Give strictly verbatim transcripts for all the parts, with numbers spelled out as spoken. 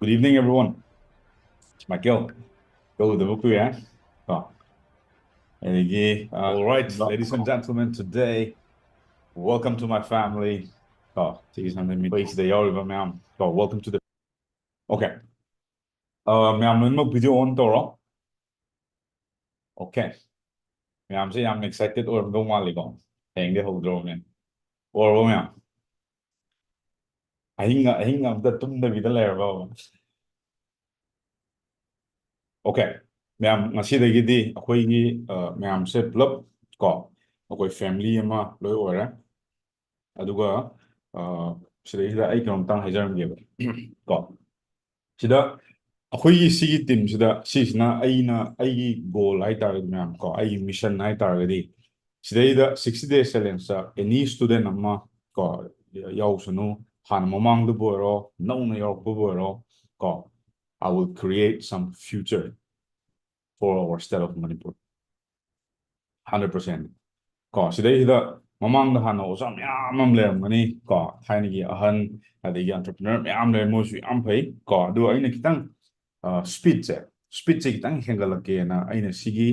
Good evening, everyone. It's Michael. ꯎꯗꯕ ꯀꯨꯏꯔꯦ꯫ ꯀꯣ꯫ ꯑꯗꯒꯤ, uh, all right, ladies and gentlemen, today, welcome to my family. ꯀꯣ, ꯁꯤꯒꯤ ꯁꯝꯅ ꯃꯤꯑꯣꯏꯁꯤꯗ ꯌꯥꯎꯔꯤꯕ ꯃꯌꯥꯝ꯫ ꯀꯣ, welcome to the, okay. Uh, ꯃꯌꯥꯝ ꯂꯣꯏꯅꯃꯛ video on ꯇꯧꯔꯣ꯫ Okay. ꯃꯌꯥꯝꯁꯦ ꯌꯥꯝ excited ꯑꯣꯏꯔꯝꯗꯧ ꯃꯥꯜꯂꯤꯀꯣ꯫ ꯍꯌꯦꯡꯗꯤ ꯍꯧꯗ꯭ꯔꯣꯕꯅꯦ꯫ ꯑꯣꯏꯔꯕꯣ ꯃꯌꯥꯝ? ꯑꯍꯤꯡ, ꯑꯍꯤꯡ ꯑꯝꯇ ꯇꯨꯝꯗꯕꯤꯗ ꯂꯩꯔꯕꯣ? Okay. ꯃꯌꯥꯝ, ꯉꯁꯤꯗꯒꯤꯗꯤ ꯑꯩꯈꯣꯏꯒꯤ, ꯑ, ꯃꯌꯥꯝꯁꯦ ꯄꯨꯂꯞ ꯀꯣ, ꯑꯩꯈꯣꯏ family ꯑꯃ ꯂꯣꯏ ꯑꯣꯏꯔꯦ꯫ ꯑꯗꯨꯒ, ꯑ, ꯁꯤꯗꯩꯁꯤꯗ ꯑꯩ ꯀꯩꯅꯣꯝꯇꯪ ꯍꯥꯏꯖꯔꯝꯒꯦꯕ꯫ ꯀꯣ꯫ ꯁꯤꯗ ꯑꯩꯈꯣꯏꯒꯤ ꯁꯤꯒꯤ teamꯁꯤꯗ, ꯁꯤꯁꯤꯅ ꯑꯩꯅ, ꯑꯩꯒꯤ goal ꯍꯥꯏꯇꯥꯔꯒꯗꯤ ꯃꯌꯥꯝ ꯀꯣ, ꯑꯩꯒꯤ mission ꯍꯥꯏꯇꯥꯔꯒꯗꯤ, ꯁꯤꯗꯩꯗ sixty days challengeꯇ any student ꯑꯃ ꯀꯣ, ꯌꯥꯎꯁꯅꯨ, ꯍꯥꯟꯅ ꯃꯃꯥꯡꯗꯕꯨ ꯑꯣꯏꯔꯣ, ꯅꯧꯅ ꯌꯥꯎꯔꯛꯄꯕꯨ ꯑꯣꯏꯔꯣ ꯀꯣ, I will create some future for our state of Manipur. Hundred percent. ꯀꯣ, ꯁꯤꯗꯩꯁꯤꯗ ꯃꯃꯥꯡꯗ ꯍꯥꯟꯅ ꯑꯣꯖꯥ ꯃꯌꯥꯝ ꯑꯃ ꯂꯩꯔꯝꯒꯅꯤ ꯀꯣ, ꯊꯥꯏꯅꯒꯤ ꯑꯍꯟ, ꯑꯗꯒꯤ entrepreneur ꯃꯌꯥꯝ ꯂꯩꯔꯝ, ꯃꯣꯏꯁꯨ ꯌꯥꯝ ꯐꯩ ꯀꯣ꯫ ꯑꯗꯨ ꯑꯩꯅ ꯈꯤꯇꯪ, ꯑ, speedꯁꯦ, speedꯁꯦ ꯈꯤꯇꯪ ꯍꯦꯟꯒꯠꯂꯛꯀꯦꯅ ꯑꯩꯅ ꯁꯤꯒꯤ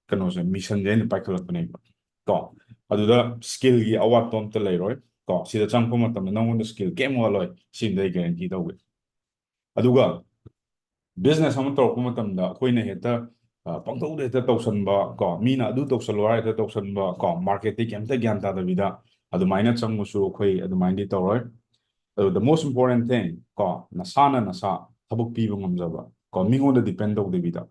ꯀꯩꯅꯣꯁꯦ, missionꯁꯦ ꯑꯩꯅ ꯄꯥꯏꯈꯠꯂꯛꯄꯅꯦꯕ ꯀꯣ꯫ ꯑꯗꯨꯗ skillꯒꯤ ꯑꯋꯥꯠꯄ ꯑꯝꯇ ꯂꯩꯔꯣꯏ ꯀꯣ꯫ ꯁꯤꯗ ꯆꯪꯉꯛꯄ ꯃꯇꯝꯗ ꯅꯪꯉꯣꯟꯗ skill ꯀꯩꯝ ꯋꯥꯠꯂꯣꯏ, ꯁꯤꯃꯗꯤ ꯑꯩ guarantee ꯇꯧꯒꯦ꯫ ꯑꯗꯨꯒ business ꯑꯃ ꯇꯧꯔꯛꯄ ꯃꯇꯝꯗ ꯑꯩꯈꯣꯏꯅ ꯍꯦꯛꯇ, ꯑ, ꯄꯪꯇꯧꯗ ꯍꯦꯛꯇ ꯇꯧꯁꯟꯕ ꯀꯣ, ꯃꯤꯅ ꯑꯗꯨ ꯇꯧꯁꯜꯂꯣ ꯍꯥꯏꯔ ꯍꯦꯛꯇ ꯇꯧꯁꯟꯕ ꯀꯣ, marketꯇꯤ ꯀꯩꯝꯇ ꯒ꯭ꯌꯥꯟ ꯇꯥꯗꯕꯤꯗ ꯑꯗꯨꯃꯥꯏꯅ ꯆꯪꯕꯁꯨ ꯑꯩꯈꯣꯏ ꯑꯗꯨꯃꯥꯏꯅꯗꯤ ꯇꯧꯔꯣꯏ꯫ ꯑꯗꯨ the most important thing ꯀꯣ, ꯅꯁꯥꯅ ꯅꯁꯥ ꯊꯕꯛ ꯄꯤꯕ ꯉꯝꯖꯕ ꯀꯣ, ꯃꯤꯉꯣꯟꯗ depend ꯇꯧꯗꯕꯤꯗ꯫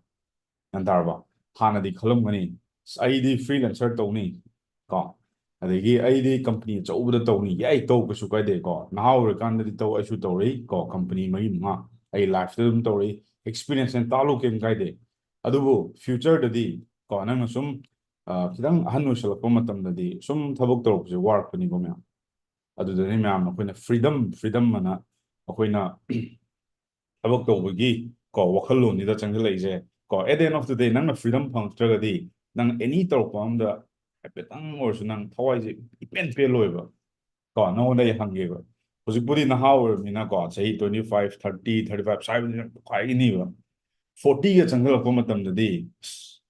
ꯒ꯭ꯌꯥꯟ ꯇꯥꯔꯕ? ꯍꯥꯟꯅꯗꯤ ꯈꯜꯂꯝꯒꯅꯤ, "ꯑꯁ, ꯑꯩꯗꯤ freelancer ꯇꯧꯅꯤ ꯀꯣ, ꯑꯗꯒꯤ ꯑꯩꯗꯤ company ꯑꯆꯧꯕꯗ ꯇꯧꯅꯤ"꯫ ꯌꯥꯏ, ꯇꯧ, ꯀꯩꯁꯨ ꯀꯥꯏꯗꯦ ꯀꯣ꯫ ꯅꯍꯥ ꯑꯣꯏꯔꯤꯀꯥꯟꯗꯗꯤ ꯇꯧ, ꯑꯩꯁꯨ ꯇꯧꯔꯛꯏ ꯀꯣ, company ꯃꯔꯤ ꯃꯉꯥ ꯑꯩ lifeꯇ ꯑꯗꯨꯝ ꯇꯧꯔꯛꯏ꯫ Experience ꯍꯦꯟꯅ ꯇꯥꯜꯂꯨ, ꯀꯩꯝ ꯀꯥꯏꯗꯦ꯫ ꯑꯗꯨꯕꯨ futureꯗꯗꯤ ꯀꯣ, ꯅꯪꯅ ꯁꯨꯝ, ꯑ, ꯈꯤꯇꯪ ꯑꯍꯟ ꯑꯣꯏꯁꯜꯂꯛꯄ ꯃꯇꯝꯗꯗꯤ ꯁꯨꯝ ꯊꯕꯛ ꯇꯧꯔꯛꯄꯁꯦ ꯋꯥꯔꯛꯄꯅꯤꯀꯣ ꯃꯌꯥꯝ꯫ ꯑꯗꯨꯗꯅꯤ ꯃꯌꯥꯝ ꯑꯩꯈꯣꯏꯅ freedom, freedom ꯑꯅ ꯑꯩꯈꯣꯏꯅ ꯊꯕꯛ ꯇꯧꯕꯒꯤ ꯀꯣ, ꯋꯥꯈꯜꯂꯣꯟꯁꯤꯗ ꯆꯪꯁꯤꯜꯂꯛꯏꯁꯦ ꯀꯣ꯫ At the end of the day, ꯅꯪꯅ freedom ꯐꯪꯉꯛꯇ꯭ꯔꯒꯗꯤ ꯅꯪ any ꯇꯧꯔꯛꯄ ꯑꯝꯗ ꯍꯥꯏꯐꯦꯠꯇꯪ ꯑꯣꯏꯔꯁꯨ ꯅꯪ ꯊꯋꯥꯏꯁꯦ ꯏꯄꯦꯟ ꯄꯦꯜꯂꯣꯏꯕ ꯀꯣ꯫ ꯅꯉꯣꯟꯗ ꯑꯩ ꯍꯪꯒꯦꯕ, ꯍꯧꯖꯤꯛꯄꯨꯗꯤ ꯅꯍꯥ ꯑꯣꯏꯔꯕꯅꯤꯅꯀꯣ, ꯆꯍꯤ twenty five, thirty, thirty five ꯁ꯭ꯋꯥꯏꯕꯨꯗꯤ ꯌꯥꯝ ꯇꯣꯈꯥꯏꯈꯤꯅꯤꯕ꯫ Fortyꯒ ꯆꯪꯁꯤꯜꯂꯛꯄ ꯃꯇꯝꯗꯗꯤ ꯑꯁ,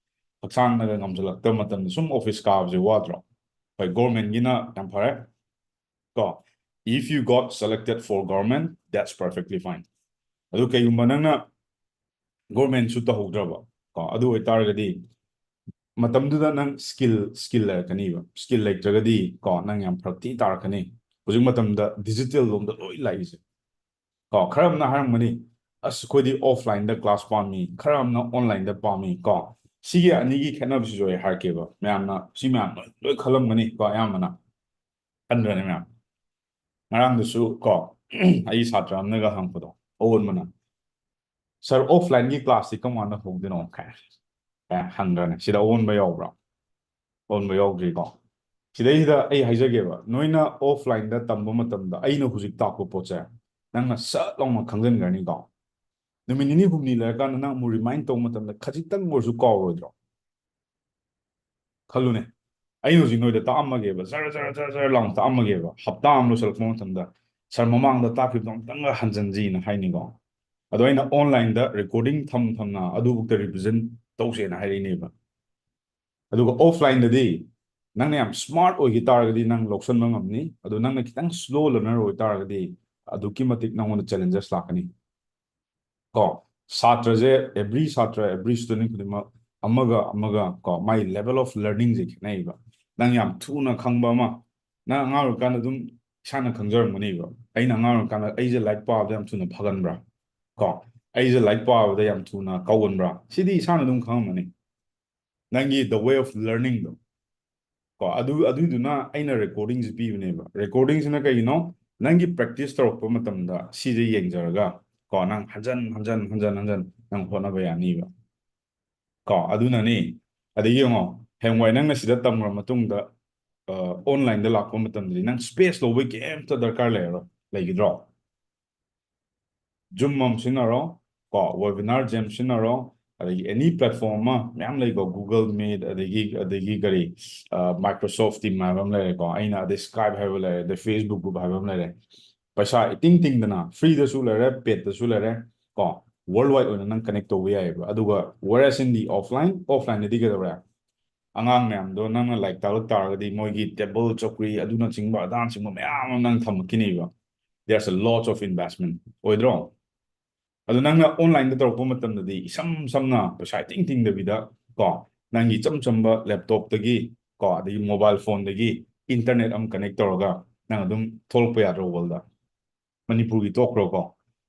ꯍꯛꯆꯥꯡꯅꯒ ꯉꯝꯁꯤꯜꯂꯛꯇꯕ ꯃꯇꯝꯗ ꯁꯨꯝ office ꯀꯥꯕꯁꯦ ꯋꯥꯗ꯭ꯔꯣ? ꯍꯣꯏ, governmentꯒꯤꯅ ꯌꯥꯝ ꯐꯔꯦ ꯀꯣ, if you got selected for government, that's perfectly fine. ꯑꯗꯨ ꯀꯩꯒꯨꯝꯕ ꯅꯪꯅ governmentꯁꯨ ꯇꯧꯍꯧꯗ꯭ꯔꯕ ꯀꯣ, ꯑꯗꯨ ꯑꯣꯏꯇꯥꯔꯒꯗꯤ ꯃꯇꯝꯗꯨꯗ ꯅꯪ skill skill ꯂꯩꯔꯛꯀꯅꯤꯕ꯫ Skill ꯂꯩꯇ꯭ꯔꯒꯗꯤ ꯀꯣ, ꯅꯪ ꯌꯥꯝ ꯐꯔꯛ ꯊꯤ ꯇꯥꯔꯛꯀꯅꯤ꯫ ꯍꯧꯖꯤꯛ ꯃꯇꯝꯗ digital ꯂꯣꯝꯗ ꯂꯣꯏ ꯂꯥꯛꯏꯁꯦ ꯀꯣ꯫ ꯈꯔ ꯑꯃꯅ ꯍꯥꯏꯔꯝꯒꯅꯤ, "ꯑꯁ, ꯑꯩꯈꯣꯏꯗꯤ offlineꯗ class ꯄꯥꯝꯃꯤ", ꯈꯔ ꯑꯃꯅ onlineꯗ ꯄꯥꯝꯃꯤ ꯀꯣ꯫ ꯁꯤꯒꯤ ꯑꯅꯤꯒꯤ ꯈꯦꯠꯅꯕꯁꯤꯁꯨ ꯑꯩ ꯍꯥꯏꯔꯛꯀꯦꯕ꯫ ꯃꯌꯥꯝꯅ ꯁꯤ ꯃꯌꯥꯝ ꯂꯣꯏ, ꯂꯣꯏ ꯈꯜꯂꯝꯒꯅꯤ ꯀꯣ, ꯑꯌꯥꯝꯕꯅ꯫ ꯈꯟꯗ꯭ꯔꯅꯦ ꯃꯌꯥꯝ? ꯉꯔꯥꯡꯗꯁꯨ ꯀꯣ, ꯑꯩ ꯁꯥꯇ꯭ꯔ ꯑꯃꯅꯒ ꯍꯪꯉꯛꯄꯗꯣ, ꯑꯑꯣꯟꯕꯅ, "Sir, offlineꯒꯤ classꯁꯤ ꯀꯔꯝ ꯀꯥꯟꯗ ꯍꯧꯗꯣꯏꯅꯣ?" ꯀꯥꯏ, ꯀꯥꯏ ꯍꯪꯗ꯭ꯔꯅꯦ꯫ ꯁꯤꯗ ꯑꯑꯣꯟꯕ ꯌꯥꯎꯕ꯭ꯔꯣ? ꯑꯑꯣꯟꯕ ꯌꯥꯎꯗ꯭ꯔꯤꯀꯣ꯫ ꯁꯤꯗꯩꯁꯤꯗ ꯑꯩ ꯍꯥꯏꯖꯒꯦꯕ, ꯅꯣꯏꯅ offlineꯗ ꯇꯝꯕ ꯃꯇꯝꯗ ꯑꯩꯅ ꯍꯧꯖꯤꯛ ꯇꯥꯛꯄ ꯄꯣꯠꯁꯦ ꯅꯪꯅ ꯁꯠ ꯂꯥꯎꯅ ꯈꯪꯖꯤꯟꯈ꯭ꯔꯅꯤꯀꯣ꯫ ꯅꯨꯃꯤꯠ ꯅꯤꯅꯤ ꯍꯨꯝꯅꯤ ꯂꯩꯔꯀꯥꯟꯗ ꯅꯪ ꯑꯃꯨꯛ remind ꯇꯧꯕ ꯃꯇꯝꯗ ꯈꯖꯤꯛꯇꯪ ꯑꯣꯏꯔꯁꯨ ꯀꯥꯎꯔꯣꯏꯗ꯭ꯔꯣ? ꯈꯜꯂꯨꯅꯦ, ꯑꯩꯅ ꯍꯧꯖꯤꯛ ꯅꯣꯏꯗ ꯇꯥꯛꯑꯝꯃꯒꯦꯕ, ꯖꯔ ꯖꯔ ꯖꯔ ꯖꯔ ꯂꯥꯎꯅ ꯇꯥꯛꯑꯝꯃꯒꯦꯕ, ꯍꯞꯇꯥ ꯑꯃ ꯂꯣꯏꯁꯤꯜꯂꯛꯄ ꯃꯇꯝꯗ, "Sir, ꯃꯃꯥꯡꯗ ꯇꯥꯛꯈꯤꯕꯗꯣ ꯑꯃꯨꯛꯇꯪꯒ ꯍꯟꯖꯟꯁꯤꯅ" ꯍꯥꯏꯅꯤꯀꯣ꯫ ꯑꯗꯣ ꯑꯩꯅ onlineꯗ recording ꯊꯝ ꯊꯝꯅ ꯑꯗꯨꯕꯨꯛꯇ revision ꯇꯧꯁꯦꯅ ꯍꯥꯏꯔꯛꯏꯅꯦꯕ꯫ ꯑꯗꯨꯒ offlineꯗꯗꯤ ꯅꯪꯅ ꯌꯥꯝ smart ꯑꯣꯏꯈꯤ ꯇꯥꯔꯒꯗꯤ ꯅꯪ ꯂꯧꯁꯟꯕ ꯉꯝꯅꯤ꯫ ꯑꯗꯣ ꯅꯪꯅ ꯈꯤꯇꯪ slow learner ꯑꯣꯏꯇꯥꯔꯒꯗꯤ ꯑꯗꯨꯛꯀꯤ ꯃꯇꯤꯛ ꯅꯪꯉꯣꯟꯗ challenges ꯂꯥꯛꯀꯅꯤ꯫ ꯀꯣ, ꯁꯥꯇ꯭ꯔꯁꯦ, every ꯁꯥꯇ꯭ꯔ, every student ꯈꯨꯗꯤꯡꯃꯛ ꯑꯃꯒ ꯑꯃꯒ ꯀꯣ, ꯃꯥꯏ level of learningꯁꯦ ꯈꯦꯠꯅꯩꯕ꯫ ꯅꯪ ꯌꯥꯝ ꯊꯨꯅ ꯈꯪꯕ ꯑꯃ, ꯅꯪ ꯑꯉꯥꯡ ꯑꯣꯏꯔꯤꯀꯥꯟꯗ ꯑꯗꯨꯝ ꯏꯁꯥꯅ ꯈꯪꯖꯔꯝꯒꯅꯤꯕ꯫ ꯑꯩꯅ ꯑꯉꯥꯡ ꯑꯣꯏꯔꯤꯀꯥꯟꯗ ꯑꯩꯁꯦ ꯂꯥꯏꯔꯤꯛ ꯄꯥꯕꯗ ꯌꯥꯝ ꯊꯨꯅ ꯐꯒꯟꯕ꯭ꯔꯥ? ꯀꯣ, ꯑꯩꯁꯦ ꯂꯥꯏꯔꯤꯛ ꯄꯥꯕꯗ ꯌꯥꯝ ꯊꯨꯅ ꯀꯥꯎꯒꯟꯕ꯭ꯔꯥ? ꯁꯤꯗꯤ ꯏꯁꯥꯅ ꯑꯗꯨꯝ ꯈꯪꯉꯝꯃꯅꯤ꯫ ꯅꯪꯒꯤ the way of learningꯗꯣ꯫ ꯀꯣ, ꯑꯗꯨ, ꯑꯗꯨꯏꯗꯨꯅ ꯑꯩꯅ recordingꯁꯦ ꯄꯤꯕꯅꯦꯕ꯫ Recordingꯁꯤꯅ ꯀꯩꯒꯤꯅꯣ? ꯅꯪꯒꯤ practice ꯇꯧꯔꯛꯄ ꯃꯇꯝꯗ ꯁꯤꯁꯦ ꯌꯦꯡꯖꯔꯒ, ꯀꯣ, ꯅꯪ ꯍꯟꯖꯟ, ꯍꯟꯖꯟ, ꯍꯟꯖꯟ, ꯍꯟꯖꯟ ꯅꯪ ꯍꯣꯠꯅꯕ ꯌꯥꯅꯤꯕ꯫ ꯀꯣ, ꯑꯗꯨꯅꯅꯤ꯫ ꯑꯗꯒꯤ ꯌꯦꯡꯉꯣ, ꯍꯌꯦꯡꯋꯥꯏ ꯅꯪꯅ ꯁꯤꯗ ꯇꯝꯈ꯭ꯔ ꯃꯇꯨꯡꯗ, ꯑ, onlineꯗ ꯂꯥꯛꯄ ꯃꯇꯝꯗꯗꯤ ꯅꯪ space ꯂꯧꯕꯒꯤ ꯀꯩꯝꯇ ꯗꯔꯀꯥꯔ ꯂꯩꯔꯔꯣꯏ꯫ ꯂꯩꯒꯗ꯭ꯔꯣ? Zoom ꯑꯃ ꯁꯤꯖꯤꯟꯅꯔꯣ, ꯀꯣ, webinar Zoom ꯁꯤꯖꯤꯟꯅꯔꯣ, ꯑꯗꯒꯤ any platform ꯑꯃ ꯃꯌꯥꯝ ꯂꯩꯀꯣ, Google Meet, ꯑꯗꯒꯤ, ꯑꯗꯒꯤ ꯀꯔꯤ, ꯑ, Microsoft Team ꯍꯥꯏꯕ ꯑꯃ ꯂꯩꯔꯦꯀꯣ, ꯑꯩꯅ ꯑꯗꯩ Skype ꯍꯥꯏꯕ ꯂꯩꯔꯦ, ꯑꯗꯩ Facebook group ꯍꯥꯏꯕ ꯑꯃ ꯂꯩꯔꯦ꯫ ꯄꯩꯁꯥ ꯏꯇꯤꯡ ꯇꯤꯡꯗꯅ ꯐ꯭ꯔꯤꯗꯁꯨ ꯂꯩꯔꯦ, ꯄꯦꯠꯇꯁꯨ ꯂꯩꯔꯦ, ꯀꯣ, ꯋꯥꯔꯜ ꯋꯥꯏꯗ ꯑꯣꯏꯅ ꯅꯪ ꯀꯅꯦꯛ ꯇꯧꯕ ꯌꯥꯏꯑꯕ꯫ ꯑꯗꯨꯒ whereas in the offline, ꯑꯣꯐꯂꯥꯏꯟꯗꯗꯤ ꯀꯩꯗꯧꯔꯦ? ꯑꯉꯥꯡ ꯃꯌꯥꯝꯗꯣ ꯅꯪꯅ ꯂꯥꯏꯔꯤꯛ ꯇꯥꯛꯂꯛ ꯇꯥꯔꯒꯗꯤ ꯃꯣꯏꯒꯤ ꯇꯦꯕꯜ, ꯆꯧꯀ꯭ꯔꯤ, ꯑꯗꯨꯅꯆꯤꯡꯕ, ꯑꯗꯥꯅꯆꯤꯡꯕ ꯃꯌꯥꯝ ꯑꯃ ꯅꯪ ꯊꯝꯃꯛꯈꯤꯅꯤꯕ꯫ There's a lot of investment, ꯑꯣꯏꯗ꯭ꯔꯣ? ꯑꯗꯨ ꯅꯪꯅ ꯑꯣꯟꯂꯥꯏꯟꯗ ꯇꯧꯔꯛꯄ ꯃꯇꯝꯗꯗꯤ ꯏꯁꯝ ꯁꯝꯅ ꯄꯩꯁꯥ ꯏꯇꯤꯡ ꯇꯤꯡꯗꯕꯤꯗ, ꯀꯣ, ꯅꯪꯒꯤ ꯏꯆꯝ ꯆꯝꯕ ꯂꯦꯞꯇꯣꯞꯇꯒꯤ, ꯀꯣ, ꯑꯗꯒꯤ ꯃꯣꯕꯥꯏꯜ ꯐꯣꯟꯗꯒꯤ ꯏꯟꯇꯔꯅꯦꯠ ꯑꯃ ꯀꯅꯦꯛ ꯇꯧꯔꯒ ꯅꯪ ꯑꯗꯨꯝ ꯊꯣꯛꯂꯛꯄ ꯌꯥꯗ꯭ꯔꯣ ꯋꯥꯔꯜꯗ? ꯃꯅꯤꯄꯨꯔꯒꯤ ꯇꯣꯛꯈ꯭ꯔꯣꯀꯣ,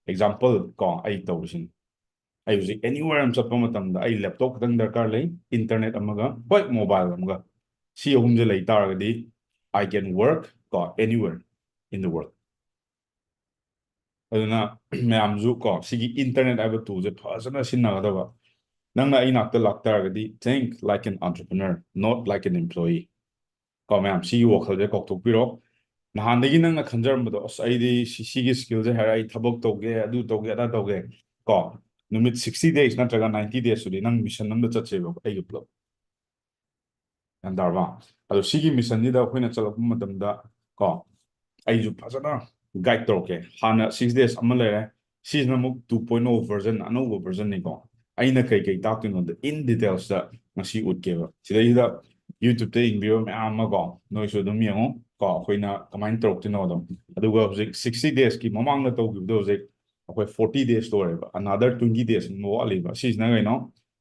ꯑꯦꯛꯖꯥꯝꯄꯜ ꯀꯣ, ꯑꯩ ꯇꯧꯔꯤꯁꯤꯅꯤ꯫ ꯑꯩ ꯍꯧꯖꯤꯛ anywhere ꯑꯃ ꯆꯠꯄ ꯃꯇꯝꯗ ꯑꯩ ꯂꯦꯞꯇꯣꯞ ꯈꯛꯇꯪ ꯗꯔꯀꯥꯔ ꯂꯩ, ꯏꯟꯇꯔꯅꯦꯠ ꯑꯃꯒ, ꯍꯣꯏ, ꯃꯣꯕꯥꯏꯜ ꯑꯃꯒ꯫ ꯁꯤ ꯑꯍꯨꯝꯁꯦ ꯂꯩ ꯇꯥꯔꯒꯗꯤ I can work ꯀꯣ, anywhere in the world꯫ ꯑꯗꯨꯅ ꯃꯌꯥꯝꯁꯨ ꯀꯣ, ꯁꯤꯒꯤ ꯏꯟꯇꯔꯅꯦꯠ ꯍꯥꯏꯕ ꯇꯨꯜꯁꯦ ꯐꯖꯅ ꯁꯤꯖꯤꯟꯅꯒꯗꯕ꯫ ꯅꯪꯅ ꯑꯩ ꯅꯥꯛꯇ ꯂꯥꯛꯇꯥꯔꯒꯗꯤ, think like an entrepreneur, not like an employee꯫ ꯀꯣ ꯃꯌꯥꯝ, ꯁꯤꯒꯤ ꯋꯥꯈꯜꯁꯦ ꯀꯥꯎꯊꯣꯛꯄꯤꯔꯣ꯫ ꯅꯍꯥꯟꯗꯒꯤ ꯅꯪꯅ ꯈꯟꯖꯔꯝꯕꯗꯣ, "ꯑꯁ, ꯑꯩꯗꯤ ꯁꯤ-, ꯁꯤꯒꯤ ꯁ꯭ꯀꯤꯜꯁꯦ ꯍꯩꯔ ꯑꯩ ꯊꯕꯛ ꯇꯧꯒꯦ, ꯑꯗꯨ ꯇꯧꯒꯦ, ꯑꯗꯥ ꯇꯧꯒꯦ", ꯀꯣ, ꯅꯨꯃꯤꯠ sixty days ꯅꯠꯇ꯭ꯔꯒ ninety days ꯁꯨꯗꯤ ꯅꯪ ꯃꯤꯁꯟ ꯑꯃꯗ ꯆꯠꯁꯦꯕ, ꯑꯩꯒ ꯄꯨꯂꯞ꯫ ꯒ꯭ꯌꯥꯟ ꯇꯥꯔꯕ? ꯑꯗꯣ ꯁꯤꯒꯤ ꯃꯤꯁꯟꯁꯤꯗ ꯑꯩꯈꯣꯏꯅ ꯆꯠꯂꯛꯄ ꯃꯇꯝꯗ, ꯀꯣ, ꯑꯩꯁꯨ ꯐꯖꯅ ꯒꯥꯏꯗ ꯇꯧꯔꯛꯀꯦ꯫ ꯍꯥꯟꯅ six days ꯑꯃ ꯂꯩꯔꯦ, ꯁꯤꯁꯤꯅ ꯑꯃꯨꯛ two point oh version, ꯑꯅꯧꯕ version ꯅꯤꯀꯣ꯫ ꯑꯩꯅ ꯀꯩ ꯀꯩ ꯇꯥꯛꯇꯣꯏꯅꯣꯗ in details ꯇ ꯉꯁꯤ ꯎꯠꯀꯦꯕ꯫ ꯁꯤꯗꯩꯁꯤꯗ YouTube ꯇ ꯌꯦꯡꯕꯤꯕ ꯃꯌꯥꯝ ꯑꯃ ꯀꯣ, ꯅꯣꯏꯁꯨ ꯑꯗꯨꯝ ꯌꯦꯡꯉꯣ ꯀꯣ, ꯑꯩꯈꯣꯏꯅ ꯀꯃꯥꯏꯅ ꯇꯧꯔꯛꯇꯣꯏꯅꯣꯗꯣ꯫ ꯑꯗꯨꯒ ꯍꯧꯖꯤꯛ sixty days ꯀꯤ ꯃꯃꯥꯡꯗ ꯇꯧꯈꯤꯕꯗꯣ ꯍꯧꯖꯤꯛ ꯑꯩꯈꯣꯏ forty days ꯂꯣꯏꯔꯦꯕ, another twenty days ꯑꯃ ꯋꯥꯠꯂꯤꯕ꯫ ꯁꯤꯁꯤꯅ ꯀꯩꯅꯣ?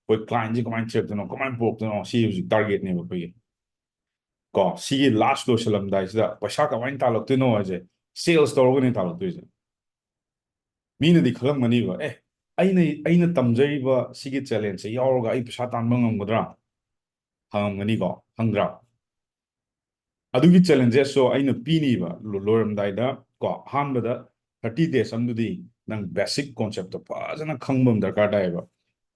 ꯑꯩꯈꯣꯏ client ꯁꯦ ꯀꯃꯥꯏꯅ ꯊꯤꯔꯛꯇꯣꯏꯅꯣ, ꯀꯃꯥꯏꯅ ꯄꯨꯔꯛꯇꯣꯏꯅꯣ, ꯁꯤ ꯍꯧꯖꯤꯛ target ꯅꯦꯕ ꯑꯩꯈꯣꯏꯒꯤ꯫ ꯀꯣ, ꯁꯤꯒꯤ last ꯂꯣꯏꯁꯤꯜꯂꯝꯗꯥꯏꯁꯤꯗ ꯄꯩꯁꯥ ꯀꯃꯥꯏꯅ ꯇꯥꯜꯂꯛꯇꯣꯏꯅꯣ ꯍꯥꯏꯁꯦ, sales ꯇꯧꯔꯒꯅꯦ ꯇꯥꯜꯂꯛꯇꯣꯏꯁꯦ꯫ ꯃꯤꯅꯗꯤ ꯈꯜꯂꯝꯒꯅꯤꯕ, "ꯑꯦ, ꯑꯩꯅ, ꯑꯩꯅ ꯇꯝꯖꯔꯤꯕ ꯁꯤꯒꯤ challenge ꯁꯦ ꯌꯥꯎꯔꯒ ꯑꯩ ꯄꯩꯁꯥ ꯇꯥꯟꯕ ꯉꯝꯒꯗ꯭ꯔꯥ?" ꯍꯪꯉꯝꯒꯅꯤꯀꯣ, ꯍꯪꯗ꯭ꯔꯥ? ꯑꯗꯨꯒꯤ challenges ꯁꯨ ꯑꯩꯅ ꯄꯤꯅꯤꯕ꯫ ꯂꯣ-, ꯂꯣꯏꯔꯝꯗꯥꯏꯗ ꯀꯣ, ꯑꯍꯥꯟꯕꯗ thirty days ꯑꯃꯗꯨꯗꯤ ꯅꯪ basic concept ꯇꯣ ꯐꯖꯅ ꯈꯪꯕ ꯑꯃ ꯗꯔꯀꯥꯔ ꯇꯥꯏꯌꯦꯕ꯫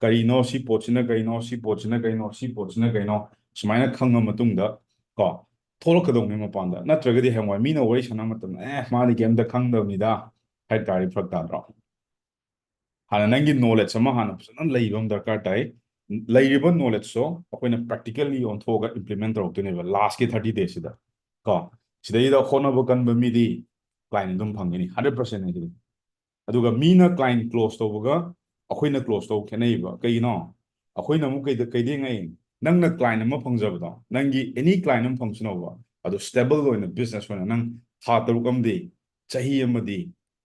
ꯀꯔꯤꯅꯣ ꯁꯤ ꯄꯣꯠꯁꯤꯅ, ꯀꯩꯅꯣ ꯁꯤ ꯄꯣꯠꯁꯤꯅ, ꯀꯩꯅꯣ ꯁꯤ ꯄꯣꯠꯁꯤꯅ, ꯀꯩꯅꯣ, ꯁꯨꯃꯥꯏꯅ ꯈꯪꯉ ꯃꯇꯨꯡꯗ ꯀꯣ, ꯊꯣꯛꯂꯛꯀꯗꯧꯅꯤ ꯃꯄꯥꯟꯗ꯫ ꯅꯠꯇ꯭ꯔꯒꯗꯤ ꯍꯌꯦꯡꯋꯥꯏ ꯃꯤꯅ ꯋꯥꯔꯤ ꯁꯥꯟꯅꯕ ꯃꯇꯝꯗ, "ꯑꯦ, ꯃꯥꯗꯤ ꯀꯩꯝꯇ ꯈꯪꯗꯕꯅꯤꯗ" ꯍꯥꯏ ꯇꯥꯔꯗꯤ ꯐꯔꯛ ꯇꯥꯗ꯭ꯔꯣ? ꯍꯥꯟꯅ ꯅꯪꯒꯤ knowledge ꯑꯃ ꯍꯥꯟꯅ ꯐꯖꯅ ꯂꯩꯕ ꯑꯃ ꯗꯔꯀꯥꯔ ꯇꯥꯏ꯫ ꯂꯩꯔꯤꯕ knowledge ꯇꯣ ꯑꯩꯈꯣꯏꯅ practically ꯑꯣꯟꯊꯣꯛꯑꯒ implement ꯇꯧꯔꯛꯇꯣꯏꯅꯦꯕ last ꯀꯤ thirty days ꯁꯤꯗ ꯀꯣ꯫ ꯁꯤꯗꯩꯗ ꯍꯣꯠꯅꯕ ꯀꯟꯕ ꯃꯤꯗꯤ client ꯑꯗꯨꯝ ꯐꯪꯒꯅꯤ, hundred percent ꯍꯥꯏꯁꯤꯗꯤ꯫ ꯑꯗꯨꯒ ꯃꯤꯅ client close ꯇꯧꯕꯒ ꯑꯩꯈꯣꯏꯅ close ꯇꯧꯕ ꯈꯦꯠꯅꯩꯕ꯫ ꯀꯩꯒꯤꯅꯣ? ꯑꯩꯈꯣꯏꯅ ꯑꯃꯨꯛ ꯀꯩꯗ ꯀꯩꯗꯦꯡꯉꯩ? ꯅꯪꯅ client ꯑꯃ ꯐꯪꯖꯕꯗꯣ, ꯅꯪꯒꯤ any client ꯑꯃ ꯐꯪꯁꯅꯣꯕ, ꯑꯗꯨ stable ꯑꯣꯏꯅ business ꯑꯣꯏꯅ ꯅꯪ ꯊꯥ ꯇꯔꯨꯛ ꯑꯃꯗꯤ, ꯆꯍꯤ ꯑꯃꯗꯤ,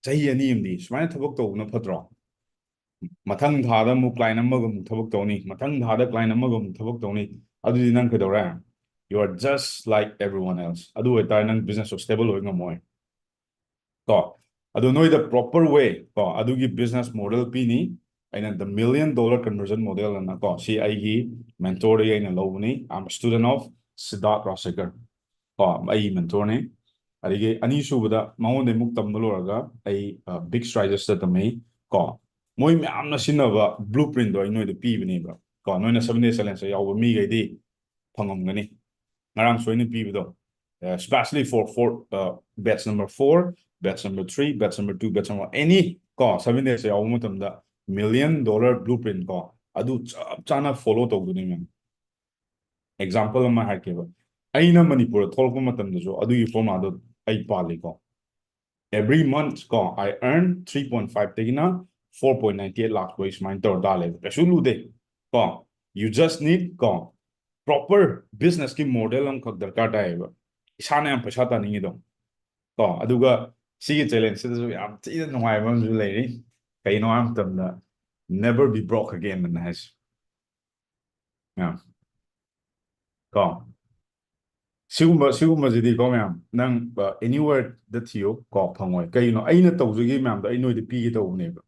ꯆꯍꯤ ꯑꯅꯤ ꯑꯃꯗꯤ ꯁꯨꯃꯥꯏꯅ ꯊꯕꯛ ꯇꯧꯕꯅ ꯐꯠꯇ꯭ꯔꯣ? ꯃꯊꯪ ꯊꯥꯗ ꯑꯃꯨꯛ client ꯑꯃꯒ ꯑꯃꯨꯛ ꯊꯕꯛ ꯇꯧꯅꯤ, ꯃꯊꯪ ꯊꯥꯗ client ꯑꯃꯒ ꯑꯃꯨꯛ ꯊꯕꯛ ꯇꯧꯅꯤ, ꯑꯗꯨꯗꯤ ꯅꯪ ꯀꯩꯗꯧꯔꯦ? You are just like everyone else. ꯑꯗꯨ ꯑꯣꯏꯇꯥꯔꯗꯤ ꯅꯪ business ꯇꯣ stable ꯑꯣꯏ ꯉꯝꯃꯣꯏ꯫ ꯀꯣ, ꯑꯗꯨ ꯅꯣꯏꯗ proper way, ꯀꯣ, ꯑꯗꯨꯒꯤ business model ꯄꯤꯅꯤ꯫ ꯑꯩꯅ The Million Dollar Conversion Model ꯑꯅ, ꯀꯣ, ꯁꯤ ꯑꯩꯒꯤ mentor ꯗꯒꯤ ꯑꯩꯅ ꯂꯧꯕꯅꯤ꯫ I'm a student of Siddharth Rajsekhar, ꯀꯣ, ꯑꯩꯒꯤ mentor ꯅꯤ꯫ ꯑꯗꯒꯤ ꯑꯅꯤꯁꯨꯕꯗ ꯃꯉꯣꯟꯗꯩ ꯑꯃꯨꯛ ꯇꯝꯕ ꯂꯣꯏꯔꯒ ꯑꯩ, ꯑ, Big Striders ꯇ ꯇꯝꯃꯤ꯫ ꯀꯣ, ꯃꯣꯏ ꯃꯌꯥꯝꯅ ꯁꯤꯖꯤꯟꯅꯕ blueprint ꯇꯣ ꯑꯩ ꯅꯣꯏꯗ ꯄꯤꯕꯅꯦꯕ꯫ ꯀꯣ, ꯅꯣꯏꯅ Seven Day Challenge ꯇ ꯌꯥꯎꯕ ꯃꯤꯈꯩꯗꯤ ꯐꯪꯉꯝꯒꯅꯤ꯫ ꯉꯔꯥꯡꯁꯨ ꯑꯩꯅ ꯄꯤꯕꯗꯣ, ꯑ, especially for, for, ꯑ, batch number four, batch number three, batch number two, batch number any, ꯀꯣ, Seven Days ꯇ ꯌꯥꯎꯕ ꯃꯇꯝꯗ Million Dollar Blueprint, ꯀꯣ, ꯑꯗꯨ ꯆꯞ ꯆꯥꯅ follow ꯇꯧꯗꯣꯏꯅꯤ, ꯃꯦꯝ꯫ Example ꯑꯃ ꯍꯥꯏꯔꯛꯀꯦꯕ꯫ ꯑꯩꯅ ꯃꯅꯤꯄꯨꯔꯗ ꯊꯣꯛꯂꯛꯄ ꯃꯇꯝꯗꯁꯨ ꯑꯗꯨꯒꯤ formula ꯗꯣ ꯑꯩ ꯄꯥꯜꯂꯤꯀꯣ꯫ Every month, ꯀꯣ, I earn three point five ꯗꯒꯤꯅ four point nine eight ꯂꯥꯛꯄ ꯑꯩ ꯁꯨꯃꯥꯏꯅ ꯇꯧꯔ ꯇꯥ ꯂꯩꯕ꯫ ꯀꯩꯁꯨ ꯂꯨꯗꯦ꯫ ꯀꯣ, you just need, ꯀꯣ, proper business ꯀꯤ model ꯑꯃꯈꯛ ꯗꯔꯀꯥꯔ ꯇꯥꯏꯌꯦꯕ꯫ ꯏꯁꯥꯅ ꯌꯥꯝ ꯄꯩꯁꯥ ꯇꯥꯅꯤꯡꯉꯤꯗꯣ꯫ ꯀꯣ, ꯑꯗꯨꯒ ꯁꯤꯒꯤ challenge ꯁꯤꯗꯁꯨ ꯌꯥꯝ ꯊꯤꯅ ꯅꯨꯡꯉꯥꯏꯕ ꯑꯃꯁꯨ ꯂꯩꯔꯤ꯫ ꯀꯩꯅꯣ ꯍꯥꯏꯕ ꯃꯇꯝꯗ, never be broke again ꯑꯅ ꯍꯥꯏꯁꯦ꯫ ꯑ꯫ ꯀꯣ꯫ ꯁꯤꯒꯨꯝꯕ, ꯁꯤꯒꯨꯝꯕꯁꯤꯗꯤꯀꯣ ꯃꯌꯥꯝ, ꯅꯪ, ꯑ, anywhere ꯗ ꯊꯤꯌꯣ, ꯀꯣ, ꯐꯪꯉꯣꯏ꯫ ꯀꯩꯒꯤꯅꯣ? ꯑꯩꯅ ꯇꯧꯖꯒꯦ ꯃꯌꯥꯝꯗꯣ ꯑꯩ ꯅꯣꯏꯗ ꯄꯤꯒꯦ ꯇꯧꯕꯅꯦꯕ꯫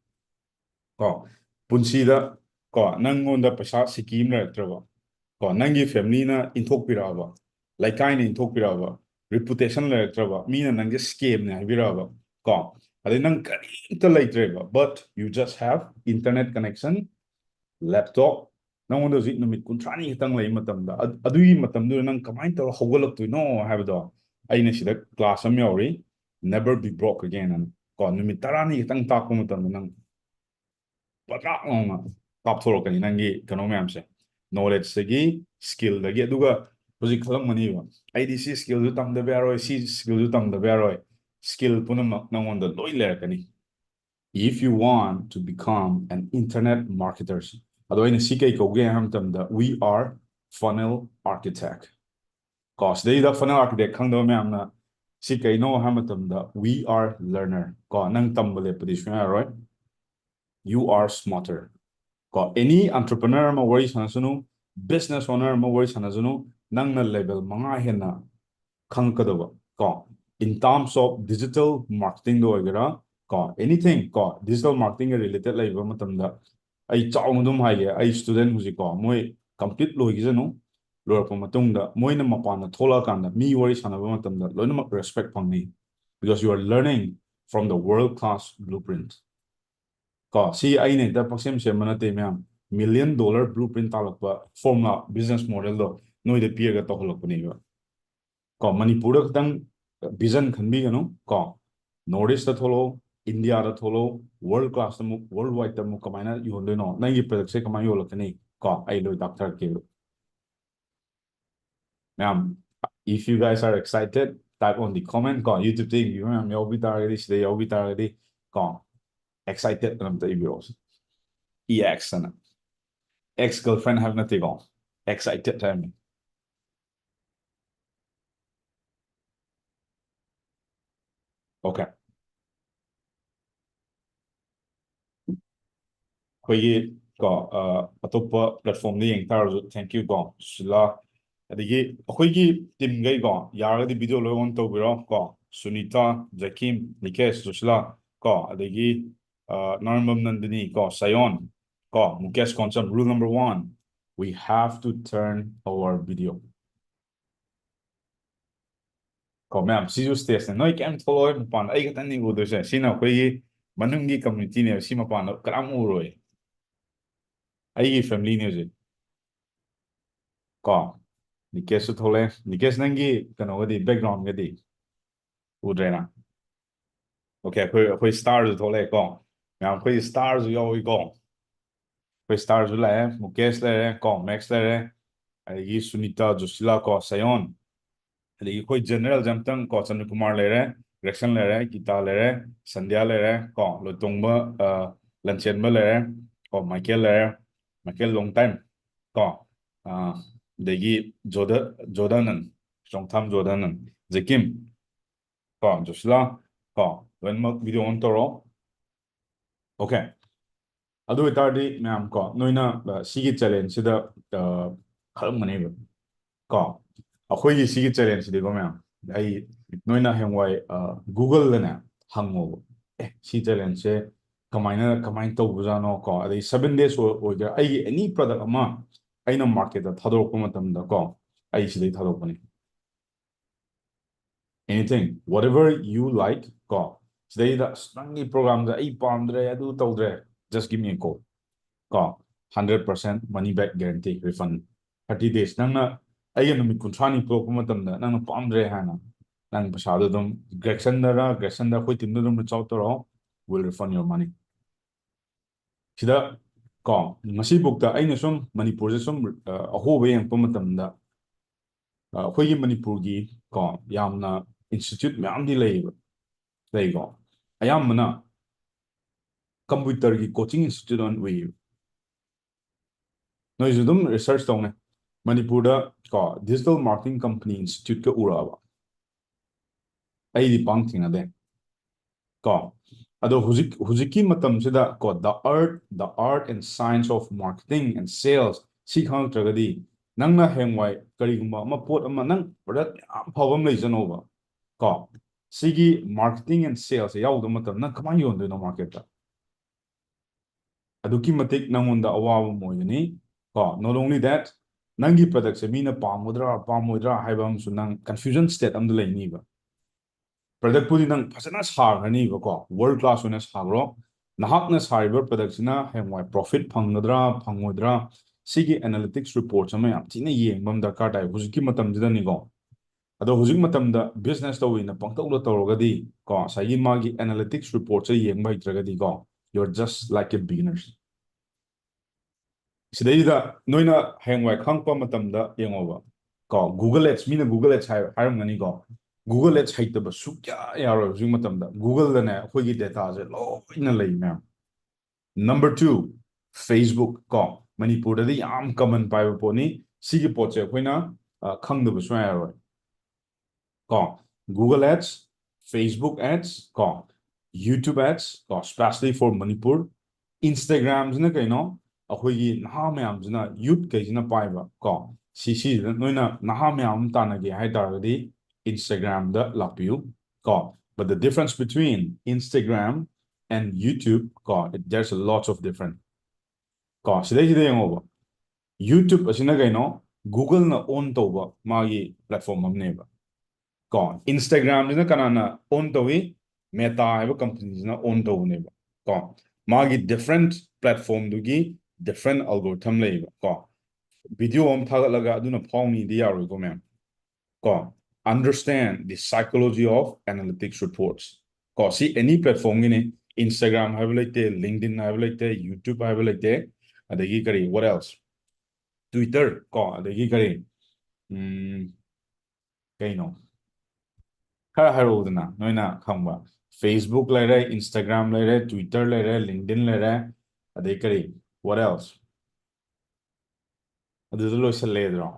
ꯀꯣ꯫ ꯄꯨꯟꯁꯤꯗ, ꯀꯣ, ꯅꯪꯉꯣꯟꯗ ꯄꯩꯁꯥ ꯁꯤꯀꯤ ꯑꯃ ꯂꯩꯔꯛꯇ꯭ꯔꯕ, ꯀꯣ, ꯅꯪꯒꯤ family ꯅ ꯏꯟꯊꯣꯛꯄꯤꯔꯛꯑꯕ, ꯂꯩꯀꯥꯏꯅ ꯏꯟꯊꯣꯛꯄꯤꯔꯛꯑꯕ, reputation ꯂꯩꯔꯛꯇ꯭ꯔꯕ, ꯃꯤꯅ ꯅꯪꯁꯦ scam ꯅꯦ ꯍꯥꯏꯕꯤꯔꯛꯑꯕ, ꯀꯣ, ꯑꯗꯩ ꯅꯪ ꯀꯔꯤꯝꯇ ꯂꯩꯇ꯭ꯔꯦꯕ, but you just have internet connection, laptop, ꯅꯪꯉꯣꯟꯗ ꯍꯧꯖꯤꯛ ꯅꯨꯃꯤꯠ ꯀꯨꯟꯊ꯭ꯔꯥꯅꯤ ꯈꯛꯇꯪ ꯂꯩ ꯃꯇꯝꯗ, ꯑ-, ꯑꯗꯨꯒꯤ ꯃꯇꯝꯗꯨꯗ ꯅꯪ ꯀꯃꯥꯏꯅ ꯇꯧꯔ ꯍꯧꯒꯠꯂꯛꯇꯣꯏꯅꯣ ꯍꯥꯏꯕꯗꯣ, ꯑꯩꯅ ꯁꯤꯗ class ꯑꯃ ꯌꯥꯎꯔꯤ, Never Be Broke Again ꯑꯅ, ꯀꯣ, ꯅꯨꯃꯤꯠ ꯇꯔꯥꯅꯤ ꯈꯛꯇꯪ ꯇꯥꯛꯄ ꯃꯇꯝꯗ ꯅꯪ ꯄꯗ꯭ꯔꯥꯛ ꯂꯥꯎꯅ ꯀꯥꯞꯊꯣꯔꯛꯀꯅꯤ ꯅꯪꯒꯤ ꯀꯩꯅꯣ ꯃꯌꯥꯝꯁꯦ, knowledge ꯇꯒꯤ, skill ꯗꯒꯤ꯫ ꯑꯗꯨꯒ ꯍꯧꯖꯤꯛ ꯈꯜꯂꯝꯒꯅꯤꯕ, "ꯑꯩꯗꯤ ꯁꯤ skill ꯁꯨ ꯇꯝꯗꯕ ꯌꯥꯔꯣꯏ, ꯁꯤ skill ꯁꯨ ꯇꯝꯗꯕ ꯌꯥꯔꯣꯏ, skill ꯄꯨꯝꯅꯃꯛ ꯅꯉꯣꯟꯗ ꯂꯣꯏ ꯂꯩꯔꯛꯀꯅꯤ, if you want to become an internet marketer. ꯑꯗꯣ ꯑꯩꯅ ꯁꯤ ꯀꯩ ꯀꯧꯒꯦ ꯍꯥꯏꯕ ꯃꯇꯝꯗ, we are funnel architect. ꯀꯣ, ꯁꯤꯗꯩꯗ funnel architect ꯈꯪꯗꯕ ꯃꯌꯥꯝꯅ ꯁꯤ ꯀꯩꯅꯣ ꯍꯥꯏꯕ ꯃꯇꯝꯗ, we are learner. ꯀꯣ, ꯅꯪ ꯇꯝꯕ ꯂꯦꯞꯄꯗꯤ ꯁꯨꯡꯌꯥ ꯌꯥꯔꯣꯏ. You are smarter. ꯀꯣ, any entrepreneur ꯑꯃ ꯋꯥꯔꯤ ꯁꯥꯟꯅꯁꯅꯨ, business owner ꯑꯃ ꯋꯥꯔꯤ ꯁꯥꯟꯅꯁꯅꯨ, ꯅꯪꯅ level ꯃꯉꯥ ꯍꯦꯟꯅ ꯈꯪꯉꯛꯀꯗꯕ, ꯀꯣ, in terms of digital marketing ꯗ ꯑꯣꯏꯒꯦꯔꯥ, ꯀꯣ, anything, ꯀꯣ, digital marketing ꯒ related ꯂꯩꯕ ꯃꯇꯝꯗ, ꯑꯩ ꯆꯥꯎꯅ ꯑꯗꯨꯝ ꯍꯥꯏꯒꯦ, ꯑꯩ student ꯍꯧꯖꯤꯛ, ꯀꯣ, ꯃꯣꯏ complete ꯂꯣꯏꯈꯤꯁꯅꯨ, ꯂꯣꯏꯔꯛꯄ ꯃꯇꯨꯡꯗ ꯃꯣꯏꯅ ꯃꯄꯥꯟꯗ ꯊꯣꯛꯂꯛꯑꯀꯥꯟꯗ ꯃꯤ ꯋꯥꯔꯤ ꯁꯥꯟꯅꯕ ꯃꯇꯝꯗ ꯂꯣꯏꯅꯃꯛ respect ꯐꯪꯅꯤ, because you are learning from the world class blueprint. ꯀꯣ, ꯁꯤ ꯑꯩꯅ ꯍꯦꯛꯇ ꯄꯪꯁꯦꯝ ꯁꯦꯝꯕ ꯅꯠꯇꯦ, ꯃꯌꯥꯝ. Million dollar blueprint ꯇꯥꯜꯂꯛꯄ formula, business model ꯗꯣ ꯅꯣꯏꯗ ꯄꯤꯔꯒ ꯇꯧꯍꯜꯂꯛꯄꯅꯦꯕ. ꯀꯣ, ꯃꯅꯤꯄꯨꯔꯗ ꯈꯛꯇꯪ vision ꯈꯟꯕꯤꯒꯅꯨ, ꯀꯣ, North East ꯇ ꯊꯣꯛꯂꯛꯑꯣ, India ꯗ ꯊꯣꯛꯂꯛꯑꯣ, world class ꯇ ꯑꯃꯨꯛ, world wide ꯇ ꯑꯃꯨꯛ ꯀꯃꯥꯏꯅ ꯌꯣꯟꯗꯣꯏꯅꯣ, ꯅꯪꯒꯤ product ꯁꯦ ꯀꯃꯥꯏꯅ ꯌꯣꯜꯂꯛꯀꯅꯤ, ꯀꯣ, ꯑꯩ ꯂꯣꯏ ꯇꯥꯛꯊꯔꯛꯀꯦꯕ. ꯃꯌꯥꯝ, if you guys are excited, type on the comment, ꯀꯣ, YouTube ꯇ ꯌꯦꯡꯕꯤꯕ ꯃꯌꯥꯝ ꯌꯥꯎꯕꯤ ꯇꯥꯔꯒꯗꯤ, ꯁꯤꯗ ꯌꯥꯎꯕꯤ ꯇꯥꯔꯒꯗꯤ, ꯀꯣ, excited ꯑꯅ ꯑꯝꯇ ꯏꯕꯤꯔꯛꯑꯣ. E X ꯑꯅ. Ex girlfriend ꯍꯥꯏꯕ ꯅꯠꯇꯦꯀꯣ, excited ꯍꯥꯏꯕꯅꯤ. Okay. ꯑꯩꯈꯣꯏꯒꯤ, ꯀꯣ, ꯑ, ꯑꯇꯣꯞꯄ platform ꯗ ꯌꯦꯡ ꯇꯥꯔꯁꯨ, thank you, ꯀꯣ, ꯁꯨꯁꯤꯂꯥ. ꯑꯗꯒꯤ ꯑꯩꯈꯣꯏꯒꯤ team ꯈꯩ, ꯀꯣ, ꯌꯥꯔꯒꯗꯤ video ꯂꯣꯏ on ꯇꯧꯕꯤꯔꯣ, ꯀꯣ, ꯁꯨꯅꯤꯇꯥ, ꯖꯀꯤꯝ, ꯅꯤꯀꯦꯁ, ꯁꯨꯁꯤꯂꯥ, ꯀꯣ, ꯑꯗꯒꯤ, ꯑ, ꯅꯥꯔꯝꯕꯝ ꯅꯟꯗꯤꯅꯤ, ꯀꯣ, ꯁꯌꯣꯟ, ꯀꯣ, Mukesh Konsam, rule number one, we have to turn our video. ꯀꯣ, ꯃꯌꯥꯝ, ꯁꯤꯁꯨ stage ꯅꯦ꯫ ꯅꯣꯏ ꯀꯩꯝ ꯊꯣꯛꯂꯛꯑꯣꯏ ꯃꯄꯥꯟꯗ, ꯑꯩ ꯈꯛꯇꯪꯅꯤ ꯎꯗꯣꯏꯁꯦ꯫ ꯁꯤꯅ ꯑꯩꯈꯣꯏꯒꯤ ꯃꯅꯨꯡꯒꯤ community ꯅꯦꯕ, ꯁꯤ ꯃꯄꯥꯟꯗ ꯀꯅꯥꯝ ꯎꯔꯣꯏ꯫ ꯑꯩꯒꯤ family ꯅꯦ ꯍꯧꯖꯤꯛ꯫ ꯀꯣ, ꯅꯤꯀꯦꯁꯁꯨ ꯊꯣꯛꯂꯛꯑꯦ꯫ ꯅꯤꯀꯦꯁ, ꯅꯪꯒꯤ ꯀꯩꯅꯣꯒꯗꯤ, background ꯒꯗꯤ ꯎꯗ꯭ꯔꯦꯅ? Okay, ꯑꯩꯈꯣꯏ, ꯑꯩꯈꯣꯏ star ꯁꯨ ꯊꯣꯛꯂꯛꯑꯦꯀꯣ꯫ ꯃꯌꯥꯝ, ꯑꯩꯈꯣꯏ star ꯁꯨ ꯌꯥꯎꯏꯀꯣ꯫ ꯑꯩꯈꯣꯏ star ꯁꯨ ꯂꯥꯛꯑꯦ, ꯃꯨꯀꯦꯁ ꯂꯩꯔꯦ ꯀꯣ, ꯃꯦꯛꯁ ꯂꯩꯔꯦ, ꯑꯗꯒꯤ ꯁꯨꯅꯤꯇꯥ, ꯖꯣꯁꯤꯂꯥ ꯀꯣ, ꯁꯌꯣꯟ, ꯑꯗꯒꯤ ꯑꯩꯈꯣꯏ general ꯁꯦ ꯑꯝꯇꯪ ꯀꯣ, ꯆꯟꯗ꯭ꯔꯀꯨꯃꯥꯔ ꯂꯩꯔꯦ, ꯒ꯭ꯔꯦꯛꯁꯟ ꯂꯩꯔꯦ, ꯒꯤꯇꯥ ꯂꯩꯔꯦ, ꯁꯟꯙ꯭ꯌꯥ ꯂꯩꯔꯦ, ꯀꯣ, ꯂꯣꯏꯇꯣꯡꯕ, ꯑ, ꯂꯟꯆꯦꯟꯕ ꯂꯩꯔꯦ, ꯀꯣ, ꯃꯥꯏꯀꯦꯜ ꯂꯩꯔꯦ, ꯃꯥꯏꯀꯦꯜ long time, ꯀꯣ, ꯑ, ꯑꯗꯒꯤ ꯖꯣꯗ-, ꯖꯣꯗꯥꯅꯟ, ꯆꯣꯡꯊꯥꯝ ꯖꯣꯗꯥꯅꯟ, ꯖꯦꯀꯤꯝ, ꯀꯣ, ꯖꯣꯁꯤꯂꯥ, ꯀꯣ, ꯂꯣꯏꯅꯃꯛ video on ꯇꯧꯔꯣ꯫ Okay꯫ ꯑꯗꯨ ꯑꯣꯏꯇꯥꯔꯗꯤ ꯃꯌꯥꯝ ꯀꯣ, ꯅꯣꯏꯅ, ꯑ, ꯁꯤꯒꯤ challenge ꯁꯤꯗ, ꯑ, ꯈꯜꯂꯝꯒꯅꯦꯕ꯫ ꯀꯣ, ꯑꯩꯈꯣꯏꯒꯤ ꯁꯤꯒꯤ challenge ꯁꯤꯗꯤꯀꯣ ꯃꯌꯥꯝ, ꯑꯩ, ꯅꯣꯏꯅ ꯍꯌꯦꯡꯋꯥꯏ, ꯑ, Google ꯗꯅꯦ ꯍꯪꯉꯣꯕ꯫ "ꯑꯦ, ꯁꯤ challenge ꯁꯦ ꯀꯃꯥꯏꯅ, ꯀꯃꯥꯏꯅ ꯇꯧꯕꯖꯥꯠꯅꯣ?" ꯀꯣ, ꯑꯗꯩ seven days ꯑꯣꯏ-, ꯑꯣꯏꯒꯦꯔꯥ, ꯑꯩꯒꯤ any product ꯑꯃ ꯑꯩꯅ market ꯇ ꯊꯥꯗꯣꯔꯛꯄ ꯃꯇꯝꯗ ꯀꯣ, ꯑꯩ ꯁꯤꯗꯩ ꯊꯥꯗꯣꯛꯄꯅꯤ꯫ Anything, whatever you like, ꯀꯣ, ꯁꯤꯗꯩꯗ, "ꯑꯁ, ꯅꯪꯒꯤ program ꯁꯦ ꯑꯩ ꯄꯥꯝꯗ꯭ꯔꯦ, ꯑꯗꯨ ꯇꯧꯗ꯭ꯔꯦ," just give me a call, ꯀꯣ, hundred percent money back guarantee, refund, thirty days꯫ ꯅꯪꯅ ꯑꯩꯒ ꯅꯨꯃꯤꯠ ꯀꯨꯟꯊ꯭ꯔꯥꯅꯤ ꯄꯨꯔꯛꯄ ꯃꯇꯝꯗ ꯅꯪꯅ ꯄꯥꯝꯗ꯭ꯔꯦ ꯍꯥꯏꯅ, ꯅꯪ ꯄꯩꯁꯥꯗꯣ ꯑꯗꯨꯝ ꯒ꯭ꯔꯦꯛꯁꯟꯗꯔ, ꯒ꯭ꯔꯦꯛꯁꯟꯗ ꯑꯩꯈꯣꯏ team ꯗ ꯑꯗꯨꯝ reach out ꯇꯧꯔꯛꯑꯣ, will refund your money꯫ ꯁꯤꯗ, ꯀꯣ, ꯉꯁꯤꯐꯥꯎꯗ ꯑꯩꯅ ꯁꯨꯝ ꯃꯅꯤꯄꯨꯔꯁꯦ ꯁꯨꯝ, ꯑ, ꯑꯍꯣꯕ ꯌꯦꯡꯉꯛꯄ ꯃꯇꯝꯗ, ꯑ, ꯑꯩꯈꯣꯏꯒꯤ ꯃꯅꯤꯄꯨꯔꯒꯤ, ꯀꯣ, ꯌꯥꯝꯅ institute ꯃꯌꯥꯝꯗꯤ ꯂꯩꯌꯦꯕ, ꯂꯩꯀꯣ꯫ ꯑꯌꯥꯝꯕꯅ computer ꯒꯤ coaching institute ꯑꯣꯏꯅ ꯎꯏꯌꯦꯕ꯫ ꯅꯣꯏꯁꯨ ꯑꯗꯨꯝ research ꯇꯧꯅꯦ꯫ ꯃꯅꯤꯄꯨꯔꯗ, ꯀꯣ, digital marketing company institute ꯀ ꯎꯔꯛꯑꯕ? ꯑꯩꯗꯤ ꯄꯥꯡ ꯊꯦꯡꯅꯗꯦ꯫ ꯀꯣ, ꯑꯗꯣ ꯍꯧꯖꯤꯛ, ꯍꯧꯖꯤꯛꯀꯤ ꯃꯇꯝꯁꯤꯗ, ꯀꯣ, the art, the art and science of marketing and sales ꯁꯤ ꯈꯪꯉꯛꯇ꯭ꯔꯒꯗꯤ, ꯅꯪꯅ ꯍꯌꯦꯡꯋꯥꯏ ꯀꯔꯤꯒꯨꯝꯕ ꯑꯃ, ꯄꯣꯠ ꯑꯃ, ꯅꯪ product ꯌꯥꯝ ꯐꯕ ꯑꯃ ꯂꯩꯖꯅꯧꯕ, ꯀꯣ, ꯁꯤꯒꯤ marketing and sales ꯁꯦ ꯌꯥꯎꯗꯕ ꯃꯇꯝꯗ ꯅꯪ ꯀꯃꯥꯏꯅ ꯌꯣꯟꯗꯣꯏꯅꯣ market ꯇ? ꯑꯗꯨꯛꯀꯤ ꯃꯇꯤꯛ ꯅꯪꯉꯣꯟꯗ ꯑꯋꯥꯕ ꯑꯃ ꯑꯣꯏꯒꯅꯤ꯫ ꯀꯣ, not only that, ꯅꯪꯒꯤ product ꯁꯦ ꯃꯤꯅ ꯄꯥꯝꯒꯗ꯭ꯔꯥ, ꯄꯥꯝꯃꯣꯏꯗ꯭ꯔꯥ ꯍꯥꯏꯕ ꯑꯃꯁꯨ ꯅꯪ confusion state ꯑꯃꯗ ꯂꯩꯅꯤꯕ꯫ Product ꯄꯨꯗꯤ ꯅꯪ ꯐꯖꯅ ꯁꯥꯈ꯭ꯔꯅꯤꯕꯀꯣ, world class ꯑꯣꯏꯅ ꯁꯥꯈ꯭ꯔꯣ꯫ ꯅꯍꯥꯛꯅ ꯁꯥꯔꯤꯕ product ꯁꯤꯅ ꯍꯌꯦꯡꯋꯥꯏ profit ꯐꯪꯒꯗ꯭ꯔꯥ, ꯐꯪꯉꯣꯏꯗ꯭ꯔꯥ, ꯁꯤꯒꯤ analytics reports ꯑꯃ ꯌꯥꯝ ꯊꯤꯅ ꯌꯦꯡꯕ ꯑꯃ ꯗꯔꯀꯥꯔ ꯇꯥꯏ ꯍꯧꯖꯤꯛꯀꯤ ꯃꯇꯝꯁꯤꯗꯅꯤꯀꯣ꯫ ꯑꯗꯣ ꯍꯧꯖꯤꯛ ꯃꯇꯝꯗ business ꯇꯧꯋꯦꯅ ꯄꯪꯇꯧꯗ ꯇꯧꯔꯒꯗꯤ, ꯀꯣ, ꯉꯁꯥꯏꯒꯤ ꯃꯥꯒꯤ analytics report ꯁꯦ ꯌꯦꯡꯕ ꯍꯩꯇ꯭ꯔꯒꯗꯤ, ꯀꯣ, you're just like a beginners꯫ ꯁꯤꯗꯩꯁꯤꯗ ꯅꯣꯏꯅ ꯍꯌꯦꯡꯋꯥꯏ ꯈꯪꯉꯛꯄ ꯃꯇꯝꯗ ꯌꯦꯡꯉꯣꯕ, ꯀꯣ, Google Ads, ꯃꯤꯅ Google Ads ꯍꯥꯏ-, ꯍꯥꯏꯔꯝꯒꯅꯤꯀꯣ, Google Ads ꯍꯩꯇꯕ ꯁꯨꯛꯌꯥ ꯌꯥꯔꯣꯏ ꯍꯧꯖꯤꯛ ꯃꯇꯝꯗ꯫ Google ꯗꯅꯦ ꯑꯩꯈꯣꯏꯒꯤ data ꯁꯦ ꯂꯣꯏꯅ ꯂꯩ ꯃꯌꯥꯝ꯫ Number two, Facebook ꯀꯣ, ꯃꯅꯤꯄꯨꯔꯗꯗꯤ ꯌꯥꯝ common ꯄꯥꯏꯕ ꯄꯣꯠꯅꯤ꯫ ꯁꯤꯒꯤ ꯄꯣꯠꯁꯦ ꯑꯩꯈꯣꯏꯅ, ꯑ, ꯈꯪꯗꯕ ꯁꯨꯡꯌꯥ ꯌꯥꯔꯣꯏ꯫ ꯀꯣ, Google Ads, Facebook Ads ꯀꯣ, YouTube Ads ꯀꯣ, especially for Manipur꯫ Instagram ꯁꯤꯅ ꯀꯩꯅꯣ? ꯑꯩꯈꯣꯏꯒꯤ ꯅꯍꯥ ꯃꯌꯥꯝꯁꯤꯅ, youth ꯈꯩꯁꯤꯅ ꯄꯥꯏꯕ ꯀꯣ, ꯁꯤ, ꯁꯤꯁꯤꯗ ꯅꯣꯏꯅ ꯅꯍꯥ ꯃꯌꯥꯝ ꯑꯃ ꯇꯥꯟꯅꯒꯦ ꯍꯥꯏ ꯇꯥꯔꯒꯗꯤ Instagram ꯗ ꯂꯥꯛꯄꯤꯌꯨ ꯀꯣ꯫ But the difference between Instagram and YouTube ꯀꯣ, it, there's a lots of different ꯀꯣ꯫ ꯁꯤꯗꯩꯁꯤꯗ ꯌꯦꯡꯉꯣꯕ, YouTube ꯑꯁꯤꯅ ꯀꯩꯅꯣ? Google ꯅ own ꯇꯧꯕ ꯃꯥꯒꯤ platform ꯑꯃꯅꯦꯕ ꯀꯣ꯫ Instagram ꯁꯤꯅ ꯀꯅꯥꯅ own ꯇꯧꯏ? Meta ꯍꯥꯏꯕ company ꯁꯤꯅ own ꯇꯧꯕꯅꯦꯕ ꯀꯣ꯫ ꯃꯥꯒꯤ different platform ꯗꯨꯒꯤ different algorithm ꯂꯩꯌꯦꯕ ꯀꯣ꯫ Video ꯑꯃ ꯊꯥꯒꯠꯂꯒ ꯑꯗꯨꯅ ꯐꯥꯎꯅꯤꯗꯤ ꯌꯥꯔꯣꯏꯀꯣ ꯃꯌꯥꯝ ꯀꯣ꯫ Understand the psychology of analytics reports ꯀꯣ꯫ ꯁꯤ any platform ꯒꯤꯅꯤ꯫ Instagram ꯍꯥꯏꯕ ꯂꯩꯇꯦ, LinkedIn ꯍꯥꯏꯕ ꯂꯩꯇꯦ, YouTube ꯍꯥꯏꯕ ꯂꯩꯇꯦ, ꯑꯗꯒꯤ ꯀꯔꯤ, what else? Twitter ꯀꯣ, ꯑꯗꯒꯤ ꯀꯔꯤ, ꯎꯝ, ꯀꯩꯅꯣ? ꯈꯔ ꯍꯥꯏꯔꯛꯎꯗꯅ, ꯅꯣꯏꯅ ꯈꯪꯕ꯫ Facebook ꯂꯩꯔꯦ, Instagram ꯂꯩꯔꯦ, Twitter ꯂꯩꯔꯦ, LinkedIn ꯂꯩꯔꯦ, ꯑꯗꯩ ꯀꯔꯤ, what else? ꯑꯗꯨꯗ ꯂꯣꯏꯁꯜꯂꯦꯗ꯭ꯔꯣ?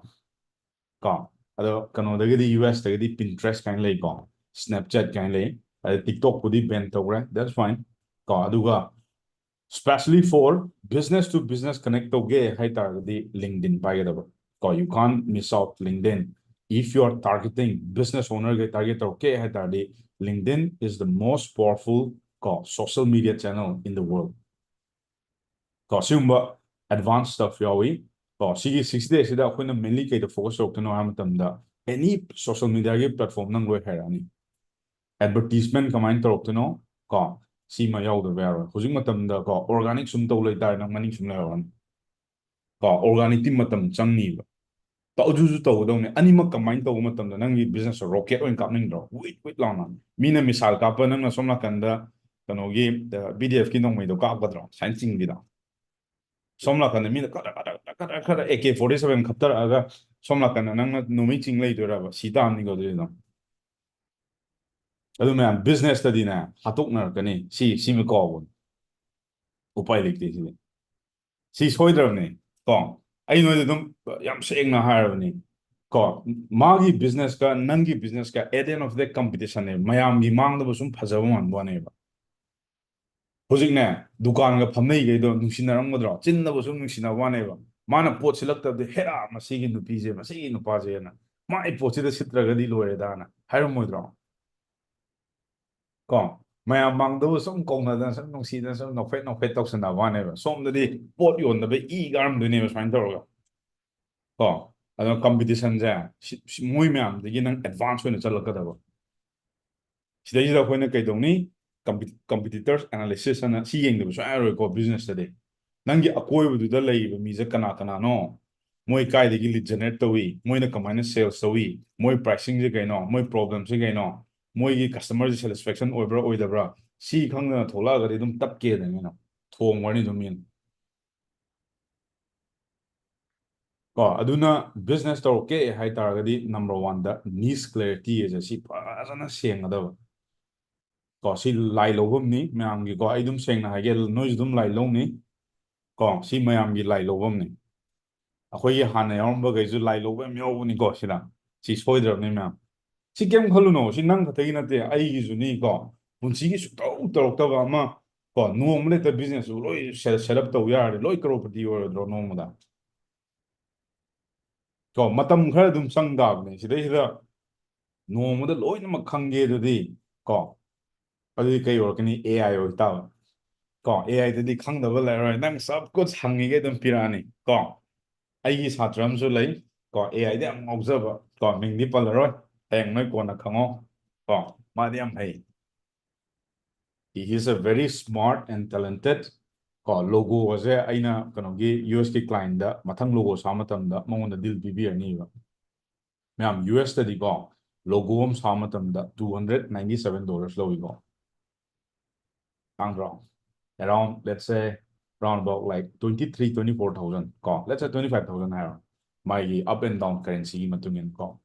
ꯀꯣ, ꯑꯗꯣ ꯀꯩꯅꯣꯗꯒꯤꯗꯤ, US ꯇꯒꯤꯗꯤ Pinterest ꯀꯥꯏꯅ ꯂꯩꯀꯣ, Snapchat ꯀꯥꯏꯅ ꯂꯩ, ꯑꯗꯩ TikTok ꯄꯨꯗꯤ ban ꯇꯧꯈ꯭ꯔꯦ, that's fine ꯀꯣ꯫ ꯑꯗꯨꯒ specially for business to business connect ꯇꯧꯒꯦ ꯍꯥꯏ ꯇꯥꯔꯒꯗꯤ LinkedIn ꯄꯥꯏꯒꯗꯕ ꯀꯣ꯫ You can't miss out LinkedIn if you are targeting business owner ꯒꯩ target ꯇꯧꯔꯛꯀꯦ ꯍꯥꯏ ꯇꯥꯔꯗꯤ, LinkedIn is the most powerful ꯀꯣ social media channel in the world ꯀꯣ꯫ ꯁꯤꯒꯨꯝꯕ advanced stuff ꯌꯥꯎꯏ ꯀꯣ꯫ ꯁꯤꯒꯤ sixty days ꯁꯤꯗ ꯑꯩꯈꯣꯏꯅ mainly ꯀꯩꯗ focus ꯇꯧꯔꯛꯇꯣꯏꯅꯣ ꯍꯥꯏꯕ ꯃꯇꯝꯗ, any social media ꯒꯤ platform ꯅꯪ ꯂꯣꯏ ꯍꯩꯔꯛꯑꯅꯤ꯫ Advertisement ꯀꯃꯥꯏꯅ ꯇꯧꯔꯛꯇꯣꯏꯅꯣ ꯀꯣ, ꯁꯤꯃ ꯌꯥꯎꯗꯕ ꯌꯥꯔꯣꯏ꯫ ꯍꯧꯖꯤꯛ ꯃꯇꯝꯗ ꯀꯣ organic ꯁꯨꯝ ꯇꯧ ꯂꯩꯇꯥꯔꯦ, ꯅꯪ ꯃꯅꯤꯡ ꯁꯨꯝ ꯂꯩꯍꯧꯔꯅꯤ ꯀꯣ꯫ Organic ꯇꯤ ꯃꯇꯝ ꯆꯪꯅꯤꯕ꯫ ꯇꯧ-, ꯑꯗꯨꯁꯨ ꯇꯧꯒꯗꯧꯅꯤ꯫ ꯑꯅꯤꯃꯛ combine ꯇꯧꯕ ꯃꯇꯝꯗ ꯅꯪꯒꯤ business ꯇꯣ rocket ꯑꯣꯏꯅ ꯀꯥꯞꯅꯤꯡꯗ꯭ꯔꯣ? ꯋꯤꯠ ꯋꯤꯠ ꯂꯥꯎꯅ꯫ ꯃꯤꯅ missile ꯀꯥꯞꯄ, ꯅꯪꯅ ꯁꯣꯝ ꯅꯥꯀꯟꯗ ꯀꯩꯅꯣꯒꯤ, ꯑ, BDF ꯀꯤ ꯅꯣꯡꯃꯩꯗꯣ ꯀꯥꯞꯀꯗ꯭ꯔꯣ? ꯁꯨꯃꯥꯏꯅ ꯆꯤꯡꯕꯤꯗꯣ꯫ ꯁꯣꯝ ꯅꯥꯀꯟꯗ ꯃꯤꯅ ꯈꯗ꯭ꯔ ꯈꯗ꯭ꯔ ꯈꯗ꯭ꯔ ꯈꯗ꯭ꯔ AK forty seven ꯈꯞꯇꯔꯛꯑꯒ ꯁꯣꯝ ꯅꯥꯀꯟꯗ ꯅꯪꯅ ꯅꯣꯡꯃꯩ ꯆꯤꯡ ꯂꯩꯗꯣꯏꯔꯕ? ꯁꯤ ꯇꯥꯕꯅꯤꯀꯣ ꯑꯗꯨꯗꯤ ꯑꯗꯨꯝ꯫ ꯑꯗꯨ ꯃꯌꯥꯝ business ꯇꯗꯤꯅꯦ ꯍꯥꯠꯇꯣꯛꯅꯔꯛꯀꯅꯤ꯫ ꯁꯤ ꯁꯤꯃ ꯀꯥꯎꯕꯅꯤ꯫ ꯎꯄꯥꯏ ꯂꯩꯇꯦ ꯁꯤꯗꯤ꯫ ꯁꯤ ꯁꯣꯏꯗ꯭ꯔꯕꯅꯦ꯫ ꯀꯣ, ꯑꯩ ꯅꯣꯏꯗ ꯑꯗꯨꯝ ꯌꯥꯝ ꯁꯦꯡꯅ ꯍꯥꯏꯔꯕꯅꯤ꯫ ꯀꯣ, ꯃꯥꯒꯤ business ꯀ ꯅꯪꯒꯤ business ꯀ at the end of the day competition ꯅꯦ꯫ ꯃꯌꯥꯝꯒꯤ ꯃꯥꯡꯗꯕ ꯁꯨꯝ ꯐꯖꯕ ꯃꯥꯟꯕ ꯋꯥꯅꯦꯕ꯫ ꯍꯧꯖꯤꯛꯅꯦ, ꯗꯨꯀꯥꯟꯒ ꯐꯝꯅꯩꯈꯩꯗꯣ ꯅꯨꯡꯁꯤꯅꯔꯝꯒꯗ꯭ꯔꯣ? ꯆꯤꯟꯗꯕꯨ ꯁꯨꯝ ꯅꯨꯡꯁꯤꯅꯕ ꯋꯥꯅꯦꯕ꯫ ꯃꯥꯅ ꯄꯣꯠ ꯁꯤꯜꯂꯛꯇꯕꯗꯤ, "ꯍꯦꯔꯥ, ꯃꯁꯤꯒꯤ ꯅꯨꯄꯤꯁꯦ, ꯃꯁꯤꯒꯤ ꯅꯨꯄꯥꯁꯦꯅ, ꯃꯥ ꯑꯩ ꯄꯣꯠꯁꯤꯗ ꯁꯤꯠꯇ꯭ꯔꯒꯗꯤ ꯂꯣꯏꯔꯦꯗꯥꯅ" ꯍꯥꯏꯔꯝꯃꯣꯏꯗ꯭ꯔꯣ? ꯀꯣ, ꯃꯌꯥꯝ ꯃꯥꯡꯗꯕꯨ ꯁꯨꯝ ꯀꯧꯅꯗꯅ, ꯁꯨꯝ ꯅꯨꯡꯁꯤꯗꯅ, ꯁꯨꯝ ꯅꯣꯛꯐꯦꯠ ꯅꯣꯛꯐꯦꯠ ꯇꯧꯁꯟꯅꯕ ꯋꯥꯅꯦꯕ꯫ ꯁꯣꯝꯗꯗꯤ ꯄꯣꯠ ꯌꯣꯟꯗꯕꯩ ꯏ ꯀꯥꯔꯝꯗꯣꯏꯅꯦꯕ ꯁꯨꯃꯥꯏꯅ ꯇꯧꯔꯒ꯫ ꯀꯣ, ꯑꯗꯨꯅ competition ꯁꯦ ꯁꯤ, ꯁꯤ, ꯃꯣꯏ ꯃꯌꯥꯝꯗꯒꯤ ꯅꯪ advance ꯑꯣꯏꯅ ꯆꯠꯂꯛꯀꯗꯕ꯫ ꯁꯤꯗꯩꯁꯤꯗ ꯑꯩꯈꯣꯏꯅ ꯀꯩꯗꯧꯅꯤ? Competitors analysis ꯍꯥꯏꯅ ꯁꯤ ꯌꯦꯡꯗꯕ ꯁꯨꯡꯌꯥ ꯌꯥꯔꯣꯏꯀꯣ business ꯇꯗꯤ꯫ ꯅꯪꯒꯤ ꯑꯀꯣꯏꯕꯗꯨꯗ ꯂꯩꯔꯤꯕ ꯃꯤꯁꯦ ꯀꯅꯥ ꯀꯅꯥꯅꯣ? ꯃꯣꯏ ꯀꯥꯏꯗꯒꯤ lead generate ꯇꯧꯏ? ꯃꯣꯏꯅ ꯀꯃꯥꯏꯅ sales ꯇꯧꯏ? ꯃꯣꯏ pricing ꯁꯦ ꯀꯩꯅꯣ? ꯃꯣꯏ problem ꯁꯦ ꯀꯩꯅꯣ? ꯃꯣꯏꯒꯤ customer ꯁꯦ satisfaction ꯑꯣꯏꯕ꯭ꯔꯥ ꯑꯣꯏꯗꯕ꯭ꯔꯥ? ꯁꯤ ꯈꯪꯗꯅ ꯊꯣꯛꯂꯛꯑꯒꯗꯤ ꯑꯗꯨꯝ ꯇꯞꯀꯦꯗꯅ ꯊꯣꯡꯉꯅꯤ ꯑꯗꯨꯝ ꯃꯤꯅ꯫ ꯀꯣ, ꯑꯗꯨꯅ business ꯇꯧꯔꯛꯀꯦ ꯍꯥꯏ ꯇꯥꯔꯒꯗꯤ number one ꯗ niche clarity ꯁꯦ ꯁꯤ ꯐꯖꯅ ꯁꯦꯡꯒꯗꯕ꯫ ꯀꯣ, ꯁꯤ ꯂꯥꯏ ꯂꯧꯐꯝꯅꯤ ꯃꯌꯥꯝꯒꯤꯀꯣ꯫ ꯑꯩ ꯑꯗꯨꯝ ꯁꯦꯡꯅ ꯍꯥꯏꯒꯦ, ꯅꯣꯏꯁꯨ ꯑꯗꯨꯝ ꯂꯥꯏ ꯂꯧꯅꯤ꯫ ꯀꯣ, ꯁꯤ ꯃꯌꯥꯝꯒꯤ ꯂꯥꯏ ꯂꯧꯐꯝꯅꯤ꯫ ꯑꯩꯈꯣꯏꯒꯤ ꯍꯥꯟꯅ ꯌꯥꯎꯔꯝꯕꯈꯩꯁꯨ ꯂꯥꯏ ꯂꯧꯕ ꯌꯥꯝ ꯌꯥꯎꯕꯅꯤꯀꯣ ꯁꯤꯗ꯫ ꯁꯤ ꯁꯣꯏꯗ꯭ꯔꯕꯅꯤ ꯃꯌꯥꯝ꯫ ꯁꯤ ꯀꯩꯝ ꯈꯜꯂꯨꯅꯣ, ꯁꯤ ꯅꯪ ꯈꯛꯇꯒꯤ ꯅꯠꯇꯦ, ꯑꯩꯒꯤꯁꯨꯅꯤꯀꯣ꯫ ꯄꯨꯟꯁꯤꯒꯤ ꯁꯨꯡꯇꯧ ꯇꯧꯔꯛꯇꯕ ꯑꯃ, ꯀꯣ, ꯅꯣꯡꯃꯗ ꯍꯦꯛꯇ business ꯁꯨ ꯂꯣꯏ set, set up ꯇꯧ ꯌꯥꯔꯗꯤ ꯂꯣꯏ crorepati ꯑꯣꯏꯔꯣꯏꯗ꯭ꯔꯣ ꯅꯣꯡꯃꯗ? ꯀꯣ, ꯃꯇꯝ ꯈꯔ ꯑꯗꯨꯝ ꯆꯪ ꯇꯥꯕꯅꯦ꯫ ꯁꯤꯗꯩꯁꯤꯗ ꯅꯣꯡꯃꯗ ꯂꯣꯏꯅꯃꯛ ꯈꯪꯒꯦ ꯑꯗꯨꯗꯤ, ꯀꯣ, ꯑꯗꯨꯗꯤ ꯀꯩ ꯑꯣꯏꯔꯛꯀꯅꯤ? A I ꯑꯣꯏ ꯇꯥꯕ꯫ ꯀꯣ, A I ꯗꯗꯤ ꯈꯪꯗꯕ ꯂꯩꯔꯔꯣꯏ, ꯅꯪ ꯁꯕ ꯀꯨꯁ ꯍꯪꯉꯤꯒꯩ ꯑꯗꯨꯝ ꯄꯤꯔꯛꯑꯅꯤ꯫ ꯀꯣ, ꯑꯩꯒꯤ ꯁꯥꯇ꯭ꯔ ꯑꯃꯁꯨ ꯂꯩ, ꯀꯣ, A I ꯗ ꯌꯥꯝ ꯉꯥꯎꯖꯕ, ꯀꯣ, ꯃꯤꯡꯗꯤ ꯄꯜꯂꯔꯣꯏ, ꯍꯌꯦꯡ ꯅꯣꯏ ꯀꯣꯟꯅ ꯈꯪꯉꯣ꯫ ꯀꯣ, ꯃꯥꯗꯤ ꯌꯥꯝ ꯍꯩ꯫ He is a very smart and talented꯫ ꯀꯣ, logo ꯑꯁꯦ ꯑꯩꯅ ꯀꯩꯅꯣꯒꯤ U S ꯀꯤ client ꯗ ꯃꯊꯪ logo ꯁꯥꯕ ꯃꯇꯝꯗ ꯃꯉꯣꯟꯗ deal ꯄꯤꯕꯤꯔꯅꯤꯕ꯫ ꯃꯌꯥꯝ, U S ꯇꯗꯤꯀꯣ, logo ꯑꯃ ꯁꯥꯕ ꯃꯇꯝꯗ two hundred ninety seven dollars ꯂꯧꯏꯀꯣ꯫ ꯇꯥꯡꯗ꯭ꯔꯣ? Around, let's say, round about like twenty three, twenty four thousand ꯀꯣ, let's say twenty five thousand ꯍꯥꯏꯔꯣ, ꯃꯥꯒꯤ up and down currency ꯒꯤ ꯃꯇꯨꯡ ꯏꯟꯅ ꯀꯣ꯫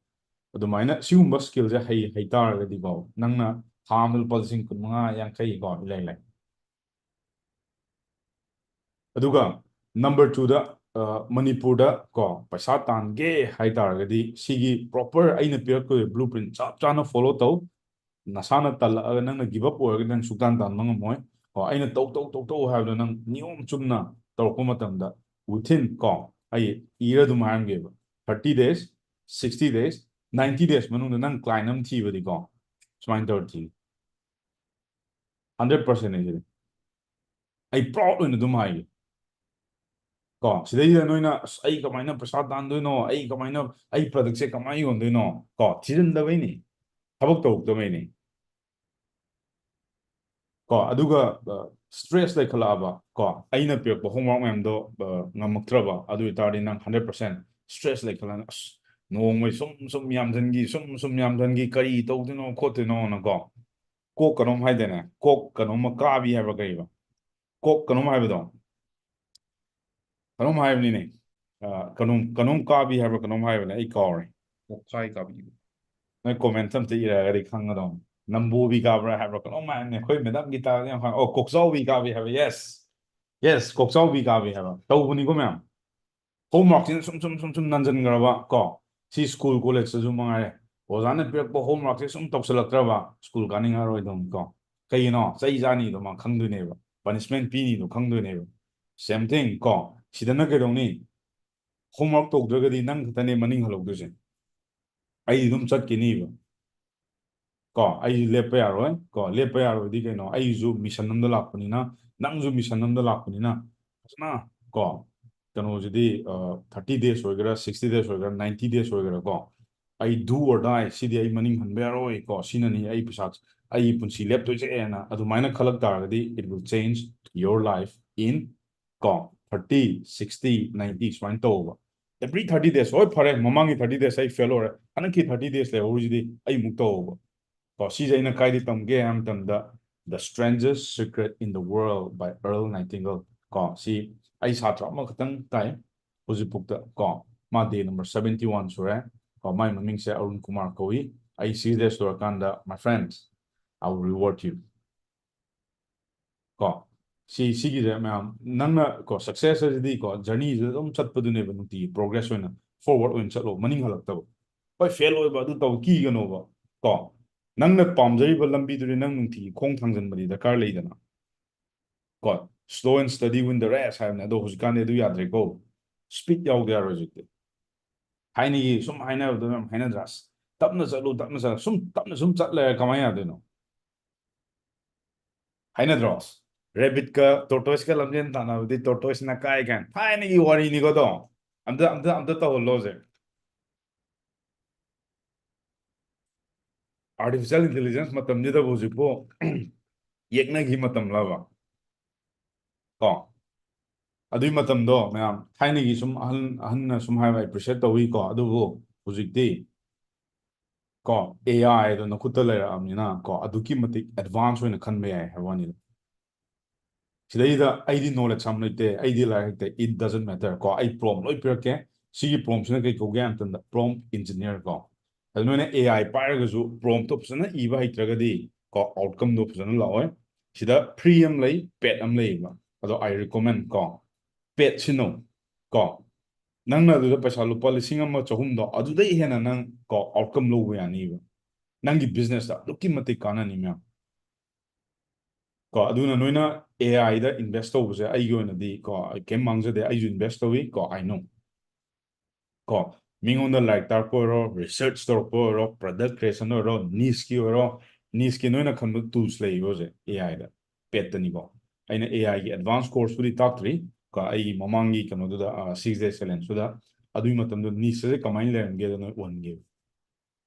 ꯑꯗꯨꯃꯥꯏꯅ ꯁꯤꯒꯨꯝꯕ skillꯁꯦ ꯍꯩ ꯍꯩ ꯇꯥꯔꯒꯗꯤꯀꯣ, ꯅꯪꯅ ꯊꯥ ꯑꯃꯗ ꯂꯨꯄꯥ ꯂꯤꯁꯤꯡ ꯀꯨꯟ ꯃꯉꯥ, ꯌꯥꯡꯈꯩ ꯀꯣ ꯏꯂꯩ ꯂꯩ꯫ ꯑꯗꯨꯒ number twoꯗ, ꯑ, ꯃꯅꯤꯄꯨꯔꯗ ꯀꯣ ꯄꯩꯁꯥ ꯇꯥꯟꯒꯦ ꯍꯥꯏ ꯇꯥꯔꯒꯗꯤ ꯁꯤꯒꯤ proper ꯑꯩꯅ ꯄꯤꯔꯛꯇꯣꯏꯕ blueprint ꯆꯞ ꯆꯥꯅ follow ꯇꯧ꯫ ꯅꯁꯥꯅ ꯇꯜꯂꯛꯑꯒ ꯅꯪꯅ give up ꯑꯣꯏꯔꯒꯗꯤ ꯅꯪ ꯁꯨꯛꯇꯥꯟ ꯇꯥꯟꯕ ꯉꯝꯃꯣꯏ꯫ ꯀꯣ, ꯑꯩꯅ ꯇꯧ, ꯇꯧ, ꯇꯧ, ꯇꯧ ꯍꯥꯏꯕꯗꯣ ꯅꯪ ꯅꯤꯌꯣꯝ ꯆꯨꯝꯅ ꯇꯧꯔꯛꯄ ꯃꯇꯝꯗ within, ꯀꯣ, ꯑꯩ ꯏꯔ ꯑꯗꯨꯝ ꯍꯥꯏꯔꯝꯒꯦꯕ, thirty days, sixty days, ninety days ꯃꯅꯨꯡꯗ ꯅꯪ client ꯑꯃ ꯊꯤꯕꯗꯤꯀꯣ, ꯁꯨꯃꯥꯏꯅ ꯇꯧꯔ ꯊꯤ꯫ Hundred percent ꯑꯩ ꯁꯤꯗꯤ꯫ ꯑꯩ proud ꯑꯣꯏꯅ ꯑꯗꯨꯝ ꯍꯥꯏꯒꯦ꯫ ꯀꯣ, ꯁꯤꯗꯩꯁꯤꯗ ꯅꯣꯏꯅ, "ꯑꯁ, ꯑꯩ ꯀꯃꯥꯏꯅ ꯄꯩꯁꯥ ꯇꯥꯟꯗꯣꯏꯅꯣ? ꯑꯩ ꯀꯃꯥꯏꯅ, ꯑꯩ productꯁꯦ ꯀꯃꯥꯏꯅ ꯌꯣꯟꯗꯣꯏꯅꯣ?" ꯀꯣ, ꯊꯤꯖꯤꯟꯗꯕꯩꯅꯤ꯫ ꯊꯕꯛ ꯇꯧꯔꯛꯇꯕꯩꯅꯤ꯫ ꯀꯣ, ꯑꯗꯨꯒ, ꯑ, stress ꯂꯩꯈꯠꯂꯛꯑꯕ, ꯀꯣ, ꯑꯩꯅ ꯄꯤꯔꯛꯄ homework ꯃꯌꯥꯝꯗꯣ, ꯑ, ꯉꯝꯃꯛꯇ꯭ꯔꯕ, ꯑꯗꯨ ꯑꯣꯏꯇꯥꯔꯗꯤ ꯅꯪ hundred percent stress ꯂꯩꯈꯠꯂꯛꯑꯅꯤ꯫ "ꯑꯁ, ꯅꯣꯡꯃꯩ ꯁꯨꯝ, ꯁꯨꯝ ꯌꯥꯝꯖꯟꯈꯤ, ꯁꯨꯝ, ꯁꯨꯝ ꯌꯥꯝꯖꯟꯈꯤ, ꯀꯔꯤ ꯇꯧꯗꯣꯏꯅꯣ, ꯈꯣꯠꯇꯣꯏꯅꯣꯅ", ꯀꯣ꯫ ꯀꯣꯛ ꯀꯩꯅꯣꯝ ꯍꯥꯏꯗꯥꯏꯅꯦ? ꯀꯣꯛ ꯀꯩꯅꯣꯝꯃ ꯀꯥꯕꯤ ꯍꯥꯏꯕ꯭ꯔꯥ ꯀꯩꯕ? ꯀꯣꯛ ꯀꯩꯅꯣꯝ ꯍꯥꯏꯕꯗꯣ? ꯀꯩꯅꯣꯝ ꯍꯥꯏꯕꯅꯤꯅꯦ꯫ ꯑ, ꯀꯩꯅꯣꯝ, ꯀꯩꯅꯣꯝ ꯀꯥꯕꯤ ꯍꯥꯏꯕ꯭ꯔꯥ ꯀꯩꯅꯣꯝ ꯍꯥꯏꯕꯅꯦ, ꯑꯩ ꯀꯥꯎꯔꯦ꯫ ꯀꯣꯛꯐꯥꯏ ꯀꯥꯕꯤ꯫ ꯅꯣꯏ comment ꯑꯝꯇ ꯏꯔꯒꯗꯤ ꯈꯪꯒꯗꯧꯅꯤ꯫ ꯅꯝꯕꯣꯕꯤ ꯀꯥꯕ꯭ꯔꯥ ꯍꯥꯏꯕ꯭ꯔꯥ ꯀꯩꯅꯣꯝ ꯍꯥꯏꯕꯅꯦ꯫ ꯑꯩꯈꯣꯏ madamꯒꯤ ꯇꯥꯔꯗꯤ ꯌꯥꯝ ꯈꯪꯉꯦ꯫ ꯑꯣ, ꯀꯣꯛꯆꯥꯎꯕꯤ ꯀꯥꯕꯤ ꯍꯥꯏꯕ꯫ Yes, yes, ꯀꯣꯛꯆꯥꯎꯕꯤ ꯀꯥꯕꯤ ꯍꯥꯏꯕ꯫ ꯇꯧꯕꯅꯤꯀꯣ ꯃꯌꯥꯝ꯫ Homeworkꯁꯤꯅ ꯁꯨꯝ, ꯁꯨꯝ, ꯁꯨꯝ, ꯁꯨꯝ ꯅꯟꯖꯟꯈ꯭ꯔꯕ, ꯀꯣ꯫ ꯁꯤ school collegeꯇꯁꯨ ꯃꯉꯥꯏꯔꯦ꯫ ꯑꯣꯖꯥꯅ ꯄꯤꯔꯛꯄ homeworkꯁꯦ ꯁꯨꯝ ꯇꯧꯁꯜꯂꯛꯇ꯭ꯔꯕ, school ꯀꯥꯅꯤꯡꯉꯔꯣꯏꯗꯧꯅꯤ, ꯀꯣ꯫ ꯀꯩꯒꯤꯅꯣ? ꯆꯩ ꯆꯥꯅꯤꯗꯣ ꯃꯥ ꯈꯪꯗꯣꯏꯅꯦꯕ꯫ Punishment ꯄꯤꯅꯤꯗꯣ ꯈꯪꯗꯣꯏꯅꯦꯕ꯫ Same thing, ꯀꯣ꯫ ꯁꯤꯗꯅ ꯀꯩꯗꯧꯅꯤ? Homework ꯇꯧꯗ꯭ꯔꯒꯗꯤ ꯅꯪ ꯈꯛꯇꯅꯦ ꯃꯅꯤꯡ ꯍꯜꯍꯧꯗꯣꯏꯁꯦ꯫ ꯑꯩꯗꯤ ꯑꯗꯨꯝ ꯆꯠꯈꯤꯅꯤꯕ꯫ ꯀꯣ, ꯑꯩꯁꯨ ꯂꯦꯞꯄ ꯌꯥꯔꯣꯏ꯫ ꯀꯣ, ꯂꯦꯞꯄ ꯌꯥꯔꯣꯏꯗꯤ ꯀꯩꯅꯣ? ꯑꯩꯁꯨ mission ꯑꯝꯗ ꯂꯥꯛꯄꯅꯤꯅ, ꯅꯪꯁꯨ mission ꯑꯝꯗ ꯂꯥꯛꯄꯅꯤꯅ, ꯐꯖꯅ, ꯀꯣ, ꯀꯩꯅꯣꯁꯤꯗꯤ, ꯑ, thirty days ꯑꯣꯏꯒꯦꯔꯥ, sixty days ꯑꯣꯏꯒꯦꯔꯥ, ninety days ꯑꯣꯏꯒꯦꯔꯥ, ꯀꯣ, ꯑꯩ do or die, ꯁꯤꯗꯤ ꯑꯩ ꯃꯅꯤꯡ ꯍꯟꯕ ꯌꯥꯔꯣꯏ, ꯀꯣ, ꯁꯤꯅꯅꯤ ꯑꯩ ꯄꯩꯁꯥ, ꯑꯩ ꯄꯨꯟꯁꯤ ꯂꯦꯞꯇꯣꯏꯁꯦꯅ ꯑꯗꯨꯃꯥꯏꯅ ꯈꯜꯂꯛ ꯇꯥꯔꯒꯗꯤ, it will change your life in, ꯀꯣ, thirty, sixty, ninety ꯁꯨꯃꯥꯏꯅ ꯇꯧꯕ꯫ Every thirty days, ꯍꯣꯏ, ꯐꯔꯦ, ꯃꯃꯥꯡꯒꯤ thirty days ꯑꯩ fail ꯑꯣꯏꯔꯦ, ꯍꯟꯗꯛꯀꯤ thirty days ꯂꯩꯍꯧꯔꯤꯁꯤꯗꯤ ꯑꯩ ꯑꯃꯨꯛ ꯇꯧꯕ꯫ ꯀꯣ, ꯁꯤꯁꯦ ꯑꯩꯅ ꯀꯥꯏꯗ ꯇꯝꯒꯦ ꯍꯥꯏꯕ ꯃꯇꯝꯗ, The Strangest Secret in the World by Earl Nightingale꯫ ꯀꯣ, ꯁꯤ ꯑꯩ ꯁꯥꯇ꯭ꯔ ꯑꯃꯈꯛꯇꯪ ꯇꯥꯏ ꯍꯧꯖꯤꯛꯐꯥꯎꯗ, ꯀꯣ, ꯃꯥ day number seventy one ꯁꯨꯔꯦ꯫ ꯀꯣ, ꯃꯥꯏ ꯃꯃꯤꯡꯁꯦ ꯑꯔꯨꯟ ꯀꯨꯃꯥꯔ ꯀꯧꯏ꯫ ꯑꯩ ꯁꯤꯗ ꯂꯣꯏꯔꯀꯥꯟꯗ, my friends, I will reward you. ꯀꯣ, ꯁꯤ, ꯁꯤꯒꯤꯁꯦ ꯃꯌꯥꯝ, ꯅꯪꯅ ꯀꯣ, success ꯑꯁꯤꯗꯤ ꯀꯣ, journey ꯁꯤꯗ ꯑꯗꯨꯝ ꯆꯠꯄꯗꯨꯅꯦꯕ, ꯅꯨꯡꯇꯤꯒꯤ progress ꯑꯣꯏꯅ, forward ꯑꯣꯏꯅ ꯆꯠꯂꯣ, ꯃꯅꯤꯡ ꯍꯜꯂꯛꯇꯕ꯫ ꯍꯣꯏ, fail ꯑꯣꯏꯕ ꯑꯗꯨ ꯇꯧ, ꯀꯤꯒꯅꯣꯕ꯫ ꯀꯣ, ꯅꯪꯅ ꯄꯥꯝꯖꯔꯤꯕ ꯂꯝꯕꯤꯗꯨꯗꯤ ꯅꯪ ꯅꯨꯡꯇꯤꯒꯤ ꯈꯣꯡ ꯊꯥꯡꯖꯟꯕꯗꯤ ꯗꯔꯀꯥꯔ ꯂꯩꯗꯅ꯫ ꯀꯣ, slow and steady win the race ꯍꯥꯏꯕꯅꯦ, ꯑꯗꯣ ꯍꯧꯖꯤꯛꯀꯥꯟꯗꯤ ꯑꯗꯨ ꯌꯥꯗ꯭ꯔꯦꯀꯣ꯫ Speed ꯌꯥꯎꯗ ꯌꯥꯔꯣꯏ ꯍꯧꯖꯤꯛꯇꯤ꯫ ꯊꯥꯏꯅꯒꯤ ꯁꯨꯝ ꯍꯥꯏꯅꯕꯗꯣ ꯃꯌꯥꯝ ꯍꯥꯏꯅꯗ꯭ꯔꯥ? "ꯑꯁ, ꯇꯞꯅ ꯆꯠꯂꯨ, ꯇꯞꯅ ꯆꯠꯂꯨ", ꯁꯨꯝ ꯇꯞꯅ ꯁꯨꯝ ꯆꯠ ꯂꯩꯔ ꯀꯃꯥꯏꯅ ꯌꯥꯗꯣꯏꯅꯣ? ꯍꯥꯏꯅꯗ꯭ꯔꯣ? Rabbit ꯀ tortoise ꯀ ꯂꯝꯖꯦꯟ ꯇꯥꯟꯅꯕꯗꯤ tortoise ꯅ ꯀꯥꯏ ꯀꯥꯏꯅ꯫ ꯊꯥꯏꯅꯒꯤ ꯋꯥꯔꯤꯅꯤꯀꯣ ꯑꯗꯣ꯫ ꯑꯝꯇ, ꯑꯝꯇ, ꯑꯝꯇ ꯇꯧꯍꯜꯂꯣ ꯍꯧꯖꯤꯛ꯫ Artificial intelligence ꯃꯇꯝꯁꯤꯗꯕꯨ ꯍꯧꯖꯤꯛꯄꯨ ꯌꯦꯛꯅꯈꯤ ꯃꯇꯝꯂꯕ? ꯀꯣ, ꯑꯗꯨꯏ ꯃꯇꯝꯗꯣ ꯃꯌꯥꯝ, ꯊꯥꯏꯅꯒꯤ ꯁꯨꯝ ꯑꯍꯟ, ꯑꯍꯟꯅ ꯁꯨꯝ ꯍꯥꯏꯕ appreciate ꯇꯧꯏꯀꯣ, ꯑꯗꯨꯕꯨ ꯍꯧꯖꯤꯛꯇꯤ ꯀꯣ, A I ꯗꯣ ꯅꯈꯨꯠꯇ ꯂꯩꯔꯛꯑꯕꯅꯤꯅ ꯀꯣ, ꯑꯗꯨꯛꯀꯤ ꯃꯇꯤꯛ advance ꯑꯣꯏꯅ ꯈꯟꯕ ꯌꯥꯏ ꯍꯥꯏꯕ ꯋꯥꯅꯤꯗ꯫ ꯁꯤꯗꯩꯗ ꯑꯩꯗꯤ knowledge ꯌꯥꯝ ꯂꯩꯇꯦ, ꯑꯩꯗꯤ ꯂꯥꯏꯔꯤꯛ ꯍꯩꯇꯦ, it doesn't matter ꯀꯣ, ꯑꯩ prompt ꯂꯣꯏ ꯄꯤꯔꯛꯀꯦ꯫ ꯁꯤꯒꯤ prompt ꯁꯤꯅ ꯀꯩ ꯀꯧꯒꯦ ꯍꯥꯏ ꯃꯇꯝꯗ, prompt engineer ꯀꯣ꯫ ꯑꯗꯨ ꯅꯣꯏꯅ A I ꯄꯥꯏꯔꯒꯁꯨ prompt ꯇꯣ ꯐꯖꯅ ꯏꯕ ꯍꯩꯇ꯭ꯔꯒꯗꯤ ꯀꯣ, outcome ꯗꯣ ꯐꯖꯅ ꯂꯥꯛꯑꯣꯏ꯫ ꯁꯤꯗ free ꯑꯃ ꯂꯩ, paid ꯑꯃ ꯂꯩꯌꯦꯕ꯫ ꯑꯗꯣ I recommend ꯀꯣ, paid ꯁꯤꯅꯧ ꯀꯣ꯫ ꯅꯪꯅ ꯑꯗꯨꯗ ꯄꯩꯁꯥ ꯂꯨꯄꯥ ꯂꯤꯁꯤꯡ ꯑꯃ ꯆꯍꯨꯝꯗꯣ, ꯑꯗꯨꯗꯩ ꯍꯦꯟꯅ ꯅꯪ ꯀꯣ, outcome ꯂꯧꯕ ꯌꯥꯅꯤꯕ꯫ ꯅꯪꯒꯤ business ꯇ ꯑꯗꯨꯛꯀꯤ ꯃꯇꯤꯛ ꯀꯥꯟꯅꯅꯤ ꯃꯌꯥꯝ꯫ ꯀꯣ, ꯑꯗꯨꯅ ꯅꯣꯏꯅ A I ꯗ invest ꯇꯧꯕꯁꯦ ꯑꯩꯒꯤ ꯑꯣꯏꯅꯗꯤ ꯀꯣ, ꯑꯩ ꯀꯩꯝ ꯃꯥꯡꯖꯗꯦ, ꯑꯩꯁꯨ invest ꯇꯧꯏ ꯀꯣ, I know꯫ ꯀꯣ, ꯃꯤꯉꯣꯟꯗ ꯂꯥꯏꯔꯤꯛ ꯇꯥꯛꯄ ꯑꯣꯏꯔꯣ, research ꯇꯧꯔꯛꯄ ꯑꯣꯏꯔꯣ, product creation ꯑꯣꯏꯔꯣ, niche ꯀꯤ ꯑꯣꯏꯔꯣ, niche ꯀꯤ ꯅꯣꯏꯅ ꯈꯟꯕ tools ꯂꯩꯌꯦꯕ ꯍꯧꯖꯤꯛ A I ꯗ, paid ꯇꯅꯤꯀꯣ꯫ ꯑꯩꯅ A I ꯒꯤ advance course ꯄꯨꯗꯤ ꯇꯥꯛꯇ꯭ꯔꯤ ꯀꯣ, ꯑꯩꯒꯤ ꯃꯃꯥꯡꯒꯤ ꯀꯩꯅꯣꯗꯨꯗ, ꯑ, six day challenge ꯇꯨꯗ, ꯑꯗꯨꯒꯤ ꯃꯇꯝꯗꯨꯗ niche ꯁꯦ ꯀꯃꯥꯏꯅ ꯂꯩꯔꯝꯒꯦꯗꯣ ꯅꯣꯏ ꯎꯍꯟꯒꯦ꯫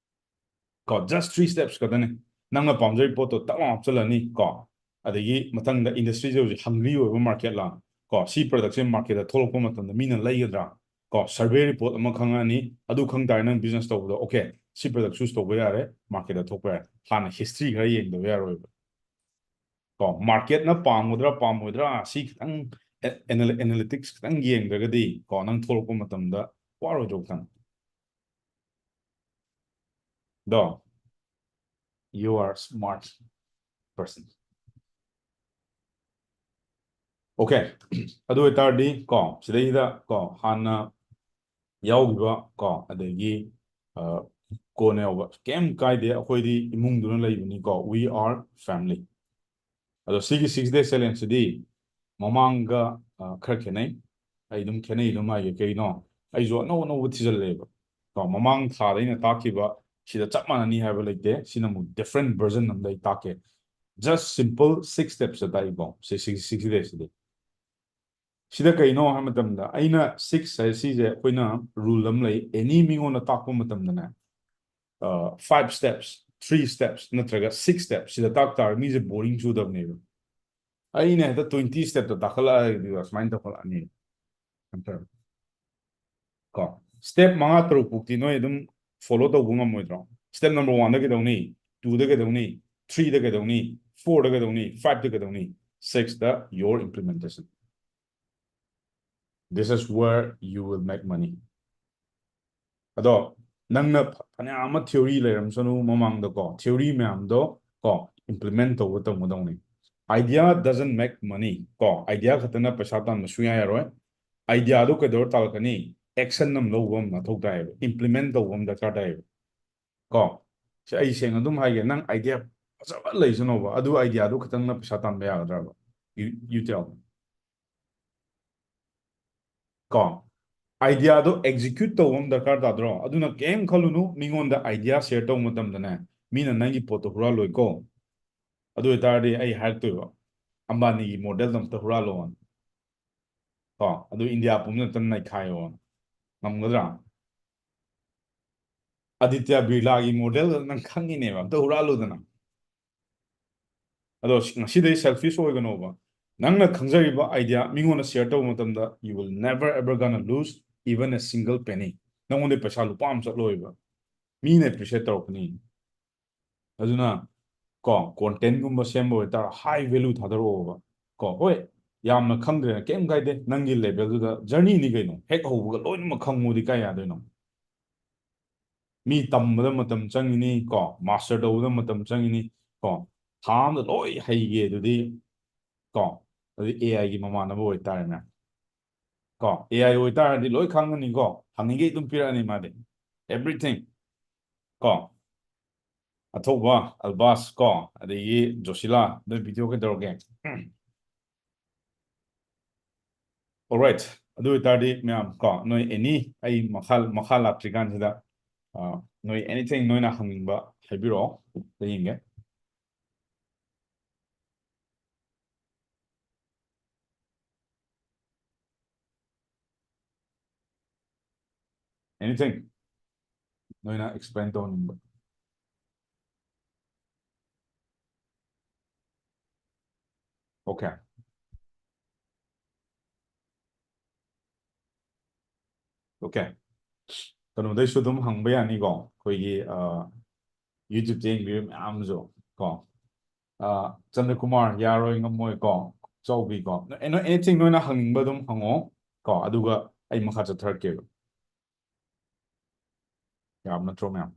ꯀꯣ, just three steps ꯈꯛꯇꯅꯦ꯫ ꯅꯪꯅ ꯄꯥꯝꯖꯔꯤꯕ ꯄꯣꯠꯇꯣ ꯇꯛ ꯂꯥꯎꯅ ꯍꯥꯞꯆꯤꯜꯂꯅꯤ ꯀꯣ꯫ ꯑꯗꯒꯤ ꯃꯊꯪꯗ industry ꯁꯦ ꯍꯧꯖꯤꯛ hungry ꯑꯣꯏꯕ market ꯂꯥ ꯀꯣ, ꯁꯤ product ꯁꯦ market ꯇ ꯊꯣꯛꯂꯛꯄ ꯃꯇꯝꯗ ꯃꯤꯅ ꯂꯩꯒꯗ꯭ꯔꯥ ꯀꯣ, survey report ꯑꯃ ꯈꯪꯉꯛꯑꯅꯤ꯫ ꯑꯗꯨ ꯈꯪ ꯇꯥꯔꯦ ꯅꯪ business ꯇꯧꯕꯗꯣ, okay, ꯁꯤ product choose ꯇꯧꯕ ꯌꯥꯔꯦ, market ꯇ ꯊꯣꯛꯄ ꯌꯥꯔꯦ꯫ ꯍꯥꯟꯅ history ꯈꯔ ꯌꯦꯡꯗꯕ ꯌꯥꯔꯣꯏꯕ꯫ ꯀꯣ, market ꯅ ꯄꯥꯝꯒꯗ꯭ꯔꯥ ꯄꯥꯝꯃꯣꯏꯗ꯭ꯔꯥ ꯁꯤ ꯈꯤꯇꯪ, ꯑꯦ-, anal-, analytics ꯈꯤꯇꯪ ꯌꯦꯡꯗ꯭ꯔꯒꯗꯤ ꯀꯣ, ꯅꯪ ꯊꯣꯛꯂꯛꯄ ꯃꯇꯝꯗ ꯋꯥꯔꯣꯏꯗ꯭ꯔꯣ ꯈꯤꯇꯪ? ꯗꯣ, you are smart person. Okay, ꯑꯗꯨ ꯑꯣꯏꯇꯥꯔꯗꯤ ꯀꯣ, ꯁꯤꯗꯩꯗ ꯀꯣ, ꯍꯥꯟꯅ ꯌꯥꯎꯈꯤꯕ ꯀꯣ, ꯑꯗꯒꯤ ꯑ, ꯀꯣꯟꯅ ꯌꯥꯎꯕ ꯀꯩꯝ ꯀꯥꯏꯗꯦ, ꯑꯩꯈꯣꯏꯗꯤ ꯏꯃꯨꯡꯗꯨꯅ ꯂꯩꯕꯅꯤꯀꯣ, we are family. ꯑꯗꯣ ꯁꯤꯒꯤ six day challenge ꯁꯤꯗꯤ ꯃꯃꯥꯡꯒ ꯑ, ꯈꯔ ꯈꯦꯠꯅꯩ꯫ ꯑꯩ ꯑꯗꯨꯝ ꯈꯦꯠꯅꯩ ꯑꯗꯨꯝ ꯍꯥꯏꯒꯦ꯫ ꯀꯩꯅꯣ, ꯑꯩꯁꯨ ꯑꯅꯧ ꯑꯅꯧꯕ ꯊꯤꯖꯤꯜꯂꯦꯕ ꯀꯣ, ꯃꯃꯥꯡ ꯊꯥꯗ ꯑꯩꯅ ꯇꯥꯛꯈꯤꯕ ꯁꯤꯗ ꯆꯞ ꯃꯥꯟꯅꯅꯤ ꯍꯥꯏꯕ ꯂꯩꯇꯦ꯫ ꯁꯤꯅ ꯑꯃꯨꯛ different version ꯑꯃꯗ ꯑꯩ ꯇꯥꯛꯀꯦ꯫ Just simple six steps ꯇ ꯇꯥꯛꯏꯀꯣ, ꯁꯤ six, six day ꯁꯤꯗꯤ꯫ ꯁꯤꯗ ꯀꯩꯅꯣ ꯍꯥꯏꯕ ꯃꯇꯝꯗ, ꯑꯩꯅ six ꯍꯥꯏ ꯁꯤꯁꯦ ꯑꯩꯈꯣꯏꯅ rule ꯑꯃ ꯂꯩ, any ꯃꯤꯉꯣꯟꯗ ꯇꯥꯛꯄ ꯃꯇꯝꯗꯅꯦ, ꯑ, five steps, three steps ꯅꯠꯇ꯭ꯔꯒ six steps ꯁꯤꯗ ꯇꯥꯛ ꯇꯥꯔꯒ ꯃꯤꯁꯦ boring ꯆꯨꯗꯕꯅꯦꯕ꯫ ꯑꯩꯅ ꯍꯦꯛꯇ twenty step ꯇ ꯇꯥꯈꯠꯂꯛꯑꯗꯤ ꯑꯁꯨꯃꯥꯏꯅ ꯇꯧꯈꯠꯂꯛꯑꯅꯤ꯫ ꯀꯣ, step ꯃꯉꯥ ꯇꯔꯨꯛ ꯐꯥꯎꯗꯤ ꯅꯣꯏ ꯑꯗꯨꯝ follow ꯇꯧꯕ ꯉꯝꯃꯣꯏꯗ꯭ꯔꯣ? Step number one ꯗ ꯀꯩꯗꯧꯅꯤ? Two ꯗ ꯀꯩꯗꯧꯅꯤ? Three ꯗ ꯀꯩꯗꯧꯅꯤ? Four ꯗ ꯀꯩꯗꯧꯅꯤ? Five ꯗ ꯀꯩꯗꯧꯅꯤ? Six the your implementation. This is where you will make money. ꯑꯗꯣ ꯅꯪꯅ ꯐ-, ꯐꯅꯌꯥꯝ ꯑꯃ theory ꯂꯩꯔꯝꯁꯅꯨ ꯃꯃꯥꯡꯗꯀꯣ, theory ꯃꯌꯥꯝꯗꯣ ꯀꯣ implement ꯇꯧꯕ ꯇꯝꯒꯗꯧꯅꯤ꯫ Idea doesn't make money ꯀꯣ, idea ꯈꯛꯇꯅ ꯄꯩꯁꯥ ꯇꯥꯟꯕ ꯁꯨꯡꯌꯥ ꯌꯥꯔꯣꯏ꯫ Idea ꯗꯣ ꯀꯩꯗꯧꯔ ꯇꯥꯜꯂꯛꯀꯅꯤ? Action ꯑꯃ ꯂꯧꯕ ꯑꯃ ꯃꯊꯧ ꯇꯥꯏꯌꯦꯕ, implement ꯇꯧꯕ ꯑꯃ ꯗꯔꯀꯥꯔ ꯇꯥꯏꯌꯦꯕ ꯀꯣ꯫ ꯁꯤ ꯑꯩ ꯁꯦꯡꯅ ꯑꯗꯨꯝ ꯍꯥꯏꯒꯦ, ꯅꯪ idea ꯐꯖꯕ ꯂꯩꯁꯅꯣꯕ, ꯑꯗꯨ idea ꯗꯣ ꯈꯛꯇꯪꯅ ꯄꯩꯁꯥ ꯇꯥꯟꯕ ꯌꯥꯒꯗ꯭ꯔꯕ? You, you tell me. ꯀꯣ, idea ꯗꯣ execute ꯇꯧꯕ ꯑꯃ ꯗꯔꯀꯥꯔ ꯇꯥꯗ꯭ꯔꯣ? ꯑꯗꯨꯅ ꯀꯩꯝ ꯈꯜꯂꯨꯅꯨ, ꯃꯤꯉꯣꯟꯗ idea share ꯇꯧꯕ ꯃꯇꯝꯗꯅꯦ, ꯃꯤꯅ ꯅꯪꯒꯤ ꯄꯣꯠꯇꯣ ꯍꯨꯔꯥꯜꯂꯣꯏꯀꯣ꯫ ꯑꯗꯨ ꯑꯣꯏꯇꯥꯔꯗꯤ ꯑꯩ ꯍꯥꯏꯔꯛꯇꯣꯏꯕ, ꯑꯝꯕꯥꯅꯤꯒꯤ model ꯗꯣ ꯑꯝꯇ ꯍꯨꯔꯥꯜꯂꯣꯅ꯫ ꯀꯣ, ꯑꯗꯨ ꯏꯟꯗꯤꯌꯥ ꯄꯨꯝꯅꯃꯛꯇ ꯅꯩꯈꯥꯏꯌꯣꯅ꯫ ꯉꯝꯒꯗ꯭ꯔꯥ? ꯑꯗꯤꯇ꯭ꯌ ꯕꯤꯔꯂꯥꯒꯤ model ꯅꯪ ꯈꯪꯉꯤꯅꯦꯕ, ꯑꯝꯇ ꯍꯨꯔꯥꯜꯂꯨꯗꯅ꯫ ꯑꯗꯣ ꯁꯤ-, ꯉꯁꯤꯗꯩ selfish ꯑꯣꯏꯒꯅꯣꯕ꯫ ꯅꯪꯅ ꯈꯪꯖꯔꯤꯕ idea ꯃꯤꯉꯣꯟꯗ share ꯇꯧꯕ ꯃꯇꯝꯗ, you will never ever gonna lose even a single penny. ꯅꯪꯉꯣꯟꯗ ꯄꯩꯁꯥ ꯂꯨꯄꯥ ꯑꯃ ꯆꯠꯂꯣꯏꯕ꯫ ꯃꯤꯅ appreciate ꯇꯧꯔꯛꯀꯅꯤ꯫ ꯑꯗꯨꯅ ꯀꯣ, content ꯒꯨꯝꯕ ꯁꯦꯝꯕ ꯑꯣꯏꯇꯥꯔ high value ꯊꯥꯗꯔꯛꯑꯣꯕ꯫ ꯀꯣ, ꯍꯣꯏ, ꯌꯥꯝꯅ ꯈꯪꯗ꯭ꯔꯦꯅ ꯀꯩꯝ ꯀꯥꯏꯗꯦ, ꯅꯪꯒꯤ level ꯗꯨꯗ journey ꯅꯤ ꯀꯩꯅꯣ, ꯍꯦꯛ ꯍꯧꯕꯒ ꯂꯣꯏꯅꯃꯛ ꯈꯪꯉꯨꯗꯤ ꯀꯥꯏ ꯌꯥꯗꯣꯏꯅꯣ? ꯃꯤ ꯇꯝꯕꯗ ꯃꯇꯝ ꯆꯪꯉꯤꯅꯤ ꯀꯣ, ꯃꯥꯁꯇꯔ ꯇꯧꯕꯗ ꯃꯇꯝ ꯆꯪꯉꯤꯅꯤ ꯀꯣ, ꯊꯥ ꯑꯃꯗ ꯂꯣꯏ ꯍꯩꯒꯦ ꯑꯗꯨꯗꯤ ꯀꯣ, ꯑꯗꯨꯗꯤ ꯑꯦ ꯑꯥꯏꯒꯤ ꯃꯃꯥꯟꯅꯕ ꯑꯣꯏꯇꯥꯔꯦꯅꯦ ꯀꯣ꯫ ꯑꯦ ꯑꯥꯏ ꯑꯣꯏꯇꯥꯔꯗꯤ ꯂꯣꯏ ꯈꯪꯉꯅꯤꯀꯣ, ꯍꯪꯉꯤꯒꯩ ꯑꯗꯨꯝ ꯄꯤꯔꯛꯑꯅꯤ ꯃꯥꯗꯤ, everything ꯀꯣ꯫ ꯑꯊꯧꯕ, ꯑꯜꯕꯥꯁ ꯀꯣ, ꯑꯗꯒꯤ ꯖꯣꯁꯤꯂꯥ, ꯅꯣꯏ ꯚꯤꯗꯤꯑꯣ ꯀꯩꯗꯧꯔꯒꯦ? Alright, ꯑꯗꯨ ꯑꯣꯏꯇꯥꯔꯗꯤ ꯃꯌꯥꯝ ꯀꯣ, ꯅꯣꯏ ꯑꯦꯅꯤ ꯑꯩ ꯃꯈꯥ ꯃꯈꯥ ꯂꯥꯛꯇ꯭ꯔꯤꯀꯥꯟꯁꯤꯗ ꯑ, ꯅꯣꯏ anything ꯅꯣꯏꯅ ꯍꯪꯅꯤꯡꯕ ꯍꯥꯏꯕꯤꯔꯛꯑꯣ, ꯑꯝꯇ ꯌꯦꯡꯒꯦ꯫ Anything ꯅꯣꯏꯅ explain ꯇꯧꯍꯟꯅꯤꯡꯕ? Okay. Okay. ꯀꯩꯅꯣꯗꯩꯁꯨ ꯑꯗꯨꯝ ꯍꯪꯕ ꯌꯥꯅꯤꯀꯣ, ꯑꯩꯈꯣꯏꯒꯤ ꯑ, YouTube ꯌꯦꯡꯕꯤꯕ ꯃꯌꯥꯝꯁꯨ ꯀꯣ꯫ ꯑ, ꯆꯟꯗ꯭ꯔꯀꯨꯃꯥꯔ, ꯌꯥꯔꯣꯏ, ꯉꯝꯃꯣꯏ ꯀꯣ, ꯆꯥꯎꯕꯤ ꯀꯣ, ꯅꯣꯏ, ꯅꯣꯏ anything ꯅꯣꯏꯅ ꯍꯪꯅꯤꯡꯕ ꯑꯗꯨꯝ ꯍꯪꯉꯣ ꯀꯣ, ꯑꯗꯨꯒ ꯑꯩ ꯃꯈꯥ ꯆꯠꯊꯔꯛꯀꯦꯕ꯫ ꯌꯥꯕ ꯅꯠꯇ꯭ꯔꯣ ꯃꯌꯥꯝ?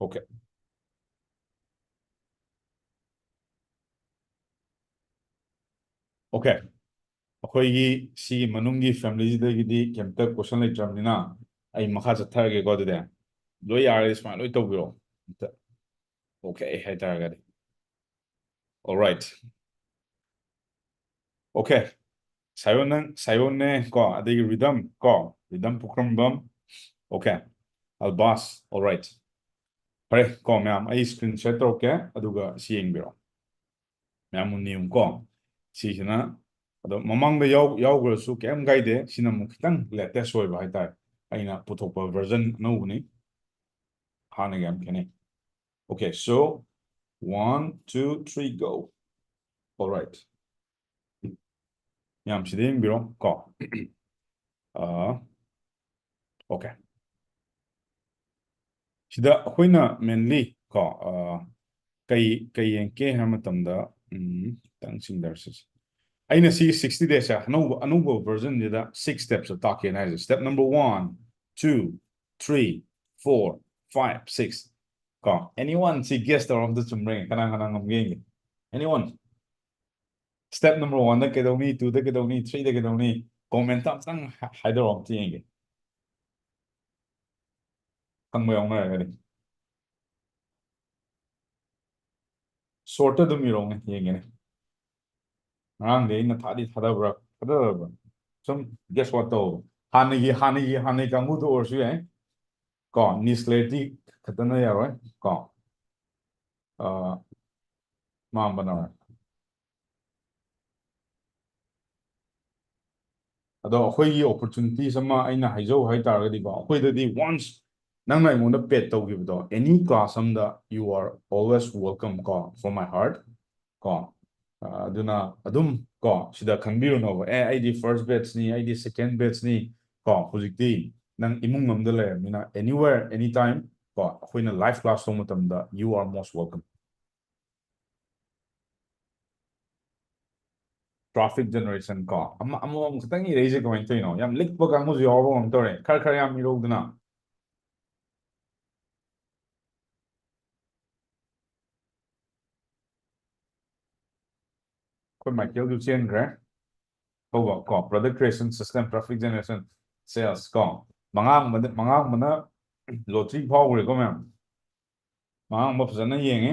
Okay. Okay. ꯑꯩꯈꯣꯏꯒꯤ ꯁꯤꯒꯤ ꯃꯅꯨꯡꯒꯤ ꯐꯦꯃꯤꯂꯤꯁꯤꯗꯒꯤꯗꯤ ꯀꯩꯝꯇ ꯀꯣꯏꯁꯟ ꯂꯩꯇ꯭ꯔꯕꯅꯤꯅ ꯑꯩ ꯃꯈꯥ ꯆꯠꯊꯔꯒꯦꯀꯣ꯫ ꯑꯗꯨꯗꯤ ꯂꯣꯏ ꯌꯥꯔꯗꯤ ꯁꯨꯃꯥꯏꯅ ꯂꯣꯏ ꯇꯧꯕꯤꯔꯣ ꯑꯝꯇ꯫ Okay ꯍꯥꯏꯇꯥꯔꯒꯗꯤ꯫ Alright. Okay. ꯁꯥꯏꯌꯣꯟ ꯅꯪ, ꯁꯥꯏꯌꯣꯟꯅꯦ ꯀꯣ, ꯑꯗꯒꯤ ꯔꯤꯗꯝ ꯀꯣ, ꯔꯤꯗꯝ ꯄꯨꯈ꯭ꯔꯝꯕꯝ꯫ Okay. ꯑꯜꯕꯥꯁ꯫ Alright. ꯐꯔꯦ ꯀꯣ ꯃꯌꯥꯝ, ꯑꯩ screen share ꯇꯧꯔꯛꯀꯦ, ꯑꯗꯨꯒ ꯁꯤ ꯌꯦꯡꯕꯤꯔꯣ꯫ ꯃꯌꯥꯝ ꯃꯨꯟꯅ ꯌꯦꯡꯉꯨꯀꯣ꯫ ꯁꯤꯁꯤꯅ, ꯑꯗꯣ ꯃꯃꯥꯡꯗ ꯌꯥꯎ-, ꯌꯥꯎꯈ꯭ꯔꯁꯨ ꯀꯩꯝ ꯀꯥꯏꯗꯦ꯫ ꯁꯤꯅ ꯑꯃꯨꯛ ꯈꯤꯇꯪ latest ꯑꯣꯏꯕ ꯍꯥꯏꯇꯥꯔꯦ꯫ ꯑꯩꯅ ꯄꯨꯊꯣꯛꯄ version ꯑꯅꯧꯕꯅꯤ꯫ ꯍꯥꯟꯅꯒ ꯌꯥꯝ ꯈꯦꯠꯅꯩ꯫ Okay, so one, two, three, go. Alright. ꯃꯌꯥꯝ ꯁꯤꯗ ꯌꯦꯡꯕꯤꯔꯣ ꯀꯣ꯫ ꯑꯥ, okay. ꯁꯤꯗ ꯑꯩꯈꯣꯏꯅ mainly ꯀꯣ, ꯑꯥ, ꯀꯩ, ꯀꯩ ꯌꯦꯡꯒꯦ ꯍꯥꯏꯕ ꯃꯇꯝꯗ, ꯎꯝ, ꯈꯤꯇꯪ ꯆꯤꯡꯊꯔꯁꯤ꯫ ꯑꯩꯅ ꯁꯤ sixty days ꯁꯦ ꯑꯅꯧꯕ ꯑꯅꯧꯕ version ꯁꯤꯗ six steps ꯇꯥꯛꯀꯦꯅ ꯍꯥꯏꯁꯦ. Step number one, two, three, four, five, six. ꯀꯣ, anyone ꯁꯤ guess ꯇꯧꯔꯣ, ꯑꯝꯇ ꯆꯨꯝꯕ꯭ꯔꯥ ꯌꯦꯡꯒꯦ, ꯀꯅꯥ ꯀꯅꯥ ꯉꯝꯒꯦ ꯌꯦꯡꯒꯦ. Anyone? Step number one ꯗ ꯀꯩꯗꯧꯅꯤ, two ꯗ ꯀꯩꯗꯧꯅꯤ, three ꯗ ꯀꯩꯗꯧꯅꯤ? Comment ꯇ ꯑꯝꯇꯪ ꯍꯥꯏ- ꯍꯥꯏꯗꯣꯔꯛꯑꯣ, ꯑꯝꯇ ꯌꯦꯡꯒꯦ. ꯈꯪꯕ ꯌꯥꯎꯅꯔꯒꯗꯤ short ꯇ ꯑꯗꯨꯝ ꯏꯔꯣꯅꯦ, ꯌꯦꯡꯒꯦꯅꯦ. ꯉꯔꯥꯡꯗꯤ ꯑꯩꯅ ꯊꯥꯗꯤ ꯊꯥꯗꯕ꯭ꯔꯥ ꯊꯥꯗꯗꯕ꯭ꯔꯥ, ꯁꯨꯝ guess what ꯇꯧ. ꯍꯥꯟꯅꯒꯤ ꯍꯥꯟꯅꯒꯤ ꯍꯥꯟꯅꯒꯤ ꯀꯥꯡꯕꯨꯗꯣ ꯑꯣꯏꯔꯁꯨ ꯌꯥꯏ. ꯀꯣ, niche clarity ꯈꯛꯇꯅ ꯌꯥꯔꯣꯏ. ꯀꯣ, ꯑ, ꯃꯥꯡꯕꯅ ꯑꯗꯣ ꯑꯩꯈꯣꯏꯒꯤ opportunities ꯑꯃ ꯑꯩꯅ ꯍꯥꯏꯖꯧ ꯍꯥꯏꯇꯥꯔꯒꯗꯤꯀꯣ, ꯑꯩꯈꯣꯏꯗꯗꯤ once ꯅꯪꯅ ꯑꯩꯉꯣꯟꯗ paid ꯇꯧꯈꯤꯕꯗꯣ, any class ꯑꯝꯗ you are always welcome ꯀꯣ, from my heart. ꯀꯣ, ꯑ, ꯑꯗꯨꯅ ꯑꯗꯨꯝ ꯀꯣ, ꯁꯤꯗ ꯈꯟꯕꯤꯔꯨꯅꯣꯕ, "ꯑꯦ, ꯑꯩꯗꯤ first batch ꯅꯤ, ꯑꯩꯗꯤ second batch ꯅꯤ"꯫ ꯀꯣ, ꯍꯧꯖꯤꯛꯇꯤ ꯅꯪ ꯏꯃꯨꯡ ꯑꯃꯗ ꯂꯩꯔꯕꯅꯤꯅ, anywhere, anytime, ꯀꯣ, ꯑꯩꯈꯣꯏꯅ live class ꯇꯧꯕ ꯃꯇꯝꯗ you are most welcome. Traffic generation ꯀꯣ, ꯑꯃ ꯑꯃꯃꯝ ꯈꯛꯇꯪ ꯏꯔꯛꯏꯁꯦ ꯀꯃꯥꯏꯅ ꯇꯧꯔꯤꯅꯣ? ꯌꯥꯝ ꯂꯤꯛꯄ ꯀꯥꯡꯕꯨꯁꯨ ꯌꯥꯎꯕ ꯑꯃ ꯇꯧꯔꯦ, ꯈꯔ ꯈꯔ ꯌꯥꯝ ꯏꯔꯧꯗꯅ꯫ ꯑꯩꯈꯣꯏ ꯃꯥꯏꯀꯦꯜꯁꯨ ꯆꯦꯟꯈ꯭ꯔꯦ꯫ ꯇꯧꯕ ꯀꯣ, product creation system, traffic generation, sales ꯀꯣ, ꯃꯉꯥꯡꯕꯗ ꯃꯉꯥꯡꯕꯅ lottery ꯐꯥꯎꯈ꯭ꯔꯦꯀꯣ ꯃꯌꯥꯝ꯫ ꯃꯉꯥꯡꯕ ꯐꯖꯅ ꯌꯦꯡꯉꯤ꯫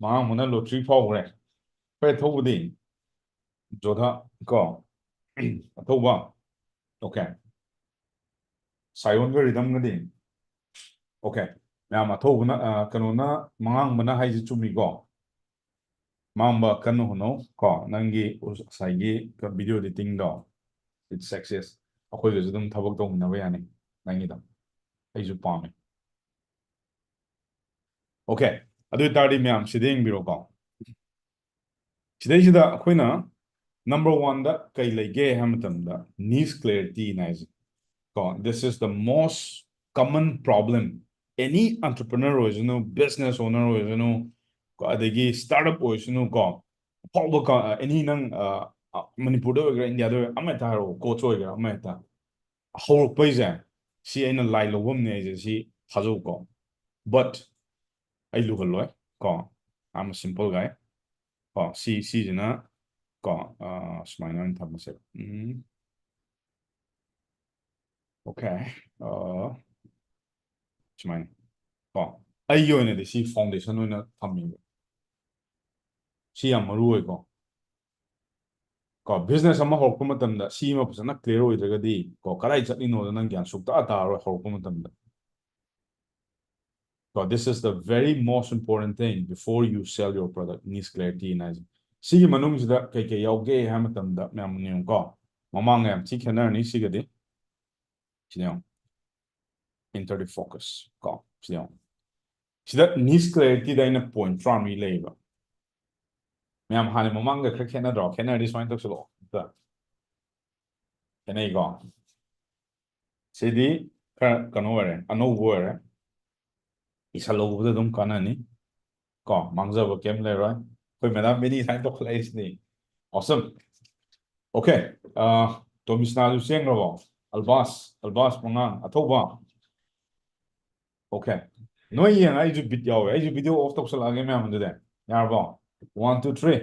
ꯃꯉꯥꯡꯕꯅ lottery ꯐꯥꯎꯈ꯭ꯔꯦ꯫ ꯑꯩꯈꯣꯏ ꯑꯊꯧꯕꯗꯤ ꯖꯣꯙꯥ ꯀꯣ, ꯑꯊꯧꯕ꯫ Okay, ꯁꯥꯏꯌꯣꯟꯒ ꯔꯤꯗꯝꯒꯗꯤ꯫ Okay, ꯃꯌꯥꯝ ꯑꯊꯧꯕꯅ, ꯑ, ꯀꯩꯅꯣꯅ, ꯃꯉꯥꯡꯕꯅ ꯍꯥꯏꯁꯦ ꯆꯨꯝꯃꯤꯀꯣ꯫ ꯃꯥꯡꯕ ꯀꯟꯅ ꯍꯣꯠꯅꯧ ꯀꯣ, ꯅꯪꯒꯤ ꯉꯁꯥꯏꯒꯤ video editing ꯗꯣ, it's success. ꯑꯩꯈꯣꯏꯒꯁꯨ ꯑꯗꯨꯝ ꯊꯕꯛ ꯇꯧꯃꯤꯟꯅꯕ ꯌꯥꯅꯤ ꯅꯪꯒꯤꯗꯣ꯫ ꯑꯩꯁꯨ ꯄꯥꯝꯃꯦ꯫ Okay, ꯑꯗꯨ ꯑꯣꯏꯇꯥꯔꯗꯤ ꯃꯌꯥꯝ ꯁꯤꯗ ꯌꯦꯡꯕꯤꯔꯣꯀꯣ꯫ ꯁꯤꯗꯩꯁꯤꯗ ꯑꯩꯈꯣꯏꯅ number one ꯗ ꯀꯩ ꯂꯩꯒꯦ ꯍꯥꯏꯕ ꯃꯇꯝꯗ niche clarity ꯅ ꯍꯥꯏꯁꯦ ꯀꯣ, this is the most common problem. Any entrepreneur ꯑꯣꯏꯁꯅꯨ, business owner ꯑꯣꯏꯁꯅꯨ, ꯀꯣ, ꯑꯗꯒꯤ startup ꯑꯣꯏꯁꯅꯨ ꯀꯣ, ꯑꯐꯥꯎꯕ ꯑꯦꯅꯤ ꯅꯪ ꯑ, ꯑ, ꯃꯅꯤꯄꯨꯔꯗ ꯑꯣꯏꯒꯦꯔꯥ, ꯏꯟꯗꯤꯌꯥꯗ ꯑꯣꯏꯒꯦꯔꯥ, ꯑꯃ ꯍꯦꯛꯇ ꯍꯥꯏꯔꯛꯑꯣ, ꯀꯣꯆ ꯑꯣꯏꯒꯦꯔꯥ, ꯑꯃ ꯍꯦꯛꯇ, ꯍꯧꯔꯛꯄꯩꯁꯦ ꯁꯤ ꯑꯩꯅ ꯂꯥꯏ ꯂꯧꯐꯝꯅꯦ ꯍꯥꯏꯁꯦ ꯁꯤ ꯊꯥꯖꯧꯀꯣ. But ꯑꯩ ꯂꯨꯍꯜꯂꯣꯏ ꯀꯣ. I'm a simple guy. ꯀꯣ, ꯁꯤ ꯁꯤꯁꯤꯅ ꯀꯣ, ꯑ, ꯁꯨꯃꯥꯏꯅ ꯑꯣꯏꯅ ꯊꯝꯃꯁꯦ. ꯎꯝ. Okay. ꯑ, ꯁꯨꯃꯥꯏꯅ ꯀꯣ, ꯑꯩꯒꯤ ꯑꯣꯏꯅꯗꯤ ꯁꯤ foundation ꯑꯣꯏꯅ ꯊꯝꯃꯦꯕ. ꯁꯤ ꯌꯥꯝ ꯃꯔꯨ ꯑꯣꯏꯀꯣ. ꯀꯣ, business ꯑꯃ ꯍꯧꯔꯛꯄ ꯃꯇꯝꯗ ꯁꯤ ꯑꯃ ꯐꯖꯅ clear ꯑꯣꯏꯗ꯭ꯔꯒꯗꯤ ꯀꯣ, ꯀꯗꯥꯏ ꯆꯠꯂꯤꯅꯣꯗ ꯅꯪ ꯒ꯭ꯌꯥꯟ ꯁꯨꯛꯇꯥ ꯇꯥꯔꯣꯏ ꯍꯧꯔꯛꯄ ꯃꯇꯝꯗ. ꯀꯣ, this is the very most important thing before you sell your product, niche clarity ꯍꯥꯏꯁꯦ. ꯁꯤꯒꯤ ꯃꯅꯨꯡꯁꯤꯗ ꯀꯩ ꯀꯩ ꯌꯥꯎꯒꯦ ꯍꯥꯏꯕ ꯃꯇꯝꯗ ꯃꯌꯥꯝ ꯌꯦꯡꯉꯨꯀꯣ, ꯃꯃꯥꯡꯒ ꯌꯥꯝ ꯊꯤ ꯈꯦꯠꯅꯔꯅꯤ ꯁꯤꯒꯗꯤ. ꯁꯤꯗ ꯌꯦꯡꯉꯨ, enter the focus ꯀꯣ, ꯁꯤꯗ ꯌꯦꯡꯉꯨ. ꯁꯤꯗ niche clarity ꯗ ꯑꯩꯅ point ꯇꯔꯥꯃꯔꯤ ꯂꯩꯌꯦꯕ. ꯃꯌꯥꯝ ꯍꯥꯟꯅ ꯃꯃꯥꯡꯒ ꯈꯔ ꯈꯦꯠꯅꯗ꯭ꯔꯣ? ꯈꯦꯠꯅꯔꯗꯤ ꯁꯨꯃꯥꯏꯅ ꯇꯧꯁꯤꯜꯂꯛꯑꯣ ꯑꯝꯇ. ꯈꯦꯠꯅꯩꯀꯣ? ꯁꯤꯗꯤ ꯈꯔ ꯀꯩꯅꯣ ꯑꯣꯏꯔꯦ, ꯑꯅꯧꯕ ꯑꯣꯏꯔꯦ. ꯏꯁꯜꯍꯧꯕꯗ ꯑꯗꯨꯝ ꯀꯥꯟꯅꯅꯤ ꯀꯣ, ꯃꯥꯡꯖꯕ ꯀꯩꯝ ꯂꯩꯔꯣꯏ. ꯑꯩꯈꯣꯏ ꯃꯦꯗꯥꯝ ꯃꯤꯅꯤ ꯁꯥꯏꯟ ꯇꯧꯈꯠꯂꯛꯏꯁꯤꯅꯤ. Awesome. Okay. ꯇꯣꯃꯤꯁꯅꯥꯁꯨ ꯆꯦꯟꯈ꯭ꯔꯕꯣ? ꯑꯜꯕꯥꯁ, ꯑꯜꯕꯥꯁ ꯃꯉꯥꯡ ꯑꯊꯧꯕ. Okay. ꯅꯣꯏ ꯌꯦꯡꯉ ꯑꯩꯁꯨ ꯕꯤꯠ ꯌꯥꯎꯋꯦ. ꯑꯩꯁꯨ video off ꯇꯧꯁꯜꯂꯛꯑꯒꯦ ꯃꯌꯥꯝ ꯑꯗꯨꯗꯤ. ꯌꯥꯔꯕꯣ? One, two, three.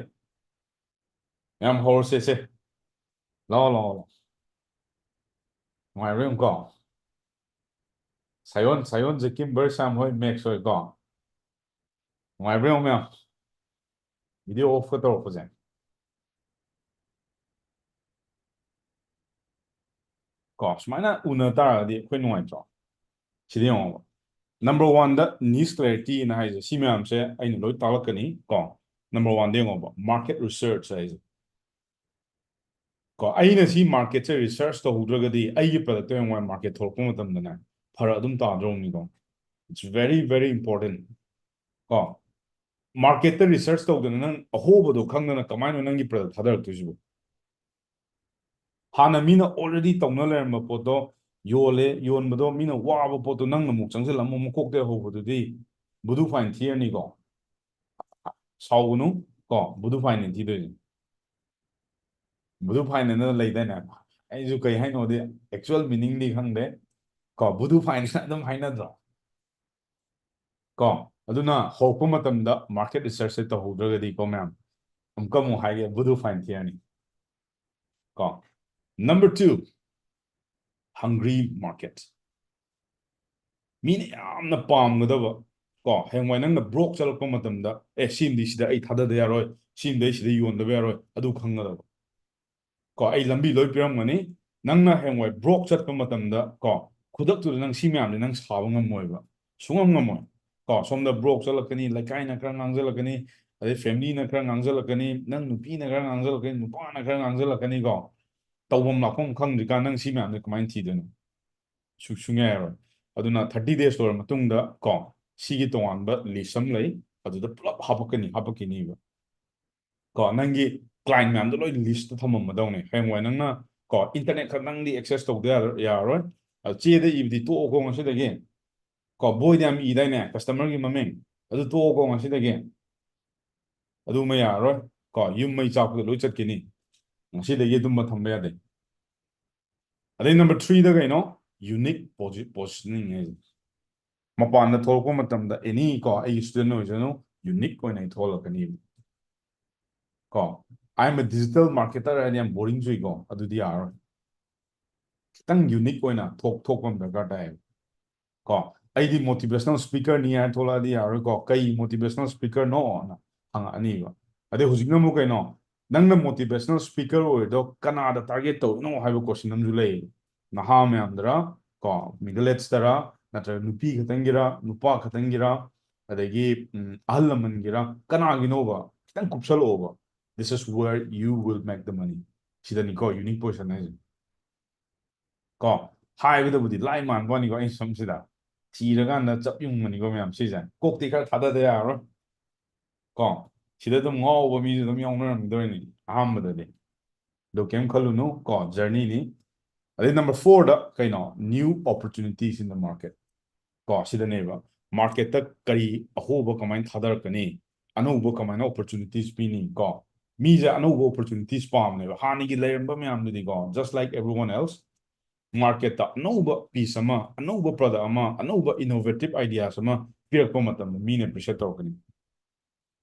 ꯃꯌꯥꯝ ꯍꯧꯔꯁꯦ ꯁꯦ. ꯂꯥꯛꯑꯣ, ꯂꯥꯛꯑꯣ, ꯂꯥꯛꯑꯣ. ꯅꯨꯡꯉꯥꯏꯕ꯭ꯔꯥ ꯌꯦꯡꯉꯨꯀꯣ. ꯁꯥꯌꯣꯟ, ꯁꯥꯌꯣꯟ ꯖꯦꯀꯤꯝ ꯕꯔ ꯁꯥꯝ ꯍꯣꯏ ꯃꯦꯛꯁ ꯍꯣꯏ ꯀꯣ. ꯅꯨꯡꯉꯥꯏꯕ꯭ꯔꯥ ꯌꯦꯡꯉꯣ ꯃꯌꯥꯝ? Video off ꯀ ꯇꯧꯔꯛꯄꯁꯦ. ꯀꯣ, ꯁꯨꯃꯥꯏꯅ ꯎꯅ ꯇꯥꯔꯒꯗꯤ ꯑꯩꯈꯣꯏ ꯅꯨꯡꯉꯥꯏꯇ꯭ꯔꯣ? ꯁꯤꯗ ꯌꯦꯡꯉꯣꯕ. Number one ꯗ niche clarity ꯅ ꯍꯥꯏꯁꯦ, ꯁꯤ ꯃꯌꯥꯝꯁꯦ ꯑꯩꯅ ꯂꯣꯏ ꯇꯥꯛꯂꯛꯀꯅꯤ ꯀꯣ. Number one ꯗ ꯌꯦꯡꯉꯣꯕ, market research ꯍꯥꯏꯁꯦ. ꯀꯣ, ꯑꯩꯅ ꯁꯤ market ꯁꯦ research ꯇꯧꯍꯧꯗ꯭ꯔꯒꯗꯤ ꯑꯩꯒꯤ product ꯇꯣ ꯍꯌꯦꯡꯋꯥꯏ market ꯊꯣꯛꯂꯛꯄ ꯃꯇꯝꯗꯅꯦ, ꯐꯔꯛ ꯑꯗꯨꯝ ꯇꯥꯗ꯭ꯔꯣꯕꯅꯤꯀꯣ. It's very, very important. ꯀꯣ, market ꯇ research ꯇꯧꯗꯅ ꯅꯪ ꯑꯍꯣꯕꯗꯣ ꯈꯪꯗꯅ ꯀꯃꯥꯏꯅ ꯅꯪꯒꯤ product ꯊꯥꯗꯔꯛꯇꯣꯏꯁꯤꯕꯣ? ꯍꯥꯟꯅ ꯃꯤꯅ already ꯇꯧꯅ ꯂꯩꯔꯝꯕ ꯄꯣꯠꯇꯣ ꯌꯣꯜꯂꯦ, ꯌꯣꯟꯕꯗꯣ ꯃꯤꯅ ꯋꯥꯕ ꯄꯣꯠꯇꯣ ꯅꯪꯅ ꯑꯃꯨꯛ ꯆꯪꯁꯤꯜꯂ ꯑꯃꯨꯛ ꯃꯀꯣꯛꯇꯩ ꯍꯧꯕꯗꯨꯗꯤ ꯕꯨꯗꯨ fine ꯊꯤꯔꯅꯤꯀꯣ. ꯁꯥꯎꯒꯅꯨ, ꯀꯣ, ꯕꯨꯙꯨ ꯐꯥꯏꯟꯅ ꯊꯤꯗꯣꯏꯁꯦ꯫ ꯕꯨꯙꯨ ꯐꯥꯏꯟꯅ ꯂꯩꯗꯥꯏꯅꯦ? ꯑꯩꯁꯨ ꯀꯩ ꯍꯥꯏꯅꯣꯗꯤ actual meaning ꯗꯤ ꯈꯪꯗꯦ꯫ ꯀꯣ, ꯕꯨꯙꯨ ꯐꯥꯏꯟꯅ ꯑꯗꯨꯝ ꯍꯥꯏꯅꯗ꯭ꯔꯣ? ꯀꯣ, ꯑꯗꯨꯅ ꯍꯧꯔꯛꯄ ꯃꯇꯝꯗ market research ꯁꯦ ꯇꯧꯍꯧꯗ꯭ꯔꯒꯗꯤ ꯀꯣ ꯃꯌꯥꯝ, ꯑꯃꯨꯛꯀ ꯑꯃꯨꯛ ꯍꯥꯏꯒꯦ, ꯕꯨꯙꯨ ꯐꯥꯏꯟ ꯊꯤꯔꯅꯤ꯫ ꯀꯣ, number two, hungry market꯫ ꯃꯤꯅ ꯌꯥꯝꯅ ꯄꯥꯝꯒꯗꯕ, ꯀꯣ, ꯍꯌꯦꯡꯋꯥꯏ ꯅꯪꯅ broke ꯆꯠꯂꯛꯄ ꯃꯇꯝꯗ, "ꯑꯦ, ꯁꯤꯃꯗꯤ ꯁꯤꯗ ꯑꯩ ꯊꯥꯗꯗ ꯌꯥꯔꯣꯏ, ꯁꯤꯃꯗꯤ ꯑꯩ ꯁꯤꯗ ꯌꯣꯟꯗꯕ ꯌꯥꯔꯣꯏ", ꯑꯗꯨ ꯈꯪꯒꯗꯕ꯫ ꯀꯣ, ꯑꯩ ꯂꯝꯕꯤ ꯂꯣꯏ ꯄꯤꯔꯝꯒꯅꯤ꯫ ꯅꯪꯅ ꯍꯌꯦꯡꯋꯥꯏ broke ꯆꯠꯄ ꯃꯇꯝꯗ, ꯀꯣ, ꯈꯨꯗꯛꯇꯨꯗ ꯅꯪ ꯁꯤ ꯃꯌꯥꯝꯗꯤ ꯅꯪ ꯁꯥꯕ ꯉꯝꯃꯣꯏꯕ, ꯁꯨꯡꯉꯝ ꯉꯝꯃꯣꯏ꯫ ꯀꯣ, ꯁꯣꯝꯗ broke ꯆꯠꯂꯛꯀꯅꯤ, ꯂꯩꯀꯥꯏꯅ ꯈꯔ ꯉꯥꯡꯁꯤꯜꯂꯛꯀꯅꯤ, ꯑꯗꯩ family ꯅ ꯈꯔ ꯉꯥꯡꯁꯤꯜꯂꯛꯀꯅꯤ, ꯅꯪ ꯅꯨꯄꯤꯅ ꯈꯔ ꯉꯥꯡꯁꯤꯜꯂꯛꯀꯅꯤ, ꯅꯨꯄꯥꯅ ꯈꯔ ꯉꯥꯡꯁꯤꯜꯂꯛꯀꯅꯤꯀꯣ꯫ ꯇꯧꯐꯝ ꯂꯥꯛꯐꯝ ꯈꯪꯗ꯭ꯔꯤꯀꯥꯟ ꯅꯪ ꯁꯤ ꯃꯌꯥꯝꯁꯦ ꯀꯃꯥꯏꯅ ꯊꯤꯗꯣꯏꯅꯣ? ꯁꯨ-, ꯁꯨꯡꯌꯥ ꯌꯥꯔꯣꯏ꯫ ꯑꯗꯨꯅ thirty days ꯂꯣꯏꯔ ꯃꯇꯨꯡꯗ, ꯀꯣ, ꯁꯤꯒꯤ ꯇꯣꯉꯥꯟꯕ list ꯑꯃ ꯂꯩ, ꯑꯗꯨꯗ ꯄꯨꯂꯞ ꯍꯥꯄꯛꯀꯅꯤ, ꯍꯥꯄꯛꯈꯤꯅꯤꯕ꯫ ꯀꯣ, ꯅꯪꯒꯤ client ꯃꯌꯥꯝꯗꯣ ꯂꯣꯏ list ꯇ ꯊꯝꯃꯝꯃꯗꯧꯅꯦ꯫ ꯍꯌꯦꯡꯋꯥꯏ ꯅꯪꯅ, ꯀꯣ, internet ꯈꯛ ꯅꯪꯗꯤ access ꯇꯧꯗ ꯌꯥꯔ-, ꯌꯥꯔꯔꯣꯏ꯫ ꯑ, ꯆꯦꯗ ꯏꯕꯗꯤ ꯇꯣꯛꯑꯣꯀꯣ ꯉꯁꯤꯗꯒꯤ꯫ ꯀꯣ, ꯕꯣꯏꯗ ꯌꯥꯝ ꯏꯗꯥꯏꯅꯦ, customer ꯒꯤ ꯃꯃꯤꯡ, ꯑꯗꯨ ꯇꯣꯛꯑꯣꯀꯣ ꯉꯁꯤꯗꯒꯤ꯫ ꯑꯗꯨꯃ ꯌꯥꯔꯔꯣꯏ꯫ ꯀꯣ, ꯌꯨꯝ ꯃꯩ ꯆꯥꯛꯄꯗ ꯂꯣꯏ ꯆꯠꯈꯤꯅꯤ꯫ ꯉꯁꯤꯗꯒꯤ ꯑꯗꯨꯝꯕ ꯊꯝꯕ ꯌꯥꯗꯦ꯫ ꯑꯗꯩ number three ꯗ ꯀꯩꯅꯣ? Unique posi-, positioning ꯍꯥꯏꯁꯦ꯫ ꯃꯄꯥꯟꯗ ꯊꯣꯛꯂꯛꯄ ꯃꯇꯝꯗ any, ꯀꯣ, ꯑꯩꯒꯤ student ꯑꯣꯏꯖꯅꯨ, unique ꯑꯣꯏꯅ ꯑꯩ ꯊꯣꯛꯍꯜꯂꯛꯀꯅꯤꯕ꯫ ꯀꯣ, "I am a digital marketer" ꯍꯥꯏꯗꯤ ꯌꯥꯝ boring ꯆꯨꯏꯀꯣ, ꯑꯗꯨꯗꯤ ꯌꯥꯔꯔꯣꯏ꯫ ꯈꯤꯇꯪ unique ꯑꯣꯏꯅ ꯊꯣꯛ-, ꯊꯣꯛꯄ ꯑꯃ ꯗꯔꯀꯥꯔ ꯇꯥꯏꯌꯦꯕ꯫ ꯀꯣ, "ꯑꯩꯗꯤ motivational speaker ꯅꯤ" ꯍꯥꯏꯅ ꯊꯣꯛꯂꯛꯑꯗꯤ ꯌꯥꯔꯔꯣꯏꯀꯣ, "ꯀꯩ motivational speaker ꯅꯣ?" ꯍꯥꯏꯅ ꯍꯪꯉꯛꯑꯅꯤꯕ꯫ ꯑꯗꯩ ꯍꯧꯖꯤꯛꯅ ꯑꯃꯨꯛ ꯀꯩꯅꯣ, ꯅꯪꯅ motivational speaker ꯑꯣꯏꯔꯤꯗꯣ ꯀꯅꯥꯗ target ꯇꯧꯔꯤꯅꯣ ꯍꯥꯏꯕ question ꯑꯃꯁꯨ ꯂꯩꯌꯦꯕ꯫ ꯅꯍꯥ ꯃꯌꯥꯝꯗꯔ, ꯀꯣ, middle age ꯇꯔ, ꯅꯠꯇ꯭ꯔꯒ ꯅꯨꯄꯤ ꯈꯛꯇꯪꯒꯤꯔ, ꯅꯨꯄꯥ ꯈꯛꯇꯪꯒꯤꯔ, ꯑꯗꯒꯤ, ꯎꯝ, ꯑꯍꯜ ꯂꯃꯟꯒꯤꯔ, ꯀꯅꯥꯒꯤꯅꯣꯕ? ꯈꯤꯇꯪ ꯀꯨꯞꯁꯜꯂꯛꯑꯣꯕ꯫ This is where you will make the money. ꯁꯤꯗꯅꯤꯀꯣ unique position ꯍꯥꯏꯁꯦ꯫ ꯀꯣ, ꯍꯥꯏꯕꯗꯕꯨꯗꯤ ꯂꯥꯏ ꯃꯥꯟꯕ ꯋꯥꯅꯤꯀꯣ, ꯑꯩ ꯁꯨꯝ ꯁꯤꯗ ꯊꯤꯔꯀꯥꯟꯗ ꯆꯞ ꯌꯨꯡꯕꯅꯤꯀꯣ ꯃꯌꯥꯝ ꯁꯤꯁꯦ꯫ ꯀꯣꯛꯇꯤ ꯈꯔ ꯊꯥꯗꯗ ꯌꯥꯔꯔꯣꯏ꯫ ꯀꯣ, ꯁꯤꯗ ꯑꯗꯨꯝ ꯉꯥꯎꯕ ꯃꯤꯁꯨ ꯑꯗꯨꯝ ꯌꯥꯎꯅꯔꯝꯗꯣꯏꯅꯤ ꯑꯍꯥꯟꯕꯗꯗꯤ꯫ ꯑꯗꯣ ꯀꯩꯝ ꯈꯜꯂꯨꯅꯨ ꯀꯣ, journey ꯅꯤ꯫ ꯑꯗꯩ number four ꯗ ꯀꯩꯅꯣ, new opportunities in the market꯫ ꯀꯣ, ꯁꯤꯗꯅꯦꯕ market ꯇ ꯀꯔꯤ ꯑꯍꯣꯕ ꯀꯃꯥꯏꯅ ꯊꯥꯗꯔꯛꯀꯅꯤ, ꯑꯅꯧꯕ ꯀꯃꯥꯏꯅ opportunities ꯄꯤꯅꯤ ꯀꯣ? ꯃꯤꯁꯦ ꯑꯅꯧꯕ opportunities ꯄꯥꯝꯅꯦꯕ꯫ ꯍꯥꯟꯅꯒꯤ ꯂꯩꯔꯝꯕ ꯃꯌꯥꯝꯗꯨꯗꯤꯀꯣ, just like everyone else, marketꯇ ꯑꯅꯧꯕ piece ꯑꯃ, ꯑꯅꯧꯕ product ꯑꯃ, ꯑꯅꯧꯕ innovative ideas ꯑꯃ ꯄꯤꯔꯛꯄ ꯃꯇꯝꯗ ꯃꯤꯅ appreciate ꯇꯧꯔꯛꯀꯅꯤ꯫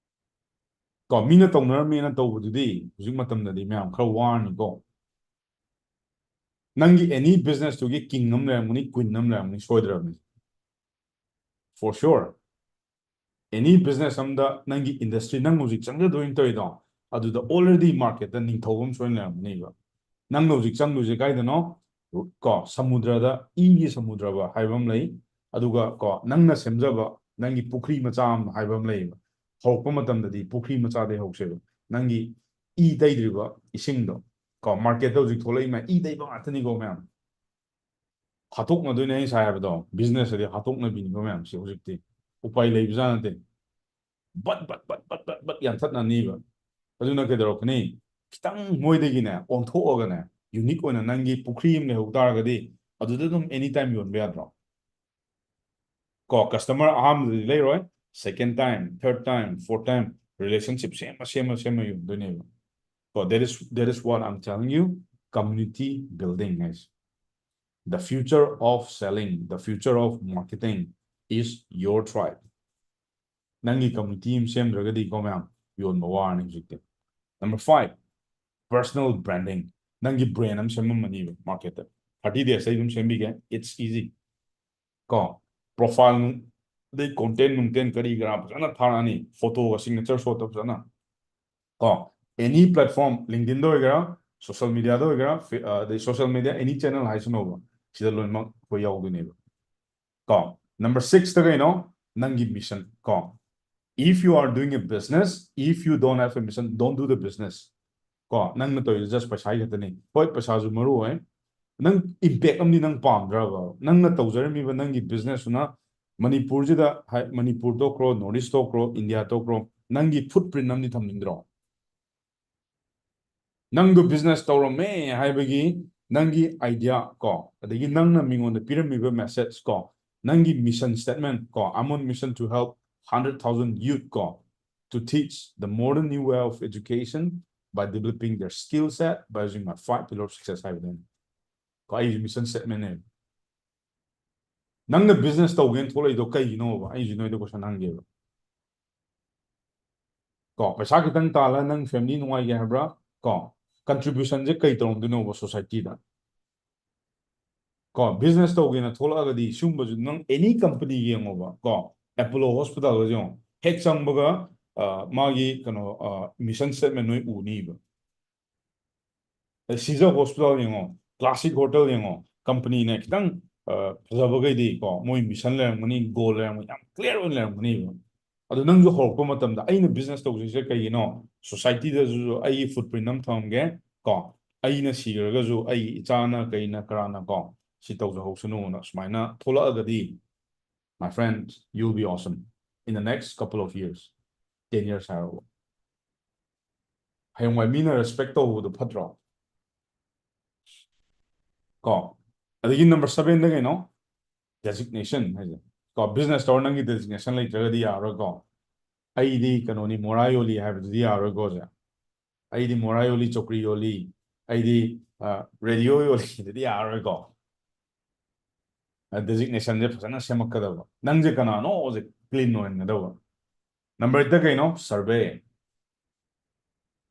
ꯀꯣ, ꯃꯤꯅ ꯇꯧꯅꯔꯝꯃꯦꯅ ꯇꯧꯕꯗꯨꯗꯤ ꯍꯧꯖꯤꯛ ꯃꯇꯝꯗꯗꯤ ꯃꯌꯥꯝ ꯈꯔ ꯋꯥꯔꯅꯤꯀꯣ꯫ ꯅꯪꯒꯤ any businessꯇꯨꯒꯤ king ꯑꯃ ꯂꯩꯔꯝꯒꯅꯤ, queen ꯑꯃ ꯂꯩꯔꯝꯒꯅꯤ, ꯁꯣꯏꯗ꯭ꯔꯕꯅꯤ꯫ For sure. Any business ꯑꯝꯗ ꯅꯪꯒꯤ industry, ꯅꯪ ꯍꯧꯖꯤꯛ ꯆꯪꯖꯗꯣꯏꯅ ꯇꯧꯔꯤꯗꯣ, ꯑꯗꯨꯗ already marketꯇ ꯅꯤꯡꯊꯧ ꯑꯃ ꯁꯣꯏꯅ ꯂꯩꯔꯝꯒꯅꯦꯕ꯫ ꯅꯪꯅ ꯍꯧꯖꯤꯛ ꯆꯪꯗꯣꯏꯁꯦ ꯀꯥꯏꯗꯅꯣ? ꯀꯣ, ꯁꯃꯨꯗ꯭ꯔꯗ, ꯏꯒꯤ ꯁꯃꯨꯗ꯭ꯔꯕ ꯍꯥꯏꯕ ꯑꯃ ꯂꯩ꯫ ꯑꯗꯨꯒ ꯀꯣ, ꯅꯪꯅ ꯁꯦꯝꯖꯕ ꯅꯪꯒꯤ ꯄꯨꯈ꯭ꯔꯤ ꯃꯆꯥ ꯑꯃ ꯍꯥꯏꯕ ꯑꯃ ꯂꯩꯌꯦꯕ꯫ ꯍꯧꯔꯛꯄ ꯃꯇꯝꯗꯗꯤ ꯄꯨꯈ꯭ꯔꯤ ꯃꯆꯥꯗꯩ ꯍꯧꯁꯦꯕ꯫ ꯅꯪꯒꯤ ꯏ ꯇꯩꯗ꯭ꯔꯤꯕ ꯏꯁꯤꯡꯗꯣ, ꯀꯣ, marketꯇ ꯍꯧꯖꯤꯛ ꯊꯣꯛꯂꯛꯏ ꯃꯌꯥꯝ ꯏ ꯇꯩꯕ ꯉꯥꯛꯇꯅꯤꯀꯣ ꯃꯌꯥꯝ꯫ ꯍꯥꯠꯇꯣꯛꯅꯗꯣꯏꯅꯦ ꯑꯩ ꯁꯥꯏ ꯍꯥꯏꯕꯗꯣ꯫ Business ꯑꯗꯤ ꯍꯥꯠꯇꯣꯛꯅꯕꯤꯅꯤꯀꯣ ꯃꯌꯥꯝꯁꯦ ꯍꯧꯖꯤꯛꯇꯤ꯫ ꯎꯄꯥꯏ ꯂꯩꯕꯖꯥꯠ ꯅꯠꯇꯦ꯫ But, but, but, but, but, but ꯌꯥꯟꯊꯠꯅꯅꯤꯕ꯫ ꯑꯗꯨꯅ ꯀꯩꯗꯧꯔꯛꯀꯅꯤ? ꯈꯤꯇꯪ ꯃꯣꯏꯗꯒꯤꯅꯦ ꯑꯣꯟꯊꯣꯛꯑꯒꯅꯦ, unique ꯑꯣꯏꯅ ꯅꯪꯒꯤ ꯄꯨꯈ꯭ꯔꯤ ꯑꯃ ꯂꯩꯍꯧ ꯇꯥꯔꯒꯗꯤ, ꯑꯗꯨꯗ ꯑꯗꯨꯝ anytime ꯌꯣꯟꯕ ꯌꯥꯗ꯭ꯔꯣ? ꯀꯣ, customer ꯑꯍꯥꯟꯕꯗꯗꯤ ꯂꯩꯔꯣꯏ, second time, third time, fourth time, relationship ꯁꯦꯝꯃ, ꯁꯦꯝꯃ, ꯁꯦꯝꯃ ꯌꯣꯟꯗꯣꯏꯅꯦꯕ꯫ ꯀꯣ, that is, that is what I'm telling you, community building ꯍꯥꯏꯁꯦ꯫ The future of selling, the future of marketing is your tribe. ꯅꯪꯒꯤ community ꯑꯃ ꯁꯦꯝꯗ꯭ꯔꯒꯗꯤ ꯀꯣ ꯃꯌꯥꯝ, ꯌꯣꯟꯕ ꯋꯥꯔꯅꯤ ꯍꯧꯖꯤꯛꯇꯤ꯫ Number five, personal branding. ꯅꯪꯒꯤ brand ꯑꯃ ꯁꯦꯝꯃꯝꯃꯅꯤꯕ marketꯇ꯫ Thirty days ꯑꯩ ꯑꯗꯨꯝ ꯁꯦꯝꯕꯤꯒꯦ, it's easy. ꯀꯣ, profile ꯅꯨꯡ, ꯑꯗꯩ content ꯅꯨꯡꯇꯦꯟ ꯀꯔꯤ ꯀꯔꯥ ꯐꯖꯅ ꯊꯥꯔꯛꯑꯅꯤ, photoꯒ signature shotꯇ ꯐꯖꯅ꯫ ꯀꯣ, any platform, LinkedInꯗ ꯑꯣꯏꯒꯦꯔꯥ, social mediaꯗ ꯑꯣꯏꯒꯦꯔꯥ, ꯐꯦ-, ꯑ, ꯑꯗꯩ social media any channel ꯍꯥꯏꯁꯅꯣꯕ, ꯁꯤꯗ ꯂꯣꯏꯅꯃꯛ ꯑꯩꯈꯣꯏ ꯌꯥꯎꯗꯣꯏꯅꯦꯕ꯫ ꯀꯣ, number sixꯇ ꯀꯩꯅꯣ? ꯅꯪꯒꯤ mission꯫ ꯀꯣ, if you are doing a business, if you don't have a mission, don't do the business. ꯀꯣ, ꯅꯪꯅ ꯇꯧꯔꯤꯗꯣ just ꯄꯩꯁꯥꯒꯤ ꯈꯛꯇꯅꯤ꯫ ꯍꯣꯏ, ꯄꯩꯁꯥꯁꯨ ꯃꯔꯨ ꯑꯣꯏ꯫ ꯅꯪ impact ꯑꯃꯗꯤ ꯅꯪ ꯄꯥꯝꯗ꯭ꯔꯕ? ꯅꯪꯅ ꯇꯧꯖꯔꯝꯃꯤꯕ ꯅꯪꯒꯤ businessꯇꯨꯅ ꯃꯅꯤꯄꯨꯔꯁꯤꯗ, ꯍꯥꯏ, ꯃꯅꯤꯄꯨꯔ ꯇꯣꯛꯈ꯭ꯔꯣ, North East ꯇꯣꯛꯈ꯭ꯔꯣ, India ꯇꯣꯛꯈ꯭ꯔꯣ, ꯅꯪꯒꯤ footprint ꯑꯃꯗꯤ ꯊꯝꯅꯤꯡꯗ꯭ꯔꯣ? ꯅꯪꯗꯣ business ꯇꯧꯔꯝꯃꯦ ꯍꯥꯏꯕꯒꯤ ꯅꯪꯒꯤ idea ꯀꯣ, ꯑꯗꯒꯤ ꯅꯪꯅ ꯃꯤꯉꯣꯟꯗ ꯄꯤꯔꯝꯃꯤꯕ message ꯀꯣ, ꯅꯪꯒꯤ mission statement ꯀꯣ, "I'm on mission to help hundred thousand youth" ꯀꯣ, to teach the modern new way of education by developing their skill set by using my five pillar of success ꯍꯥꯏꯕꯗꯨꯅꯤ꯫ ꯀꯣ, ꯑꯩꯁꯨ mission statement ꯅꯦ꯫ ꯅꯪꯅ business ꯇꯧꯒꯦꯅ ꯊꯣꯛꯂꯛꯏꯗꯣ ꯀꯩꯒꯤꯅꯣꯕ? ꯑꯩꯁꯨ ꯅꯣꯏꯗ question ꯍꯪꯒꯦꯕ꯫ ꯀꯣ, ꯄꯩꯁꯥ ꯈꯤꯇꯪ ꯇꯥꯜꯂ ꯅꯪ family ꯅꯨꯡꯉꯥꯏꯒꯦ ꯍꯥꯏꯕ꯭ꯔꯥ? ꯀꯣ, contribution ꯁꯦ ꯀꯩ ꯇꯧꯔꯝꯗꯣꯏꯅꯣꯕ society ꯗ? ꯀꯣ, business ꯇꯧꯒꯦꯅ ꯊꯣꯛꯂꯛꯑꯒꯗꯤ ꯁꯤꯒꯨꯝꯕꯁꯨ ꯅꯪ any company ꯌꯦꯡꯉꯣꯕ꯫ ꯀꯣ, Apollo hospital ꯒꯁꯦ ꯌꯦꯡꯉꯣ, ꯍꯦꯛ ꯆꯪꯕꯒ, ꯑ, ꯃꯥꯒꯤ ꯀꯩꯅꯣ, ꯑ, mission statement ꯅꯣꯏ ꯎꯅꯤꯕ꯫ ꯑꯗ Caesar hospital ꯌꯦꯡꯉꯣ, Classic hotel ꯌꯦꯡꯉꯣ, company ꯅ ꯈꯤꯇꯪ, ꯑ, ꯐꯖꯕꯈꯩꯗꯤ ꯀꯣ, ꯃꯣꯏ mission ꯂꯩꯔꯝꯒꯅꯤ, goal ꯂꯩꯔꯝꯒꯅꯤ, ꯌꯥꯝ clear ꯑꯣꯏꯅ ꯂꯩꯔꯝꯒꯅꯤꯕ꯫ ꯑꯗꯣ ꯅꯪꯁꯨ ꯍꯧꯔꯛꯄ ꯃꯇꯝꯗ ꯑꯩꯅ business ꯇꯧꯗꯣꯏꯁꯦ ꯀꯩꯒꯤꯅꯣ? Society ꯗꯁꯨ ꯑꯩꯒꯤ footprint ꯑꯃ ꯊꯝꯒꯦ ꯀꯣ, ꯑꯩꯅ ꯁꯤꯈ꯭ꯔꯒꯁꯨ ꯑꯩꯒꯤ ꯏꯆꯥꯅ ꯀꯩꯅ ꯀꯔꯥꯅ ꯀꯣ, ꯁꯤ ꯇꯧꯖꯍꯧꯁꯅꯨꯅ ꯁꯨꯃꯥꯏꯅ ꯊꯣꯛꯂꯛꯑꯒꯗꯤ, my friend, you'll be awesome in the next couple of years, ten years ꯍꯥꯏꯔꯣꯕ꯫ ꯍꯌꯦꯡꯋꯥꯏ ꯃꯤꯅ respect ꯇꯧꯕꯗꯣ ꯐꯠꯇ꯭ꯔꯣ? ꯀꯣ, ꯑꯗꯒꯤ number seven ꯗ ꯀꯩꯅꯣ? Designation ꯍꯥꯏꯁꯦ꯫ ꯀꯣ, business ꯇꯧꯔ ꯅꯪꯒꯤ designation ꯂꯩꯇ꯭ꯔꯒꯗꯤ ꯌꯥꯔꯔꯣꯏꯀꯣ꯫ ꯑꯩꯗꯤ ꯀꯩꯅꯣꯅꯤ, ꯃꯣꯔꯥ ꯌꯣꯜꯂꯤ ꯍꯥꯏꯕꯗꯨꯗꯤ ꯌꯥꯔꯔꯣꯏꯀꯣ ꯁꯦ꯫ ꯑꯩꯗꯤ ꯃꯣꯔꯥ ꯌꯣꯜꯂꯤ, ꯆꯧꯀ꯭ꯔꯤ ꯌꯣꯜꯂꯤ, ꯑꯩꯗꯤ, ꯑ, radio ꯌꯣꯜꯂꯤ, ꯑꯗꯨꯗꯤ ꯌꯥꯔꯔꯣꯏꯀꯣ꯫ ꯑ, designation ꯁꯦ ꯐꯖꯅ ꯁꯦꯝꯃꯛꯀꯗꯕ꯫ ꯅꯪꯁꯦ ꯀꯅꯥꯅꯣꯁꯦ clean ꯑꯣꯏꯍꯟꯒꯗꯕ꯫ Number eight ꯇ ꯀꯩꯅꯣ? Survey꯫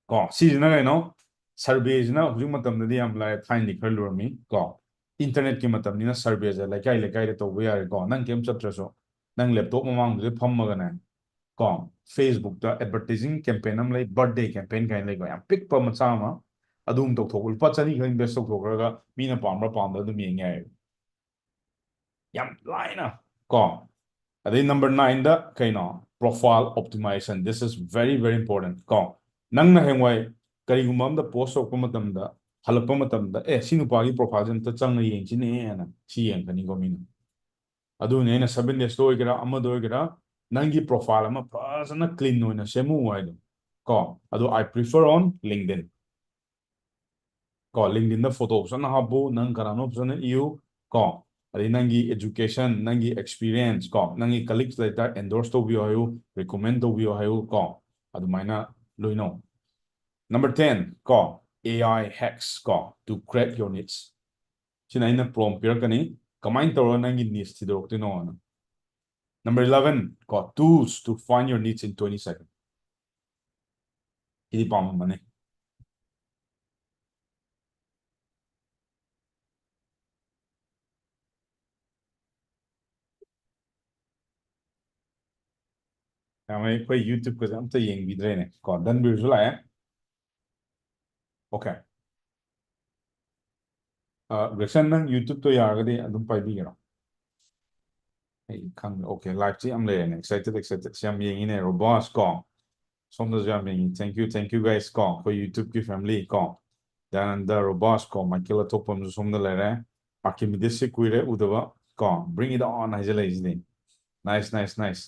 ꯀꯣ, ꯁꯤꯁꯤꯅ ꯀꯩꯅꯣ? Survey ꯁꯤꯅ ꯍꯧꯖꯤꯛ ꯃꯇꯝꯗꯗꯤ ꯌꯥꯝ ꯂꯥꯏ, ꯊꯥꯏꯅꯗꯤ ꯈꯔ ꯂꯨꯔꯝꯃꯤ꯫ ꯀꯣ, internet ꯀꯤ ꯃꯇꯝꯅꯤꯅ survey ꯁꯦ ꯂꯩꯀꯥꯏ ꯂꯩꯀꯥꯏꯗ ꯇꯧꯕ ꯌꯥꯔꯦꯀꯣ꯫ ꯅꯪ ꯀꯩꯝ ꯆꯠꯇ꯭ꯔꯁꯨ, ꯅꯪ laptop ꯃꯃꯥꯡꯗꯨꯗ ꯐꯝꯃꯒꯅꯦ, ꯀꯣ, Facebook ꯇ advertising campaign ꯑꯃ ꯂꯩ, birthday campaign ꯀꯥꯏꯅ ꯂꯩꯀꯣ, ꯌꯥꯝ ꯄꯤꯛꯄ ꯃꯆꯥ ꯑꯃ꯫ ꯑꯗꯨꯝ ꯇꯧꯊꯣꯛ, ꯂꯨꯄꯥ ꯆꯅꯤ ꯈꯛ invest ꯇꯧꯊꯣꯛꯈ꯭ꯔꯒ ꯃꯤꯅ ꯄꯥꯝꯕ꯭ꯔꯥ ꯄꯥꯝꯗꯕ꯭ꯔꯥ ꯑꯗꯨꯝ ꯌꯦꯡ ꯌꯥꯏꯌꯦꯕ꯫ ꯌꯥꯝ ꯂꯥꯏꯅ ꯀꯣ꯫ ꯑꯗꯩ number nine ꯗ ꯀꯩꯅꯣ? Profile optimization. This is very, very important ꯀꯣ꯫ ꯅꯪꯅ ꯍꯌꯦꯡꯋꯥꯏ ꯀꯔꯤꯒꯨꯝꯕ ꯑꯝꯗ post ꯇꯧꯔꯛꯄ ꯃꯇꯝꯗ, ꯍꯜꯂꯛꯄ ꯃꯇꯝꯗ, "ꯑꯦ, ꯁꯤ ꯅꯨꯄꯥꯒꯤ profile ꯁꯦ ꯑꯝꯇ ꯆꯪꯉ ꯌꯦꯡꯁꯤꯅꯦ" ꯍꯥꯏꯅ ꯁꯤ ꯌꯦꯡꯉꯛꯀꯅꯤꯀꯣ ꯃꯤꯅ꯫ ꯑꯗꯨꯅꯤ ꯑꯩꯅ seven days ꯇ ꯑꯣꯏꯒꯦꯔꯥ, ꯑꯃꯗ ꯑꯣꯏꯒꯦꯔꯥ, ꯅꯪꯒꯤ profile ꯑꯃ ꯐꯖꯅ clean ꯑꯣꯏꯅ ꯁꯦꯝꯃꯨ ꯍꯥꯏꯗꯣ ꯀꯣ꯫ ꯑꯗꯣ I prefer on LinkedIn꯫ ꯀꯣ, LinkedIn ꯗ photo ꯐꯖꯅ ꯍꯥꯞꯄꯨ, ꯅꯪ ꯀꯅꯥꯅꯣ ꯐꯖꯅ ꯏꯌꯨ ꯀꯣ꯫ ꯑꯗꯩ ꯅꯪꯒꯤ education, ꯅꯪꯒꯤ experience ꯀꯣ, ꯅꯪꯒꯤ colleagues ꯂꯩꯇꯥꯔ endorse ꯇꯧꯕꯤꯌꯣ ꯍꯥꯏꯌꯨ, recommend ꯇꯧꯕꯤꯌꯣ ꯍꯥꯏꯌꯨ ꯀꯣ, ꯑꯗꯨꯃꯥꯏꯅ ꯂꯣꯏꯅꯧ꯫ Number ten ꯀꯣ, A I hacks ꯀꯣ, to crack your niche꯫ ꯁꯤꯅ ꯑꯩꯅ prompt ꯄꯤꯔꯛꯀꯅꯤ, ꯀꯃꯥꯏꯅ ꯇꯧꯔꯒ ꯅꯪꯒꯤ niche ꯊꯤꯗꯣꯔꯛꯇꯣꯏꯅꯣꯅ꯫ Number eleven ꯀꯣ, tools to find your niche in twenty seconds꯫ ꯁꯤꯗꯤ ꯄꯥꯝꯃꯝꯃꯅꯤ꯫ ꯌꯥꯝꯃꯦ, ꯑꯩꯈꯣꯏ YouTube ꯀꯁꯦ ꯑꯝꯇ ꯌꯦꯡꯕꯤꯗ꯭ꯔꯦꯅꯦ ꯀꯣ꯫ ꯗꯟꯕꯤꯔꯁꯨ ꯂꯥꯛꯑꯦ꯫ Okay꯫ ꯑ, ꯒ꯭ꯔꯦꯁꯟ, ꯅꯪ YouTube ꯇꯣ ꯌꯥꯔꯒꯗꯤ ꯑꯗꯨꯝ ꯄꯥꯏꯕꯤꯒꯦꯔꯣ? ꯑꯩ ꯈꯪꯗꯦ꯫ Okay, live ꯁꯤ ꯌꯥꯝ ꯂꯩꯔꯦꯅꯦ꯫ Excited, excited꯫ ꯁꯤ ꯌꯥꯝ ꯌꯦꯡꯉꯤꯅꯦ, ꯔꯣꯕꯥꯁ ꯀꯣ꯫ ꯁꯣꯝꯗꯁꯨ ꯌꯥꯝ ꯌꯦꯡꯉꯤ꯫ Thank you, thank you guys ꯀꯣ꯫ ꯑꯩꯈꯣꯏ YouTube ꯀꯤ family ꯀꯣ꯫ ꯗꯌꯥꯅꯟꯗ, ꯔꯣꯕꯥꯁ ꯀꯣ, ꯃꯥꯏꯀꯦꯜ ꯑꯊꯣꯛꯄꯝꯁꯨ ꯁꯣꯝꯗ ꯂꯩꯔꯦ꯫ ꯑꯥꯔꯀꯤꯃꯤꯗꯤꯁꯁꯤ ꯀꯨꯏꯔꯦ ꯎꯗꯕ ꯀꯣ꯫ Bring it on ꯍꯥꯏꯖꯜꯂꯛꯏꯁꯤꯗꯤ꯫ Nice, nice, nice꯫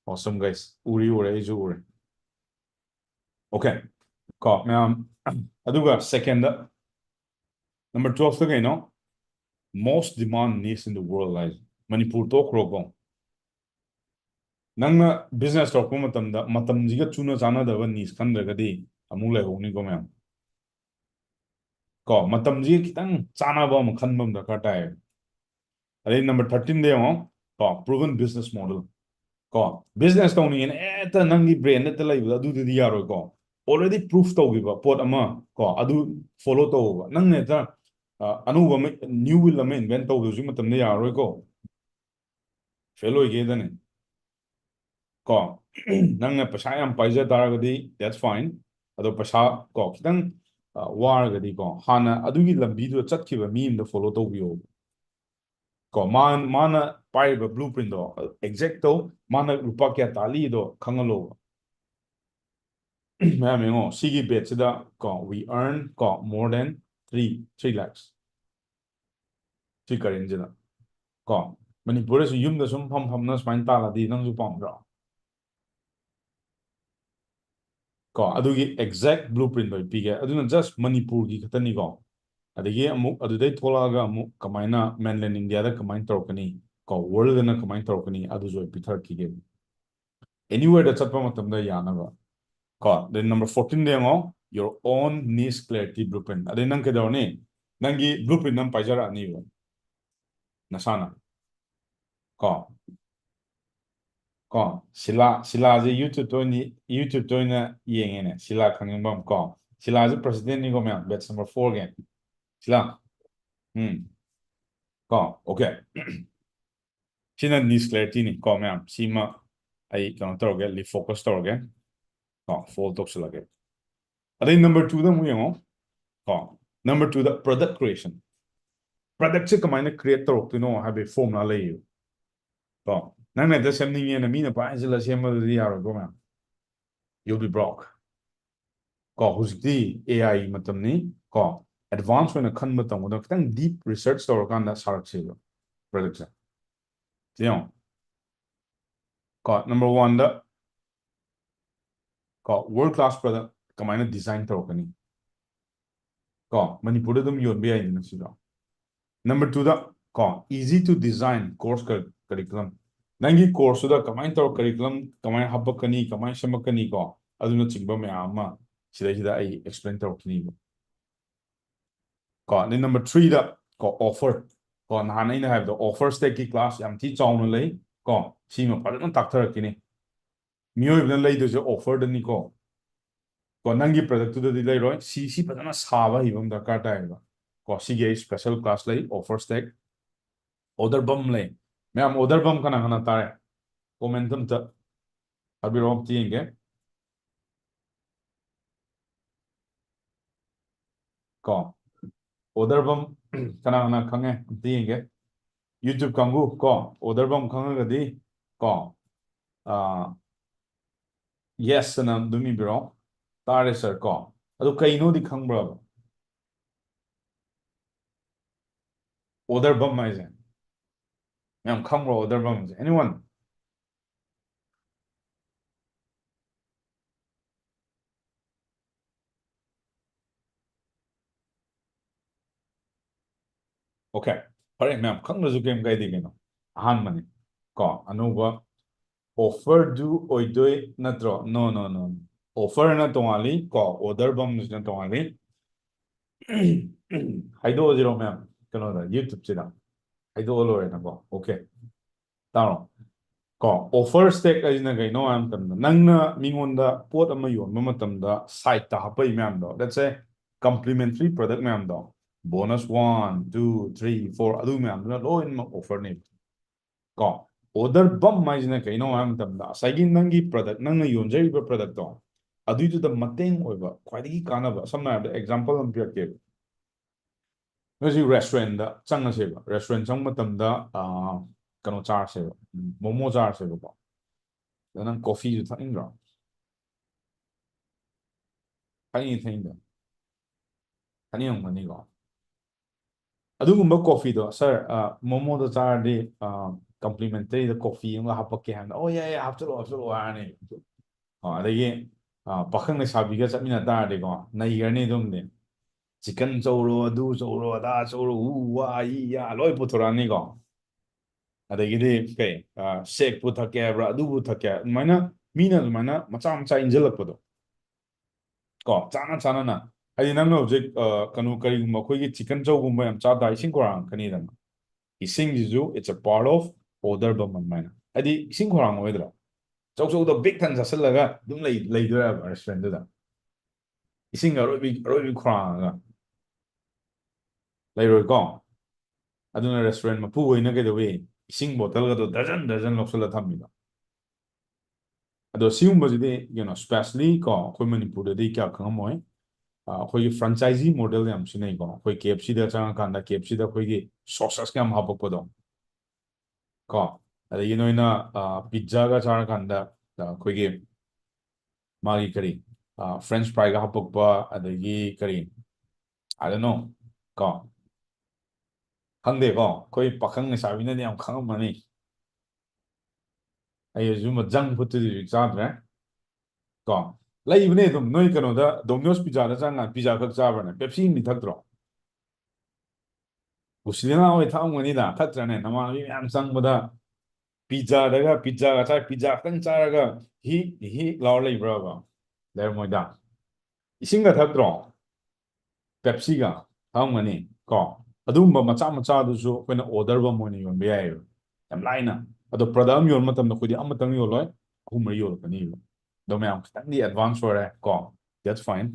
Awesome guys꯫ ꯎꯔꯤ ꯎꯔꯦ, ꯑꯩꯁꯨ ꯎꯔꯦ꯫ Okay꯫ ꯀꯣ, ꯃꯌꯥꯝ꯫ ꯑꯗꯨꯒ second ꯗ, number twelve ꯇ ꯀꯩꯅꯣ? Most demand niche in the world ꯍꯥꯏꯁꯦ꯫ ꯃꯅꯤꯄꯨꯔ ꯇꯣꯛꯈ꯭ꯔꯣꯀꯣ꯫ ꯅꯪꯅ business ꯇꯧꯔꯛꯄ ꯃꯇꯝꯗ ꯃꯇꯝꯁꯤꯒ ꯆꯨꯅ ꯆꯥꯟꯅꯗꯕ niche ꯈꯟꯗ꯭ꯔꯒꯗꯤ ꯑꯃꯨꯛ ꯂꯩꯍꯧꯅꯤꯀꯣ ꯃꯌꯥꯝ꯫ ꯀꯣ, ꯃꯇꯝꯁꯤꯒ ꯈꯤꯇꯪ ꯆꯥꯟꯅꯕ ꯑꯃ ꯈꯟꯕ ꯑꯃ ꯗꯔꯀꯥꯔ ꯇꯥꯏꯌꯦꯕ꯫ ꯑꯗꯩ number thirteen ꯗ ꯌꯦꯡꯉꯣ, ꯀꯣ, proven business model꯫ ꯀꯣ, business ꯇꯧꯅꯤꯡꯉꯦꯅ ꯍꯦꯛꯇ ꯅꯪꯒꯤ brain ꯗ ꯍꯦꯛꯇ ꯂꯩꯕꯗꯣ ꯑꯗꯨꯗꯨꯗꯤ ꯌꯥꯔꯣꯏꯀꯣ꯫ Already proof ꯇꯧꯈꯤꯕ ꯄꯣꯠ ꯑꯃ, ꯀꯣ, ꯑꯗꯨ follow ꯇꯧꯕ꯫ ꯅꯪꯅ ꯍꯦꯛꯇ, ꯑ, ꯑꯅꯧꯕ ꯑꯃ, new wheel ꯑꯃ invent ꯇꯧꯕꯗꯨ ꯍꯧꯖꯤꯛ ꯃꯇꯝꯗ ꯌꯥꯔꯔꯣꯏꯀꯣ꯫ Fail ꯑꯣꯏꯒꯦꯗꯅꯦ꯫ ꯀꯣ, ꯅꯪꯅ ꯄꯩꯁꯥ ꯌꯥꯝ ꯄꯥꯏꯖ ꯇꯥꯔꯒꯗꯤ that's fine꯫ ꯑꯗꯣ ꯄꯩꯁꯥ, ꯀꯣ, ꯈꯤꯇꯪ, ꯑ, ꯋꯥꯔꯒꯗꯤꯀꯣ, ꯍꯥꯟꯅ ꯑꯗꯨꯒꯤ ꯂꯝꯕꯤꯗꯨꯗ ꯆꯠꯈꯤꯕ ꯃꯤ ꯑꯃꯗ follow ꯇꯧꯕꯤꯌꯣ꯫ ꯀꯣ, ꯃꯥ-, ꯃꯥꯅ ꯄꯥꯏꯔꯤꯕ blueprint ꯇꯣ exact ꯇꯧ, ꯃꯥꯅ ꯂꯨꯄꯥ ꯀꯌꯥ ꯇꯥꯜꯂꯤꯗꯣ ꯈꯪꯍꯜꯂꯣꯕ꯫ ꯃꯌꯥꯝ ꯌꯦꯡꯉꯣ, ꯁꯤꯒꯤ batch ꯁꯤꯗ ꯀꯣ, we earn ꯀꯣ, more than three, three lakhs꯫ ꯁꯤ current ꯁꯤꯗ꯫ ꯀꯣ, ꯃꯅꯤꯄꯨꯔꯗꯁꯨ ꯌꯨꯝꯗ ꯁꯨꯝ ꯐꯝ ꯐꯝꯅ ꯁꯨꯃꯥꯏꯅ ꯇꯥꯜꯂꯗꯤ ꯅꯪꯁꯨ ꯄꯥꯝꯗ꯭ꯔꯣ? ꯀꯣ, ꯑꯗꯨꯒꯤ exact blueprint ꯇꯣ ꯑꯩ ꯄꯤꯒꯦ꯫ ꯑꯗꯨꯅ just ꯃꯅꯤꯄꯨꯔꯒꯤ ꯈꯛꯇꯅꯤꯀꯣ꯫ ꯑꯗꯒꯤ ꯑꯃꯨꯛ ꯑꯗꯨꯗꯩ ꯊꯣꯛꯂꯛꯑꯒ ꯑꯃꯨꯛ ꯀꯃꯥꯏꯅ mainland India ꯗ ꯀꯃꯥꯏꯅ ꯇꯧꯔꯛꯀꯅꯤ, ꯀꯣ, world ꯅ ꯀꯃꯥꯏꯅ ꯇꯧꯔꯛꯀꯅꯤ, ꯑꯗꯨꯁꯨ ꯑꯩ ꯄꯤꯊꯔꯛꯈꯤꯒꯦ꯫ Anywhere ꯗ ꯆꯠꯄ ꯃꯇꯝꯗ ꯌꯥꯅꯕ꯫ ꯀꯣ, then number fourteen ꯗ ꯌꯦꯡꯉꯣ, your own niche clarity blueprint꯫ ꯑꯗꯩ ꯅꯪ ꯀꯩꯗꯧꯔꯅꯤ? ꯅꯪꯒꯤ blueprint ꯑꯃ ꯄꯥꯏꯖꯔꯛꯑꯅꯤꯕ ꯅꯁꯥꯅ꯫ ꯀꯣ, ꯀꯣ, ꯁꯤꯂꯥ, ꯁꯤꯂꯥꯁꯦ YouTube ꯇ ꯑꯣꯏꯅ, YouTube ꯇ ꯑꯣꯏꯅ ꯌꯦꯡꯉꯦꯅꯦ꯫ ꯁꯤꯂꯥ ꯈꯪꯅꯤꯡꯕ ꯑꯃ꯫ ꯀꯣ, ꯁꯤꯂꯥꯁꯦ president ꯅꯤꯀꯣ ꯃꯌꯥꯝ, batch number four ꯒꯤ꯫ ꯁꯤꯂꯥ꯫ ꯎꯝ꯫ ꯀꯣ, okay꯫ ꯁꯤꯅ niche clarity ꯅꯤ ꯀꯣ ꯃꯌꯥꯝ꯫ ꯁꯤꯃ ꯑꯩ ꯀꯩꯅꯣ ꯇꯧꯔꯒꯦ, leave focus ꯇꯧꯔꯒꯦ꯫ ꯀꯣ, fold ꯇꯧꯁꯤꯜꯂꯒꯦ꯫ ꯑꯗꯩ number two ꯗ ꯑꯃꯨꯛ ꯌꯦꯡꯉꯣ꯫ ꯀꯣ, number two ꯗ product creation꯫ Product ꯁꯦ ꯀꯃꯥꯏꯅ create ꯇꯧꯔꯛꯇꯣꯏꯅꯣ ꯍꯥꯏꯕꯒꯤ formula ꯂꯩꯌꯦꯕ꯫ ꯀꯣ, ꯅꯪꯅ ꯍꯦꯛꯇ ꯁꯦꯝꯅꯤꯡꯉꯦꯅ ꯃꯤꯅ ꯄꯥꯏꯁꯤꯜꯂ ꯁꯦꯝꯕꯗꯨꯗꯤ ꯌꯥꯔꯣꯏꯀꯣ ꯃꯌꯥꯝ꯫ You'll be broke꯫ ꯀꯣ, ꯍꯧꯖꯤꯛꯇꯤ A I ꯃꯇꯝꯅꯤ꯫ ꯀꯣ, advance ꯑꯣꯏꯅ ꯈꯟꯕ ꯇꯝꯒꯗꯕ, ꯈꯤꯇꯪ deep research ꯇꯧꯔꯀꯥꯟꯗ ꯁꯥꯔꯛꯁꯦꯕ product ꯁꯦ꯫ ꯁꯤ ꯌꯦꯡꯉꯣ꯫ ꯀꯣ, number one ꯗ, ꯀꯣ, world class product ꯀꯃꯥꯏꯅ design ꯇꯧꯔꯛꯀꯅꯤ? ꯀꯣ, ꯃꯅꯤꯄꯨꯔꯗ ꯑꯗꯨꯝ ꯌꯣꯟꯕ ꯌꯥꯏꯗꯅ ꯁꯤꯗꯣ꯫ Number two ꯗ, ꯀꯣ, easy to design course cur-, curriculum꯫ ꯅꯪꯒꯤ course ꯇꯨꯗ ꯀꯃꯥꯏꯅ ꯇꯧꯔ curriculum ꯀꯃꯥꯏꯅ ꯍꯥꯞꯄꯛꯀꯅꯤ, ꯀꯃꯥꯏꯅ ꯁꯦꯝꯃꯛꯀꯅꯤ, ꯀꯣ, ꯑꯗꯨꯅꯆꯤꯡꯕ ꯃꯌꯥꯝ ꯑꯃ ꯁꯤꯗꯩꯁꯤꯗ ꯑꯩ explain ꯇꯧꯔꯛꯈꯤꯅꯤꯕ꯫ ꯀꯣ, ꯑꯗꯩ number three ꯗ, ꯀꯣ, offer꯫ ꯀꯣ, ꯅꯍꯥꯟ ꯑꯩꯅ ꯍꯥꯏꯕꯗꯣ, offer stack ꯀꯤ class ꯌꯥꯝ ꯊꯤ ꯆꯥꯎꯅ ꯂꯩ꯫ ꯀꯣ, ꯁꯤꯃ ꯐꯖꯅ ꯇꯥꯛꯊꯔꯛꯈꯤꯅꯤ꯫ ꯃꯤꯑꯣꯏꯕꯅ ꯂꯩꯗꯣꯏꯁꯦ offer ꯗꯅꯤꯀꯣ꯫ ꯀꯣ, ꯅꯪꯒꯤ product ꯇꯨꯗꯗꯤ ꯂꯩꯔꯣꯏ꯫ ꯁꯤ, ꯁꯤ ꯐꯖꯅ ꯁꯥꯕ ꯍꯩꯕ ꯑꯃ ꯗꯔꯀꯥꯔ ꯇꯥꯏꯌꯦꯕ꯫ ꯀꯣ, ꯁꯤꯒꯤ ꯑꯩ special class ꯂꯩ, offer stack꯫ Order bump ꯂꯩ꯫ ꯃꯌꯥꯝ, order bump ꯀꯅꯥ ꯀꯅꯥ ꯇꯥꯔꯦ? Comment ꯑꯝꯇ ꯊꯥꯕꯤꯔꯛꯑꯣ, ꯑꯝꯇ ꯌꯦꯡꯒꯦ꯫ ꯀꯣ, order bump ꯀꯅꯥ ꯀꯅꯥ ꯈꯪꯉꯦ? ꯑꯝꯇ ꯌꯦꯡꯒꯦ꯫ YouTube ꯀꯥꯡꯕꯨ, ꯀꯣ, order bump ꯈꯪꯉꯒꯗꯤ, ꯀꯣ, ꯑꯥ, yes ꯑꯅ ꯑꯗꯨꯝ ꯏꯕꯤꯔꯣ꯫ ꯇꯥꯔꯦ sir꯫ ꯀꯣ, ꯑꯗꯨ ꯀꯩꯅꯣꯗꯤ ꯈꯪꯕ꯭ꯔꯕ order bump ꯍꯥꯏꯁꯦ? ꯃꯌꯥꯝ ꯈꯪꯕ꯭ꯔꯣ order bump ꯁꯦ? Anyone? Okay, ꯐꯔꯦ ꯃꯌꯥꯝ, ꯈꯪꯗ꯭ꯔꯁꯨ ꯀꯩꯝ ꯀꯥꯏꯗꯦ ꯀꯩꯅꯣ, ꯑꯍꯥꯟꯕꯅꯤ꯫ ꯀꯣ, ꯑꯅꯧꯕ offer ꯗꯨ ꯑꯣꯏꯗꯣꯏ ꯅꯠꯇ꯭ꯔꯣ? No, no, no, no. Offer ꯅ ꯇꯣꯉꯥꯜꯂꯤ ꯀꯣ, order ꯕꯝꯁꯤꯅ ꯇꯣꯉꯥꯜꯂꯤ꯫ ꯍꯥꯏꯗꯣꯛꯑꯁꯤꯔꯣ ꯃꯌꯥꯝ? ꯀꯩꯅꯣꯗ, YouTube ꯁꯤꯗ ꯍꯥꯏꯗꯣꯛꯑ ꯂꯣꯏꯔꯦꯅꯀꯣ꯫ Okay, ꯇꯥꯔꯣ꯫ ꯀꯣ, offer stack ꯍꯥꯏꯁꯤꯅ ꯀꯩꯅꯣ ꯍꯥꯏꯕ ꯃꯇꯝꯗ, ꯅꯪꯅ ꯃꯤꯉꯣꯟꯗ ꯄꯣꯠ ꯑꯃ ꯌꯣꯟꯕ ꯃꯇꯝꯗ side ꯇ ꯍꯥꯞꯄꯛꯏ ꯃꯌꯥꯝꯗꯣ, let's say complimentary product ꯃꯌꯥꯝꯗꯣ, bonus one, two, three, four, ꯑꯗꯨ ꯃꯌꯥꯝꯗꯨꯅ ꯂꯣꯏꯅꯃꯛ offer ꯅꯦꯕ꯫ ꯀꯣ, order ꯕꯝ ꯍꯥꯏꯁꯤꯅ ꯀꯩꯅꯣ ꯍꯥꯏꯕ ꯃꯇꯝꯗ, ꯉꯁꯥꯏꯒꯤ ꯅꯪꯒꯤ product, ꯅꯪꯅ ꯌꯣꯟꯖꯔꯤꯕ product ꯇꯣ, ꯑꯗꯨꯏꯗꯨꯗ ꯃꯇꯦꯡ ꯑꯣꯏꯕ ꯈ꯭ꯋꯥꯏꯗꯒꯤ ꯀꯥꯟꯅꯕ, ꯁꯝꯅ ꯍꯥꯏꯔꯕꯗ example ꯑꯃ ꯄꯤꯔꯛꯀꯦꯕ꯫ ꯅꯣꯏ ꯍꯧꯖꯤꯛ restaurant ꯗ ꯆꯪꯉꯁꯦꯕ, restaurant ꯆꯪꯕ ꯃꯇꯝꯗ, ꯑꯥ, ꯀꯩꯅꯣ ꯆꯥꯔꯁꯦꯕ, ꯎꯝ, momo ꯆꯥꯔꯁꯦꯕꯀꯣ꯫ ꯑꯗ ꯅꯪ coffee ꯁꯨ ꯊꯛꯅꯤꯡꯗ꯭ꯔꯣ? ꯊꯛꯅꯤꯡꯉꯤ, ꯊꯛꯅꯤꯡꯗ꯭ꯔꯣ? ꯊꯛꯅꯤꯡꯉꯝꯒꯅꯤꯀꯣ꯫ ꯑꯗꯨꯒꯨꯝꯕ coffee ꯗꯣ, "Sir, ꯑ, momo ꯗꯣ ꯆꯥꯔꯗꯤ, ꯑ, complimentary ꯗ coffee ꯑꯃꯒ ꯍꯥꯞꯄꯛꯀꯦ" ꯍꯥꯏꯕꯗ, "ꯑꯣ, ꯌꯥꯏ, ꯌꯥꯏ, ꯍꯥꯞꯆꯜꯂꯛꯑꯣ, ꯍꯥꯞꯆꯜꯂꯛꯑꯣ" ꯍꯥꯏꯔꯅꯤ꯫ ꯑ, ꯑꯗꯒꯤ, ꯑ, ꯄꯥꯈꯪ ꯂꯩꯁꯥꯕꯤꯒ ꯆꯠꯃꯤꯟꯅ ꯇꯥꯔꯗꯤꯀꯣ, ꯅꯩꯈ꯭ꯔꯅꯤ ꯑꯗꯨꯝꯗꯤ꯫ Chicken ꯆꯧꯔꯣ, ꯑꯗꯨ ꯆꯧꯔꯣ, ꯑꯗꯥ ꯆꯧꯔꯣ, ꯎ, ꯋꯥ, ꯏ, ꯌꯥ, ꯂꯣꯏ ꯄꯨꯊꯣꯔꯛꯑꯅꯤꯀꯣ꯫ ꯑꯗꯒꯤꯗꯤ ꯀꯩ, ꯑ, shake ꯄꯨ ꯊꯛꯀꯦ ꯍꯥꯏꯕ꯭ꯔꯥ, ꯑꯗꯨꯕꯨ ꯊꯛꯀꯦ ꯍꯥꯏ-, ꯑꯗꯨꯃꯥꯏꯅ ꯃꯤꯅ ꯑꯗꯨꯃꯥꯏꯅ ꯃꯆꯥ ꯃꯆꯥ ꯏꯟꯁꯤꯜꯂꯛꯄꯗꯣ꯫ ꯀꯣ, ꯆꯥꯅ ꯆꯥꯅꯅ꯫ ꯍꯥꯏꯗꯤ ꯅꯪꯅ ꯍꯧꯖꯤꯛ, ꯑ, ꯀꯩꯅꯣ, ꯀꯔꯤꯒꯨꯝꯕ ꯑꯩꯈꯣꯏꯒꯤ chicken ꯆꯧꯒꯨꯝꯕ ꯌꯥꯝ ꯆꯥ ꯇꯥꯔ ꯏꯁꯤꯡ ꯈꯧꯔꯥꯡꯉꯛꯀꯅꯤꯗꯅ꯫ ꯏꯁꯤꯡꯁꯤꯁꯨ it's a part of order ꯕꯝ ꯑꯗꯨꯃꯥꯏꯅ꯫ ꯍꯥꯏꯗꯤ ꯏꯁꯤꯡ ꯈꯧꯔꯥꯡꯉꯛꯑꯣꯏꯗ꯭ꯔꯣ? ꯆꯧ ꯆꯧꯗꯣ ꯕꯤꯛ ꯊꯟ ꯆꯥꯁꯤꯜꯂꯒ ꯑꯗꯨꯝ ꯂꯩ-, ꯂꯩꯗꯣꯏꯔꯕ restaurant ꯗꯨꯗ? ꯏꯁꯤꯡ ꯑꯔꯣꯏꯕꯤ, ꯑꯔꯣꯏꯕꯤ ꯈꯧꯔꯥꯡꯉꯒ ꯂꯩꯔꯣꯏꯀꯣ? ꯑꯗꯨꯅ restaurant ꯃꯄꯨ ꯍꯣꯏꯅ ꯀꯩꯗꯧꯏ? ꯏꯁꯤꯡ bottle ꯒꯗꯣ ꯗꯔꯖꯟ ꯗꯔꯖꯟ ꯂꯧꯁꯜꯂ ꯊꯝꯃꯤꯗꯣ꯫ ꯑꯗꯣ ꯁꯤꯒꯨꯝꯕꯁꯤꯗꯤ, you know, specially ꯀꯣ, ꯑꯩꯈꯣꯏ ꯃꯅꯤꯄꯨꯔꯗꯗꯤ ꯀꯌꯥ ꯈꯪꯉꯝꯃꯣꯏ꯫ ꯑ, ꯑꯩꯈꯣꯏꯒꯤ franchisee model ꯌꯥꯝ ꯁꯤꯖꯤꯟꯅꯩꯀꯣ꯫ ꯑꯩꯈꯣꯏ K F C ꯗ ꯆꯪꯉꯀꯥꯟꯗ, K F C ꯗ ꯑꯩꯈꯣꯏꯒꯤ sauces ꯀ ꯌꯥꯝ ꯍꯥꯞꯄꯛꯄꯗꯣ꯫ ꯀꯣ, ꯑꯗꯒꯤ ꯅꯣꯏꯅ, ꯑ, pizza ꯒ ꯆꯥꯔꯀꯥꯟꯗ, ꯑ, ꯑꯩꯈꯣꯏꯒꯤ ꯃꯥꯒꯤ ꯀꯔꯤ, ꯑ, French fry ꯒ ꯍꯥꯞꯄꯛꯄ, ꯑꯗꯒꯤ ꯀꯔꯤ, I don't know, ꯀꯣ, ꯈꯪꯗꯦꯀꯣ, ꯑꯩꯈꯣꯏ ꯄꯥꯈꯪ ꯂꯩꯁꯥꯕꯤꯅꯗꯤ ꯌꯥꯝ ꯈꯪꯉꯝꯃꯅꯤ꯫ ꯑꯩ ꯑꯗꯨꯒꯨꯝꯕ junk food ꯇꯨꯗꯤ ꯍꯧꯖꯤꯛ ꯆꯥꯗ꯭ꯔꯦ꯫ ꯀꯣ, ꯂꯩꯕꯅꯦ ꯑꯗꯨꯝ, ꯅꯣꯏ ꯀꯩꯅꯣꯗ, Domino's Pizza ꯗ ꯆꯪꯉꯀꯥꯟꯗ pizza ꯈꯛ ꯆꯥꯕ꯭ꯔꯅꯦ? Pepsi ꯑꯃꯗꯤ ꯊꯛꯇ꯭ꯔꯣ? ꯒꯣꯁꯤꯂꯤꯅꯥ ꯍꯣꯏ ꯊꯛꯑꯝꯒꯅꯤꯗ, ꯊꯛꯇ꯭ꯔꯅꯦ? ꯅꯃꯥꯟꯅꯕꯤ ꯃꯌꯥꯝ ꯆꯪꯕꯗ ꯄꯤꯖꯥꯗꯒ, ꯄꯤꯖꯥꯒ ꯆꯥꯏ, ꯄꯤꯖꯥ ꯈꯛꯇꯪ ꯆꯥꯔꯒ ꯍꯤ ꯍꯤ ꯂꯥꯎꯔ ꯂꯩꯕ꯭ꯔꯕ? ꯂꯩꯔꯝꯃꯣꯏꯗ꯫ ꯏꯁꯤꯡꯒ ꯊꯛꯇ꯭ꯔꯣ? ꯄꯦꯞꯁꯤꯒ ꯊꯛꯑꯝꯒꯅꯤ ꯀꯣ꯫ ꯑꯗꯨꯒꯨꯝꯕ ꯃꯆꯥ ꯃꯆꯥꯗꯨꯁꯨ ꯑꯩꯈꯣꯏꯅ ꯑꯣꯔꯗꯔ ꯑꯃ ꯑꯣꯏꯅ ꯌꯣꯟꯕ ꯌꯥꯏꯑꯕ, ꯌꯥꯝ ꯂꯥꯏꯅ꯫ ꯑꯗꯣ ꯄ꯭ꯔꯗꯛ ꯑꯃ ꯌꯣꯟꯕ ꯃꯇꯝꯗ ꯑꯩꯈꯣꯏꯗꯤ ꯑꯃꯇꯪ ꯌꯣꯜꯂꯣꯏ, ꯑꯍꯨꯝ ꯃꯔꯤ ꯌꯣꯜꯂꯛꯀꯅꯤꯕ꯫ ꯑꯗꯣ ꯃꯌꯥꯝ ꯈꯤꯇꯪꯗꯤ ꯑꯦꯗꯚꯥꯟꯁ ꯑꯣꯏꯔꯦ ꯀꯣ, that's fine꯫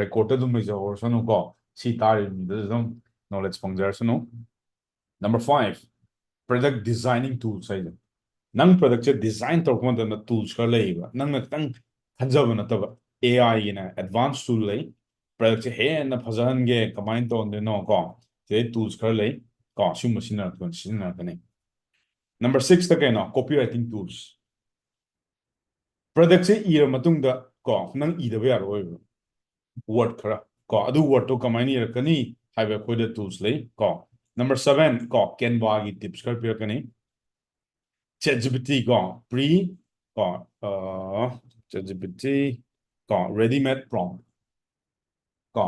ꯔꯦꯀꯣꯔꯗꯇ ꯑꯗꯨꯝ ꯂꯩꯖꯍꯧꯔꯁꯅꯨ ꯀꯣ, ꯁꯤ ꯇꯥꯔꯤꯕ ꯃꯤꯗꯨꯁꯨ ꯑꯗꯨꯝ knowledge ꯐꯪꯖꯔꯁꯅꯨ꯫ Number five, product designing tools ꯍꯥꯏꯁꯦ꯫ ꯅꯪ ꯄ꯭ꯔꯗꯛꯁꯦ ꯗꯤꯖꯥꯏꯟ ꯇꯧꯔꯛꯄ ꯃꯇꯝꯗ ꯇꯨꯜꯁ ꯈꯔ ꯂꯩꯌꯦꯕ, ꯅꯪꯅ ꯈꯤꯇꯪ ꯈꯟꯖꯕ ꯅꯠꯇꯕ, ꯑꯦ ꯑꯥꯏꯒꯤꯅ ꯑꯦꯗꯚꯥꯟꯁ ꯇꯨꯜ ꯂꯩ꯫ ꯄ꯭ꯔꯗꯛꯁꯦ ꯍꯦꯟꯅ ꯐꯖꯍꯟꯒꯦ, ꯀꯃꯥꯏꯅ ꯇꯧꯍꯟꯗꯣꯏꯅꯣ ꯀꯣ, ꯁꯤꯗꯩ ꯇꯨꯜꯁ ꯈꯔ ꯂꯩ ꯀꯣ, ꯁꯤꯒꯨꯝꯕ ꯁꯤꯖꯤꯟꯅꯔꯛꯇꯣꯏꯅꯤ, ꯁꯤꯖꯤꯟꯅꯔꯛꯀꯅꯤ꯫ Number sixꯇ ꯀꯩꯅꯣ? Copywriting tools꯫ ꯄ꯭ꯔꯗꯛꯁꯦ ꯏꯔ ꯃꯇꯨꯡꯗ ꯀꯣ, ꯅꯪ ꯏꯗꯕ ꯌꯥꯔꯛꯑꯣꯏꯕ ꯋꯥꯔꯗ ꯈꯔ ꯀꯣ, ꯑꯗꯨ ꯋꯥꯔꯗꯇꯣ ꯀꯃꯥꯏꯅ ꯏꯔꯛꯀꯅꯤ ꯍꯥꯏꯕ ꯑꯩꯈꯣꯏꯗ ꯇꯨꯜꯁ ꯂꯩ ꯀꯣ꯫ Number seven ꯀꯣ, ꯀꯦꯟꯚꯥꯒꯤ ꯇꯤꯞꯁ ꯈꯔ ꯄꯤꯔꯛꯀꯅꯤ꯫ ChatGPT ꯀꯣ, ꯄ꯭ꯔꯤ ꯀꯣ, ChatGPT ꯀꯣ, readymade prompt ꯀꯣ,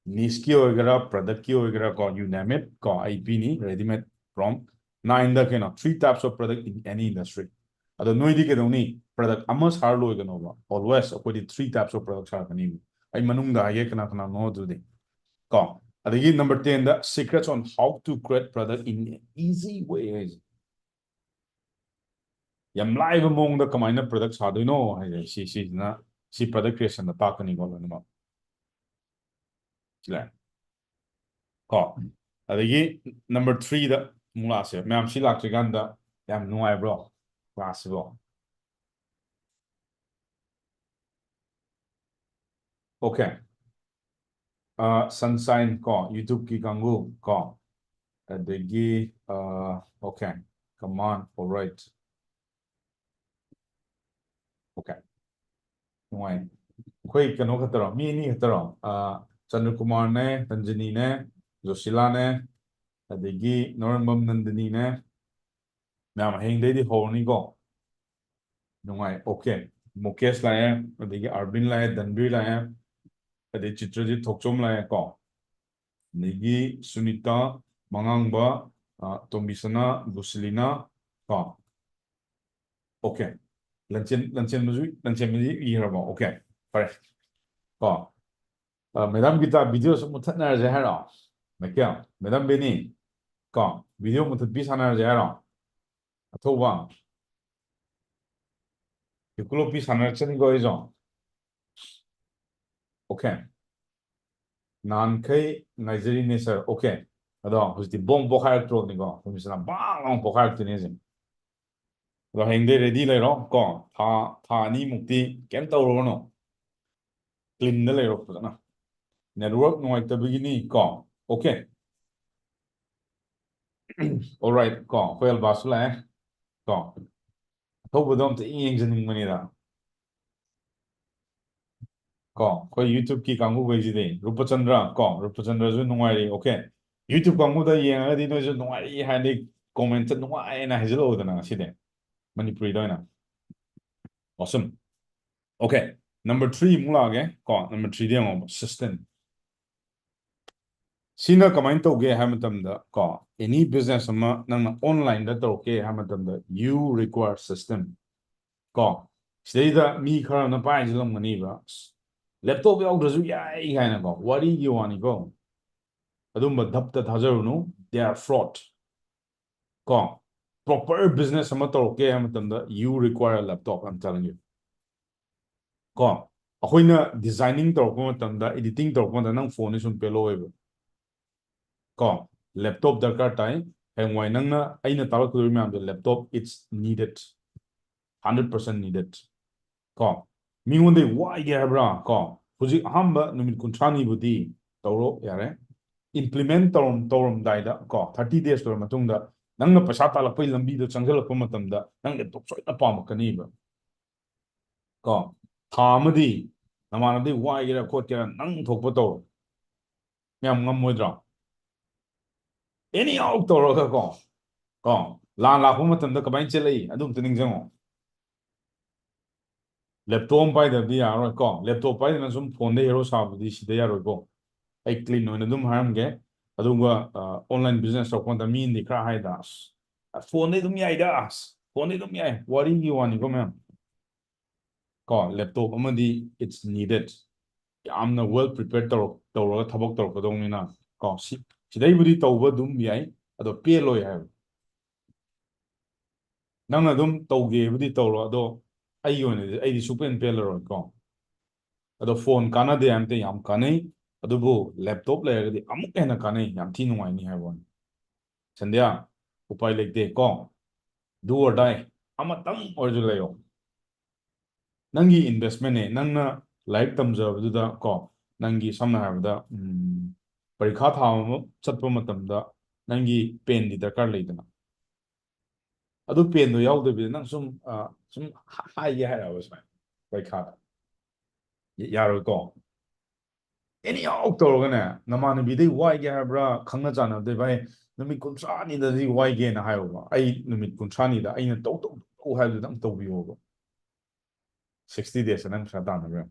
ꯅꯤꯁꯀꯤ ꯑꯣꯏꯒꯦꯔꯥ, ꯄ꯭ꯔꯗꯛꯀꯤ ꯑꯣꯏꯒꯦꯔꯥ ꯀꯣ, you name it ꯀꯣ, ꯑꯩ ꯄꯤꯅꯤ readymade prompt꯫ Nineꯗ ꯀꯩꯅꯣ? Three types of product in any industry꯫ ꯑꯗꯣ ꯅꯣꯏꯗꯤ ꯀꯩꯗꯧꯅꯤ? ꯄ꯭ꯔꯗꯛ ꯑꯃ ꯁꯥꯔ ꯂꯣꯏꯒꯅꯣꯕ, always ꯑꯩꯈꯣꯏꯗꯤ three types of product ꯁꯥꯔꯛꯀꯅꯤꯕ꯫ ꯑꯩ ꯃꯅꯨꯡꯗ ꯍꯥꯏꯒꯦ ꯀꯅꯥ ꯀꯅꯥꯅꯣ ꯑꯗꯨꯗꯤ ꯀꯣ꯫ ꯑꯗꯒꯤ number tenꯗ secrets on how to create product in an easy way ꯍꯥꯏꯁꯦ꯫ ꯌꯥꯝ ꯂꯥꯏꯕ ꯃꯑꯣꯡꯗ ꯀꯃꯥꯏꯅ ꯄ꯭ꯔꯗꯛ ꯁꯥꯗꯣꯏꯅꯣ ꯍꯥꯏꯁꯦ, ꯁꯤ, ꯁꯤꯁꯤꯅ, ꯁꯤ product creationꯗ ꯇꯥꯛꯀꯅꯤꯀꯣ ꯂꯣꯏꯅꯃꯛ꯫ ꯁꯤ ꯂꯩꯔꯦ꯫ ꯀꯣ, ꯑꯗꯒꯤ number threeꯗ ꯑꯃꯨꯛ ꯂꯥꯛꯑꯁꯦ꯫ ꯃꯌꯥꯝ ꯁꯤ ꯂꯥꯛꯇ꯭ꯔꯤꯀꯥꯟꯗ ꯌꯥꯝ ꯅꯨꯡꯉꯥꯏꯕ꯭ꯔꯣ classꯁꯤꯕꯣ? Okay꯫ ꯑ, Sunshine ꯀꯣ, YouTubeꯀꯤ ꯀꯥꯡꯕꯨ ꯀꯣ, ꯑꯗꯒꯤ, ꯑ, okay, come on, alright꯫ Okay꯫ ꯅꯨꯡꯉꯥꯏ꯫ ꯑꯩꯈꯣꯏ ꯀꯩꯅꯣ ꯈꯛꯇꯔꯣ? ꯃꯤ ꯑꯅꯤ ꯈꯛꯇꯔꯣ? ꯑ, ꯆꯟꯗ꯭ꯔꯀꯨꯃꯥꯔꯅꯦ, ꯔꯟꯖꯅꯤꯅꯦ, ꯖꯣꯁꯤꯂꯥꯅꯦ, ꯑꯗꯒꯤ ꯅꯣꯔꯦꯝꯕꯝ ꯅꯟꯗꯅꯤꯅꯦ꯫ ꯃꯌꯥꯝ ꯍꯌꯦꯡꯗꯩꯗꯤ ꯍꯧꯔꯅꯤꯀꯣ꯫ ꯅꯨꯡꯉꯥꯏ꯫ Okay꯫ ꯃꯨꯀꯦꯁ ꯂꯥꯛꯑꯦ, ꯑꯗꯒꯤ ꯑꯔꯕꯤꯟ ꯂꯥꯛꯑꯦ, ꯗꯟꯕꯤꯔ ꯂꯥꯛꯑꯦ, ꯑꯗꯩ ꯆꯤꯇ꯭ꯔꯖꯤꯠ ꯊꯣꯛꯆꯣꯝ ꯂꯥꯛꯑꯦ ꯀꯣ꯫ ꯑꯗꯒꯤ ꯁꯨꯅꯤꯇꯥ, ꯃꯉꯥꯡꯕ, ꯑ, ꯇꯣꯝꯕꯤꯁꯅꯥ, ꯕꯨꯁꯤꯂꯤꯅꯥ, ꯀꯣ꯫ Okay. ꯂꯟꯆꯦꯟ-, ꯂꯟꯆꯦꯟꯕꯁꯨ, ꯂꯟꯆꯦꯟꯕꯗꯤ ꯏꯈ꯭ꯔꯕꯣ? Okay. ꯐꯔꯦ꯫ ꯀꯣ꯫ ꯑ, Madam ꯒꯤꯇꯥ, video ꯁꯨꯝ ꯃꯨꯊꯠꯅꯔꯁꯦ ꯍꯥꯏꯔꯣ? ꯃꯥꯏꯀꯦꯜ, Madam ꯕꯦꯅꯤ, ꯀꯣ, video ꯃꯨꯊꯠꯄꯤ ꯁꯥꯟꯅꯔꯁꯦ ꯍꯥꯏꯔꯣ? ꯑꯊꯧꯕ꯫ ꯀꯦꯀꯨꯂꯣꯠꯄꯤ ꯁꯥꯟꯅꯔꯛꯆꯅꯤꯀꯣ ꯑꯩꯁꯨ꯫ Okay. ꯅꯍꯥꯟꯈꯩ ꯉꯥꯏꯖꯔꯤꯅꯦ sir꯫ Okay. ꯑꯗꯣ ꯍꯧꯖꯤꯛꯇꯤ ꯕꯣꯝ ꯄꯣꯈꯥꯏꯔꯛꯇ꯭ꯔꯣꯕꯅꯤꯀꯣ꯫ ꯅꯨꯃꯤꯠꯁꯤꯅ ꯕꯥꯡ ꯂꯥꯎꯅ ꯄꯣꯈꯥꯏꯔꯛꯇꯣꯏꯅꯦ ꯍꯧꯖꯤꯛ꯫ ꯑꯗꯣ ꯍꯌꯦꯡꯗꯩ ready ꯂꯩꯔꯣ ꯀꯣ꯫ ꯊꯥ, ꯊꯥ ꯑꯅꯤꯃꯨꯛꯇꯤ ꯀꯩꯝ ꯇꯧꯔꯨꯔꯅꯨ꯫ Clean ꯗ ꯂꯩꯔꯣ ꯐꯖꯅ꯫ Network ꯅꯨꯡꯉꯥꯏꯇꯕꯒꯤꯅꯤ ꯀꯣ꯫ Okay. Alright ꯀꯣ, ꯑꯩꯈꯣꯏ ꯑꯜꯕꯥꯁꯁꯨ ꯂꯥꯛꯑꯦ ꯀꯣ꯫ ꯑꯊꯧꯕꯗꯣ ꯑꯝꯇ ꯌꯦꯡꯖꯅꯤꯡꯕꯅꯤꯗ꯫ ꯀꯣ, ꯑꯩꯈꯣꯏ YouTube ꯀꯤ ꯀꯥꯡꯕꯨꯈꯩꯁꯤꯗꯤ, ꯔꯨꯄꯆꯟꯗ꯭ꯔ ꯀꯣ, ꯔꯨꯄꯆꯟꯗ꯭ꯔꯁꯨ ꯅꯨꯡꯉꯥꯏꯔꯤ꯫ Okay. YouTube ꯀꯥꯡꯕꯨꯗ ꯌꯦꯡꯉꯒꯗꯤ ꯅꯣꯏꯁꯨ ꯅꯨꯡꯉꯥꯏꯔꯤ ꯍꯥꯏꯔꯗꯤ comment ꯇ ꯅꯨꯡꯉꯥꯏꯅ ꯍꯥꯏꯖꯤꯜꯂꯛꯎꯗꯅ ꯉꯁꯤꯗꯤ꯫ ꯃꯅꯤꯄꯨꯔꯤꯗ ꯑꯣꯏꯅ꯫ Awesome. Okay. Number three ꯑꯃꯨꯛ ꯂꯥꯛꯑꯒꯦ ꯀꯣ꯫ Number three ꯗ ꯌꯦꯡꯉꯣꯕ, system꯫ ꯁꯤꯅ ꯀꯃꯥꯏꯅ ꯇꯧꯒꯦ ꯍꯥꯏꯕ ꯃꯇꯝꯗ ꯀꯣ, any business ꯑꯃ ꯅꯪꯅ online ꯗ ꯇꯧꯔꯛꯀꯦ ꯍꯥꯏꯕ ꯃꯇꯝꯗ you require system ꯀꯣ꯫ ꯁꯤꯗꯩꯗ ꯃꯤ ꯈꯔ ꯑꯃꯅ ꯄꯥꯏꯁꯤꯜꯂꯝꯒꯅꯤꯕ, "ꯑꯁ, laptop ꯌꯥꯎꯗ꯭ꯔꯁꯨ ꯌꯥꯏ" ꯀꯥꯏꯅꯀꯣ, ꯋꯥꯔꯤꯒꯤ ꯋꯥꯅꯤꯀꯣ꯫ ꯑꯗꯨꯝꯕ ꯙꯞꯇ ꯊꯥꯖꯔꯨꯅꯨ, they are fraud ꯀꯣ꯫ Proper business ꯑꯃ ꯇꯧꯔꯛꯀꯦ ꯍꯥꯏꯕ ꯃꯇꯝꯗ you require a laptop, I'm telling you꯫ ꯀꯣ, ꯑꯩꯈꯣꯏꯅ designing ꯇꯧꯔꯛꯄ ꯃꯇꯝꯗ, editing ꯇꯧꯔꯛꯄ ꯃꯇꯝꯗ ꯅꯪ phone ꯗꯤ ꯁꯨꯝ ꯄꯦꯜꯂꯛꯑꯣꯏꯕ꯫ ꯀꯣ, laptop ꯗꯔꯀꯥꯔ ꯇꯥꯏ꯫ ꯍꯌꯦꯡꯋꯥꯏ ꯅꯪꯅ, ꯑꯩꯅ ꯇꯥꯛꯂꯛꯀꯗꯧꯔꯤꯕ ꯃꯌꯥꯝꯗꯣ, laptop, it's needed, hundred percent needed꯫ ꯀꯣ, ꯃꯤꯉꯣꯟꯗꯒꯤ ꯋꯥꯏꯒꯦ ꯍꯥꯏꯕ꯭ꯔꯥ? ꯀꯣ, ꯍꯧꯖꯤꯛ ꯑꯍꯥꯟꯕ ꯅꯨꯃꯤꯠ ꯀꯨꯟꯊ꯭ꯔꯥꯅꯤꯕꯨꯗꯤ ꯇꯧꯔꯣ, ꯌꯥꯔꯦ꯫ Implement ꯇꯧꯔꯝ-, ꯇꯧꯔꯝꯗꯥꯏꯗ ꯀꯣ, thirty days ꯂꯣꯏꯔ ꯃꯇꯨꯡꯗ ꯅꯪꯅ ꯄꯩꯁꯥ ꯇꯥꯜꯂꯛꯄꯒꯤ ꯂꯝꯕꯤꯗꯣ ꯆꯪꯁꯤꯜꯂꯛꯄ ꯃꯇꯝꯗ ꯅꯪ laptop ꯁꯣꯏꯗꯅ ꯄꯥꯝꯃꯛꯀꯅꯤꯕ꯫ ꯀꯣ, ꯊꯥ ꯑꯃꯗꯤ ꯅꯃꯥꯟꯅꯕꯗꯤ ꯋꯥꯏꯒꯦꯔꯥ ꯈꯣꯠꯀꯦꯔꯥ ꯅꯪ ꯊꯣꯛꯄ ꯇꯧꯔꯣ꯫ ꯃꯌꯥꯝ ꯉꯝꯃꯣꯏꯗ꯭ꯔꯣ? Anyhow ꯇꯧꯔꯒ ꯀꯣ, ꯀꯣ, ꯂꯥꯟ ꯂꯥꯛꯄ ꯃꯇꯝꯗ ꯀꯃꯥꯏꯅ ꯆꯦꯜꯂꯛꯏ? ꯑꯗꯨ ꯑꯝꯇ ꯅꯤꯡꯁꯤꯡꯉꯣ꯫ Laptop ꯑꯃ ꯄꯥꯏꯗꯕꯗꯤ ꯌꯥꯔꯔꯣꯏ ꯀꯣ꯫ Laptop ꯄꯥꯏꯗꯅ ꯁꯨꯝ phone ꯗ hero ꯁꯥꯕꯗꯨꯗꯤ ꯁꯤꯗ ꯌꯥꯔꯣꯏꯀꯣ꯫ ꯑꯩ clean ꯑꯣꯏꯅ ꯑꯗꯨꯝ ꯍꯥꯏꯔꯝꯒꯦ꯫ ꯑꯗꯨꯒ ꯑꯣꯟꯂꯥꯏꯟ ꯕꯤꯖꯤꯅꯦꯁ ꯇꯧꯔꯛꯄ ꯃꯇꯝꯗ ꯃꯤꯅꯗꯤ ꯈꯔ ꯍꯥꯏꯗ, ꯑꯁ, ꯐꯣꯟꯗꯩ ꯑꯗꯨꯝ ꯌꯥꯏꯗ, ꯑꯁ, ꯐꯣꯟꯗꯩ ꯑꯗꯨꯝ ꯌꯥꯏ, ꯋꯥꯔꯤꯒꯤ ꯋꯥꯅꯤꯀꯣ ꯃꯌꯥꯝ꯫ ꯀꯣ, ꯂꯦꯞꯇꯣꯞ ꯑꯃꯗꯤ it's needed, ꯌꯥꯝꯅ well prepared ꯇꯧꯔ ꯇꯧꯔꯒ ꯊꯕꯛ ꯇꯧꯔꯛꯀꯗꯧꯅꯤꯅ꯫ ꯀꯣ, ꯁꯤ ꯁꯤꯗꯩꯕꯨꯗꯤ ꯇꯧꯕ ꯑꯗꯨꯝ ꯌꯥꯏ, ꯑꯗꯣ ꯄꯦꯜꯂꯣꯏ ꯍꯥꯏꯕ꯫ ꯅꯪꯅ ꯑꯗꯨꯝ ꯇꯧꯒꯦꯕꯨꯗꯤ ꯇꯧꯔꯣ, ꯑꯗꯣ ꯑꯩꯒꯤ ꯑꯣꯏꯅꯗꯤ ꯑꯩꯗꯤ ꯁꯨꯛꯄꯦꯟ ꯄꯦꯜꯂꯔꯣꯏ꯫ ꯀꯣ, ꯑꯗꯣ ꯐꯣꯟ ꯀꯥꯟꯅꯗꯦ ꯍꯥꯏꯕ ꯅꯠꯇꯦ, ꯌꯥꯝ ꯀꯥꯟꯅꯩ꯫ ꯑꯗꯨꯕꯨ ꯂꯦꯞꯇꯣꯞ ꯂꯩꯔꯒꯗꯤ ꯑꯃꯨꯛ ꯍꯦꯟꯅ ꯀꯥꯟꯅꯩ, ꯌꯥꯝ ꯊꯤ ꯅꯨꯡꯉꯥꯏꯅꯤ ꯍꯥꯏꯕ ꯋꯥꯅꯤ꯫ ꯁꯟꯗ꯭ꯌꯥ, ꯎꯄꯥꯏ ꯂꯩꯇꯦ꯫ ꯀꯣ, do or die, ꯑꯃꯇꯪ ꯑꯣꯏꯔꯁꯨ ꯂꯩꯌꯣ꯫ ꯅꯪꯒꯤ ꯏꯟꯚꯦꯁꯃꯦꯟꯅꯦ꯫ ꯅꯪꯅ ꯂꯥꯏꯔꯤꯛ ꯇꯝꯖꯕꯗꯨꯗ, ꯀꯣ, ꯅꯪꯒꯤ, ꯁꯝꯅ ꯍꯥꯏꯔꯕꯗ, ꯎꯝ, ꯄꯔꯤꯈꯥ ꯊꯥꯕ ꯑꯃ ꯆꯠꯄ ꯃꯇꯝꯗ ꯅꯪꯒꯤ ꯄꯦꯟꯗꯤ ꯗꯔꯀꯥꯔ ꯂꯩꯗꯅ꯫ ꯑꯗꯨ ꯄꯦꯟꯗꯣ ꯌꯥꯎꯗꯕꯤꯗ ꯅꯪ ꯁꯨꯝ, ꯑ, ꯁꯨꯝ ꯍꯥꯏꯒꯦ ꯍꯥꯏꯔꯛꯑꯕ ꯁꯨꯃꯥꯏꯅ ꯄꯔꯤꯈꯥꯗ, ꯌꯥꯔꯣꯏꯀꯣ? ꯑꯦꯅꯤ ꯍꯥꯎ ꯇꯧꯔꯒꯅꯦ, ꯅꯃꯥꯟꯅꯕꯤꯗꯩ ꯋꯥꯏꯒꯦ ꯍꯥꯏꯕ꯭ꯔꯥ, ꯈꯪꯅ ꯆꯥꯟꯅꯕꯗꯩ, "ꯚꯥꯏ, ꯅꯨꯃꯤꯠ ꯀꯨꯟꯊ꯭ꯔꯥꯅꯤꯗꯗꯤ ꯋꯥꯏꯒꯦꯅ" ꯍꯥꯏꯌꯣꯕ꯫ "ꯑꯩ ꯅꯨꯃꯤꯠ ꯀꯨꯟꯊ꯭ꯔꯥꯅꯤꯗ ꯑꯩꯅ ꯇꯧ, ꯇꯧ, ꯇꯧ ꯍꯥꯏꯕꯗꯨꯗꯪ ꯇꯧꯕꯤꯌꯣꯕ"꯫ Sixty days ꯅꯪ ꯄꯩꯁꯥ ꯇꯥꯟꯅꯕ ꯌꯥꯏ꯫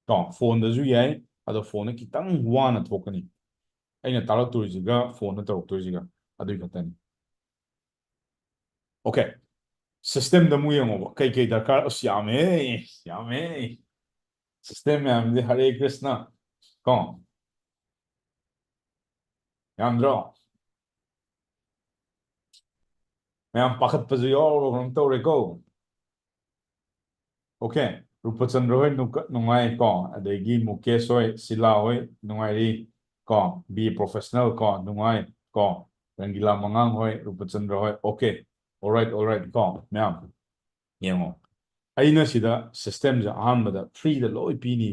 ꯀꯣ, ꯐꯣꯟꯗꯁꯨ ꯌꯥꯏ, ꯑꯗꯣ ꯐꯣꯟꯗ ꯈꯤꯇꯪ ꯋꯥꯅ ꯊꯣꯛꯀꯅꯤ꯫ ꯑꯩꯅ ꯇꯥꯛꯂꯛꯇꯣꯏꯁꯤꯒ ꯐꯣꯟꯗ ꯇꯧꯔꯛꯇꯣꯏꯁꯤꯒ ꯑꯗꯨꯏ ꯈꯛꯇꯅꯤ꯫ ꯑꯣꯀꯦ, ꯁꯤꯁꯇꯦꯝꯗ ꯑꯃꯨꯛ ꯌꯦꯡꯉꯣꯕ꯫ ꯀꯩ ꯀꯩ ꯗꯔꯀꯥꯔ? ꯑꯁ, ꯌꯥꯝꯃꯦ, ꯌꯥꯝꯃꯦ꯫ ꯁꯤꯁꯇꯦꯝ ꯃꯌꯥꯝꯁꯦ, ꯍꯔꯦ ꯀ꯭ꯔꯤꯁꯅ, ꯀꯣ, ꯌꯥꯝꯗ꯭ꯔꯣ? ꯃꯌꯥꯝ ꯄꯥꯈꯠꯄꯁꯨ ꯌꯥꯎꯔꯕ ꯀꯩꯅꯣꯝ ꯇꯧꯔꯦꯀꯣ꯫ ꯑꯣꯀꯦ, ꯔꯨꯄꯆꯟꯗ꯭ꯔ ꯍꯣꯏ ꯅꯨꯡꯉꯥꯏ ꯀꯣ, ꯑꯗꯒꯤ ꯃꯨꯀꯦꯁ ꯍꯣꯏ, ꯁꯤꯂꯥ ꯍꯣꯏ ꯅꯨꯡꯉꯥꯏꯔꯤ ꯀꯣ, ꯕꯤ ꯄ꯭ꯔꯣꯐꯦꯁꯅꯦꯜ ꯀꯣ, ꯅꯨꯡꯉꯥꯏ ꯀꯣ, ꯔꯪꯒꯤꯂꯥ ꯃꯉꯥꯡ ꯍꯣꯏ, ꯔꯨꯄꯆꯟꯗ꯭ꯔ ꯍꯣꯏ꯫ ꯑꯣꯀꯦ, alright, alright ꯀꯣ, ꯃꯌꯥꯝ ꯌꯦꯡꯉꯣ꯫ ꯑꯩꯅ ꯁꯤꯗ ꯁꯤꯁꯇꯦꯝꯁꯦ ꯑꯍꯥꯟꯕꯗ ꯐ꯭ꯔꯤꯗ ꯂꯣꯏ ꯄꯤꯅꯤ꯫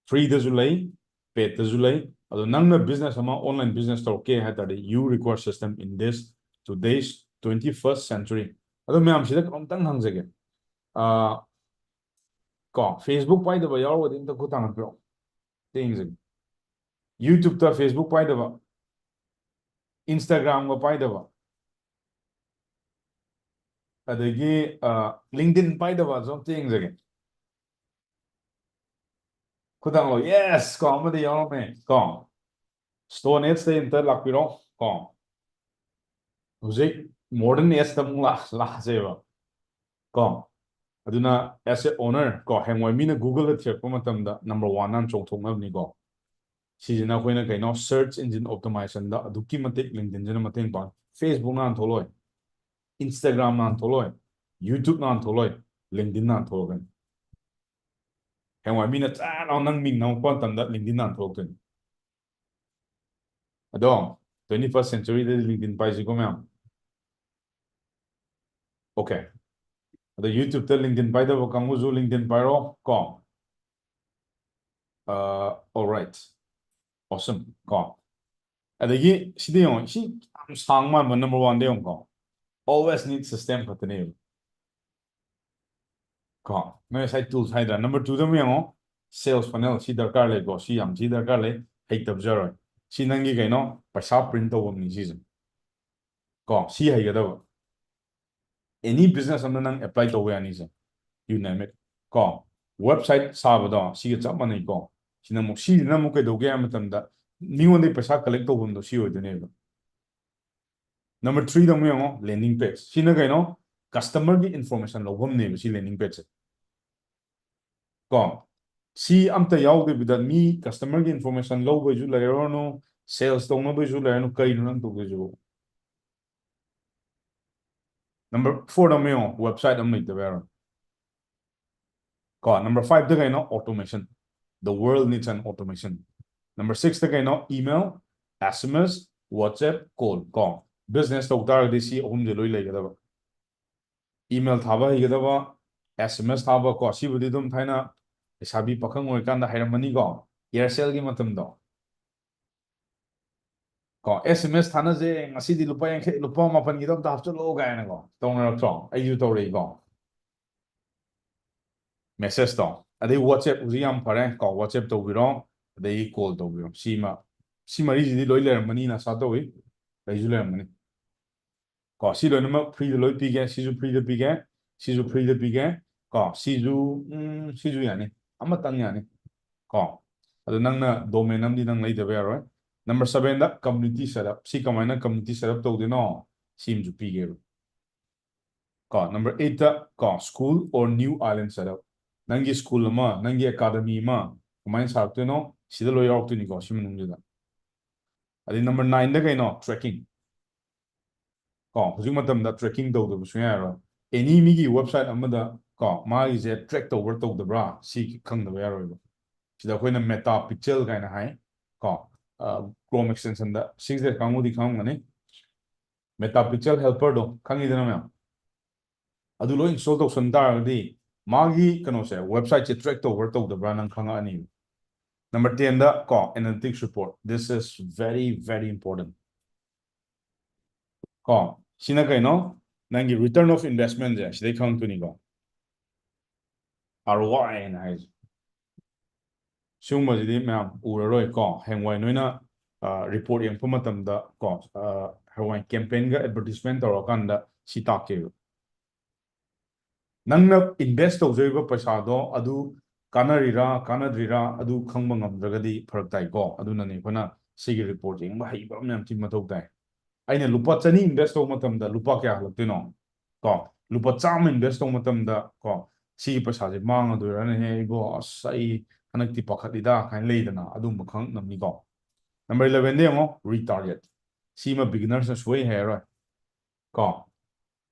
ꯐ꯭ꯔꯤꯗꯁꯨ ꯂꯩ, ꯄꯦꯠꯇꯁꯨ ꯂꯩ꯫ ꯑꯗꯣ ꯅꯪꯅ ꯕꯤꯖꯤꯅꯦꯁ ꯑꯃ, ꯑꯣꯟꯂꯥꯏꯟ ꯕꯤꯖꯤꯅꯦꯁ ꯇꯧꯔꯛꯀꯦ ꯍꯥꯏ ꯇꯥꯔꯗꯤ, you require system in this today's twenty first century꯫ ꯑꯗꯣ ꯃꯌꯥꯝꯁꯤꯗ ꯀꯩꯅꯣꯝꯇꯪ ꯍꯪꯖꯒꯦ꯫ ꯑꯥ, ꯀꯣ, Facebook ꯄꯥꯏꯗꯕ ꯌꯥꯎꯔꯒꯗꯤ ꯑꯝꯇ ꯈꯨꯠ ꯊꯥꯡꯒꯠꯄꯤꯔꯛꯑꯣ꯫ ꯑꯝꯇ ꯌꯦꯡꯖꯒꯦ꯫ YouTube-ꯇ Facebook ꯄꯥꯏꯗꯕ, Instagram-ꯒ ꯄꯥꯏꯗꯕ, ꯑꯗꯒꯤ, ꯑꯥ, LinkedIn ꯄꯥꯏꯗꯕꯁꯨ ꯑꯝꯇ ꯌꯦꯡꯖꯒꯦ꯫ ꯈꯨꯗꯥꯡꯂꯣ, yes ꯀꯣ, ꯑꯃꯗꯤ ꯌꯥꯎꯔꯝꯃꯦ ꯀꯣ꯫ Stone Age ꯇꯩ ꯑꯝꯇ ꯂꯥꯛꯄꯤꯔꯣ ꯀꯣ꯫ ꯍꯧꯖꯤꯛ Modern Age ꯇ ꯑꯃꯨꯛ ꯂꯥꯛ-, ꯂꯥꯛꯑꯁꯦꯕ ꯀꯣ꯫ ꯑꯗꯨꯅ as a owner ꯀꯣ, ꯍꯌꯦꯡꯋꯥꯏ ꯃꯤꯅ Google ꯗ ꯊꯤꯔꯛꯄ ꯃꯇꯝꯗ number one ꯅ ꯆꯣꯡꯊꯣꯛꯅꯕꯅꯤꯀꯣ꯫ ꯁꯤꯁꯤꯅ ꯑꯩꯈꯣꯏꯅ ꯀꯩꯅꯣ, search engine optimization ꯗ ꯑꯗꯨꯛꯀꯤ ꯃꯇꯤꯛ LinkedIn ꯁꯤꯅ ꯃꯇꯦꯡ ꯄꯥꯡꯉꯤ꯫ Facebook ꯅ ꯍꯥꯟꯅ ꯊꯣꯛꯂꯛꯑꯣꯏ, Instagram ꯅ ꯍꯥꯟꯅ ꯊꯣꯛꯂꯛꯑꯣꯏ, YouTube ꯅ ꯍꯥꯟꯅ ꯊꯣꯛꯂꯛꯑꯣꯏ, LinkedIn ꯅ ꯍꯥꯟꯅ ꯊꯣꯛꯂꯛꯀꯅꯤ꯫ ꯍꯌꯦꯡꯋꯥꯏ ꯃꯤꯅ ꯆꯥꯔ ꯅꯪ ꯃꯤꯡ ꯅꯝꯃꯛꯄ ꯃꯇꯝꯗ LinkedIn ꯅ ꯍꯥꯟꯅ ꯊꯣꯛꯂꯛꯇꯣꯏꯅꯤ꯫ ꯑꯗꯣ twenty first century ꯗꯗꯤ LinkedIn ꯄꯥꯏꯁꯤꯀꯣ ꯃꯌꯥꯝ꯫ Okay꯫ ꯑꯗꯣ YouTube ꯇ LinkedIn ꯄꯥꯏꯗꯕ ꯀꯥꯡꯕꯨꯁꯨ LinkedIn ꯄꯥꯏꯔꯣ ꯀꯣ꯫ ꯑ, alright꯫ Awesome ꯀꯣ꯫ ꯑꯗꯒꯤ ꯁꯤꯗ ꯌꯦꯡꯉꯣ, ꯁꯤ ꯌꯥꯝ ꯁꯥꯡ ꯃꯥꯟꯕ number one ꯗ ꯌꯦꯡꯉꯨꯀꯣ꯫ Always need system ꯈꯛꯇꯅꯦꯕ꯫ ꯀꯣ, ꯅꯣꯏ ꯉꯁꯥꯏ tools ꯍꯥꯏꯗ꯭ꯔꯥ? Number two ꯗ ꯑꯃꯨꯛ ꯌꯦꯡꯉꯣ, sales funnel꯫ ꯁꯤ ꯗꯔꯀꯥꯔ ꯂꯩꯀꯣ, ꯁꯤ ꯌꯥꯝ ꯊꯤ ꯗꯔꯀꯥꯔ ꯂꯩ꯫ ꯍꯩꯇꯕꯁꯨ ꯌꯥꯔꯣꯏ꯫ ꯁꯤ ꯅꯪꯒꯤ ꯀꯩꯅꯣ, ꯄꯩꯁꯥ print ꯇꯧꯐꯝꯅꯤ ꯁꯤꯁꯦ꯫ ꯀꯣ, ꯁꯤ ꯍꯩꯒꯗꯕ꯫ Any business ꯑꯃꯗ ꯅꯪ apply ꯇꯧꯕ ꯌꯥꯅꯤ ꯁꯦ꯫ You name it꯫ ꯀꯣ, website ꯁꯥꯕꯗꯣ ꯁꯤꯒ ꯆꯞ ꯃꯥꯟꯅꯩꯀꯣ꯫ ꯁꯤꯅ ꯑꯃꯨꯛ, ꯁꯤꯁꯤꯅ ꯑꯃꯨꯛ ꯀꯩꯗꯧꯒꯦ ꯍꯥꯏꯕ ꯃꯇꯝꯗ, ꯃꯤꯉꯣꯟꯗꯒꯤ ꯄꯩꯁꯥ collect ꯇꯧꯐꯝꯗꯣ ꯁꯤ ꯑꯣꯏꯗꯣꯏꯅꯦꯕ꯫ Number three ꯗ ꯑꯃꯨꯛ ꯌꯦꯡꯉꯣ, landing page꯫ ꯁꯤꯅ ꯀꯩꯅꯣ? Customer ꯒꯤ information ꯂꯧꯐꯝꯅꯦꯕ ꯁꯤ landing page ꯁꯦ꯫ ꯀꯣ, ꯁꯤ ꯑꯝꯇ ꯌꯥꯎꯗꯕꯤꯗ ꯃꯤ customer ꯒꯤ information ꯂꯧꯕꯩꯁꯨ ꯂꯩꯔꯨꯔꯅꯨ, sales ꯇꯧꯅꯕꯩꯁꯨ ꯂꯩꯔꯅꯨ, ꯀꯩꯅꯣ ꯅꯪ ꯇꯧꯗꯣꯏꯁꯤꯕꯣ? Number four ꯗ ꯑꯃꯨꯛ ꯌꯦꯡꯉꯣ, website ꯑꯃ ꯂꯩꯇꯕ ꯌꯥꯔꯣꯏ꯫ ꯀꯣ, number five ꯗ ꯀꯩꯅꯣ? Automation꯫ The world needs an automation꯫ Number six ꯇ ꯀꯩꯅꯣ? Email, S M S, WhatsApp, call꯫ ꯀꯣ, business ꯇꯧ ꯇꯥꯔꯒꯗꯤ ꯁꯤ ꯑꯍꯨꯝꯁꯦ ꯂꯣꯏ ꯂꯩꯒꯗꯕ꯫ Email ꯊꯥꯕ ꯍꯩꯒꯗꯕ, S M S ꯊꯥꯕ ꯀꯣ, ꯁꯤꯕꯨꯗꯤ ꯑꯗꯨꯝ ꯊꯥꯏꯅ ꯂꯩꯁꯥꯕꯤ ꯄꯥꯈꯪ ꯑꯣꯏꯔꯤꯀꯥꯟꯗ ꯍꯩꯔꯝꯃꯅꯤꯀꯣ, Aircel ꯒꯤ ꯃꯇꯝꯗꯣ꯫ ꯀꯣ, S M S ꯊꯥꯅꯁꯦ, ꯉꯁꯤꯗꯤ ꯂꯨꯄꯥ ꯌꯥꯡꯈꯩ, ꯂꯨꯄꯥ ꯃꯥꯄꯟꯒꯤꯗꯣ ꯑꯝꯇ ꯍꯥꯞꯆꯜꯂꯣ ꯀꯥꯏꯅꯀꯣ, ꯇꯧꯅꯔꯛꯇ꯭ꯔꯣ? ꯑꯩꯁꯨ ꯇꯧꯔꯛꯏꯀꯣ꯫ Message ꯇꯣ, ꯑꯗꯩ WhatsApp ꯍꯧꯖꯤꯛ ꯌꯥꯝ ꯐꯔꯦ ꯀꯣ, WhatsApp ꯇꯧꯕꯤꯔꯣ, ꯑꯗꯩ call ꯇꯧꯕꯤꯔꯣ꯫ ꯁꯤꯃ, ꯁꯤ ꯃꯔꯤꯁꯤꯗꯤ ꯂꯣꯏ ꯂꯩꯔꯝꯃꯅꯤꯅ ꯑꯁꯥ ꯇꯧꯏ, ꯂꯩꯁꯨ ꯂꯩꯔꯝꯃꯅꯤ꯫ ꯀꯣ, ꯁꯤ ꯂꯣꯏꯅꯃꯛ free ꯗ ꯂꯣꯏ ꯄꯤꯒꯦ, ꯁꯤꯁꯨ free ꯗ ꯄꯤꯒꯦ, ꯁꯤꯁꯨ free ꯗ ꯄꯤꯒꯦ꯫ ꯀꯣ, ꯁꯤꯁꯨ, ꯎꯝ, ꯁꯤꯁꯨ ꯌꯥꯅꯤ, ꯑꯃꯇꯪ ꯌꯥꯅꯤ꯫ ꯀꯣ꯫ ꯑꯗꯨ ꯅꯪꯅ domain ꯑꯃꯗꯤ ꯅꯪ ꯂꯩꯗꯕ ꯌꯥꯔꯣꯏ꯫ Number sevenꯗ community setup꯫ ꯁꯤ ꯀꯃꯥꯏꯅ community setup ꯇꯧꯗꯣꯏꯅꯣ? ꯁꯤ ꯑꯃꯁꯨ ꯄꯤꯒꯦꯕ꯫ ꯀꯣ, number eightꯇ ꯀꯣ, school or new island setup꯫ ꯅꯪꯒꯤ school ꯑꯃ, ꯅꯪꯒꯤ academy ꯑꯃ ꯀꯃꯥꯏꯅ ꯁꯥꯔꯛꯇꯣꯏꯅꯣ? ꯁꯤꯗ ꯂꯣꯏ ꯌꯥꯎꯔꯛꯇꯣꯏꯅꯤꯀꯣ, ꯁꯤ ꯃꯅꯨꯡꯁꯤꯗ꯫ ꯑꯗꯩ number nineꯗ ꯀꯩꯅꯣ? Tracking꯫ ꯀꯣ, ꯍꯧꯖꯤꯛ ꯃꯇꯝꯗ tracking ꯇꯧꯗꯕ ꯁꯨꯡꯌꯥ ꯌꯥꯔꯣꯏ꯫ Any ꯃꯤꯒꯤ website ꯑꯃꯗ ꯀꯣ, ꯃꯥꯒꯤꯁꯦ track ꯇꯧꯕ꯭ꯔꯥ ꯇꯧꯗꯕ꯭ꯔꯥ ꯁꯤ ꯈꯪꯗꯕ ꯌꯥꯔꯣꯏꯕ꯫ ꯁꯤꯗ ꯑꯩꯈꯣꯏꯅ Meta Pixel ꯀꯥꯏꯅ ꯍꯥꯏ ꯀꯣ, ꯑ, Chrome extensionꯗ꯫ ꯁꯤꯒꯤꯁꯦ ꯀꯥꯡꯕꯨꯗꯤ ꯈꯪꯉꯝꯒꯅꯤ꯫ Meta Pixel helperꯗꯣ ꯈꯪꯉꯤꯗꯅ ꯃꯌꯥꯝ? ꯑꯗꯨ ꯂꯣꯏ install ꯇꯧꯁꯟ ꯇꯥꯔꯒꯗꯤ ꯃꯥꯒꯤ ꯀꯩꯅꯣꯁꯦ, websiteꯁꯦ track ꯇꯧꯕ꯭ꯔꯥ ꯇꯧꯗꯕ꯭ꯔꯥ ꯅꯪ ꯈꯪꯉꯛꯑꯅꯤ꯫ Number tenꯗ ꯀꯣ, analytics report꯫ This is very, very important꯫ ꯀꯣ, ꯁꯤꯅ ꯀꯩꯅꯣ? ꯅꯪꯒꯤ return of investmentꯁꯦ ꯁꯤꯗꯩ ꯈꯪꯉꯛꯇꯣꯏꯅꯤꯀꯣ, ROI ꯍꯥꯏꯅ ꯍꯥꯏꯁꯦ꯫ ꯁꯤꯒꯨꯝꯕꯁꯤꯗꯤ ꯃꯌꯥꯝ ꯎꯔꯔꯣꯏ ꯀꯣ꯫ ꯍꯌꯦꯡꯋꯥꯏ ꯅꯣꯏꯅ, ꯑ, report ꯌꯦꯡꯉꯛꯄ ꯃꯇꯝꯗ ꯀꯣ, ꯑ, ꯍꯌꯦꯡꯋꯥꯏ campaignꯒ advertisement ꯇꯧꯔꯀꯥꯟꯗ ꯁꯤ ꯇꯥꯛꯀꯦꯕ꯫ ꯅꯪꯅ invest ꯇꯧꯖꯔꯤꯕ ꯄꯩꯁꯥꯗꯣ ꯑꯗꯨ ꯀꯥꯟꯅꯔꯤꯔꯥ ꯀꯥꯟꯅꯗ꯭ꯔꯤꯔꯥ ꯑꯗꯨ ꯈꯪꯕ ꯉꯝꯗ꯭ꯔꯒꯗꯤ ꯐꯔꯛ ꯇꯥꯏꯀꯣ꯫ ꯑꯗꯨꯅꯅꯦ ꯑꯩꯈꯣꯏꯅ ꯁꯤꯒꯤ report ꯌꯦꯡꯕ ꯍꯩꯕ ꯑꯃ ꯌꯥꯝ ꯊꯤꯅ ꯃꯊꯧ ꯇꯥꯏ꯫ ꯑꯩꯅ ꯂꯨꯄꯥ ꯆꯅꯤ invest ꯇꯧꯕ ꯃꯇꯝꯗ ꯂꯨꯄꯥ ꯀꯌꯥ ꯍꯜꯂꯛꯇꯣꯏꯅꯣ? ꯀꯣ, ꯂꯨꯄꯥ ꯆꯥꯝꯃ invest ꯇꯧꯕ ꯃꯇꯝꯗ ꯀꯣ, ꯁꯤꯒꯤ ꯄꯩꯁꯥꯁꯦ ꯃꯥꯡꯉꯗꯣꯏꯔꯥꯅꯦꯍꯦ ꯏꯕꯣ, ꯑꯁ, ꯑꯩ ꯍꯟꯗꯛꯇꯤ ꯄꯥꯈꯠꯂꯤꯗ ꯀꯥꯏꯅ ꯂꯩꯗꯅ, ꯑꯗꯨꯝꯕ ꯈꯪꯉꯛꯅꯕꯅꯤꯀꯣ꯫ Number elevenꯗ ꯌꯦꯡꯉꯣ, retarget꯫ ꯁꯤꯃ beginnersꯅ ꯁꯣꯏ ꯍꯩꯔꯔꯣꯏ ꯀꯣ꯫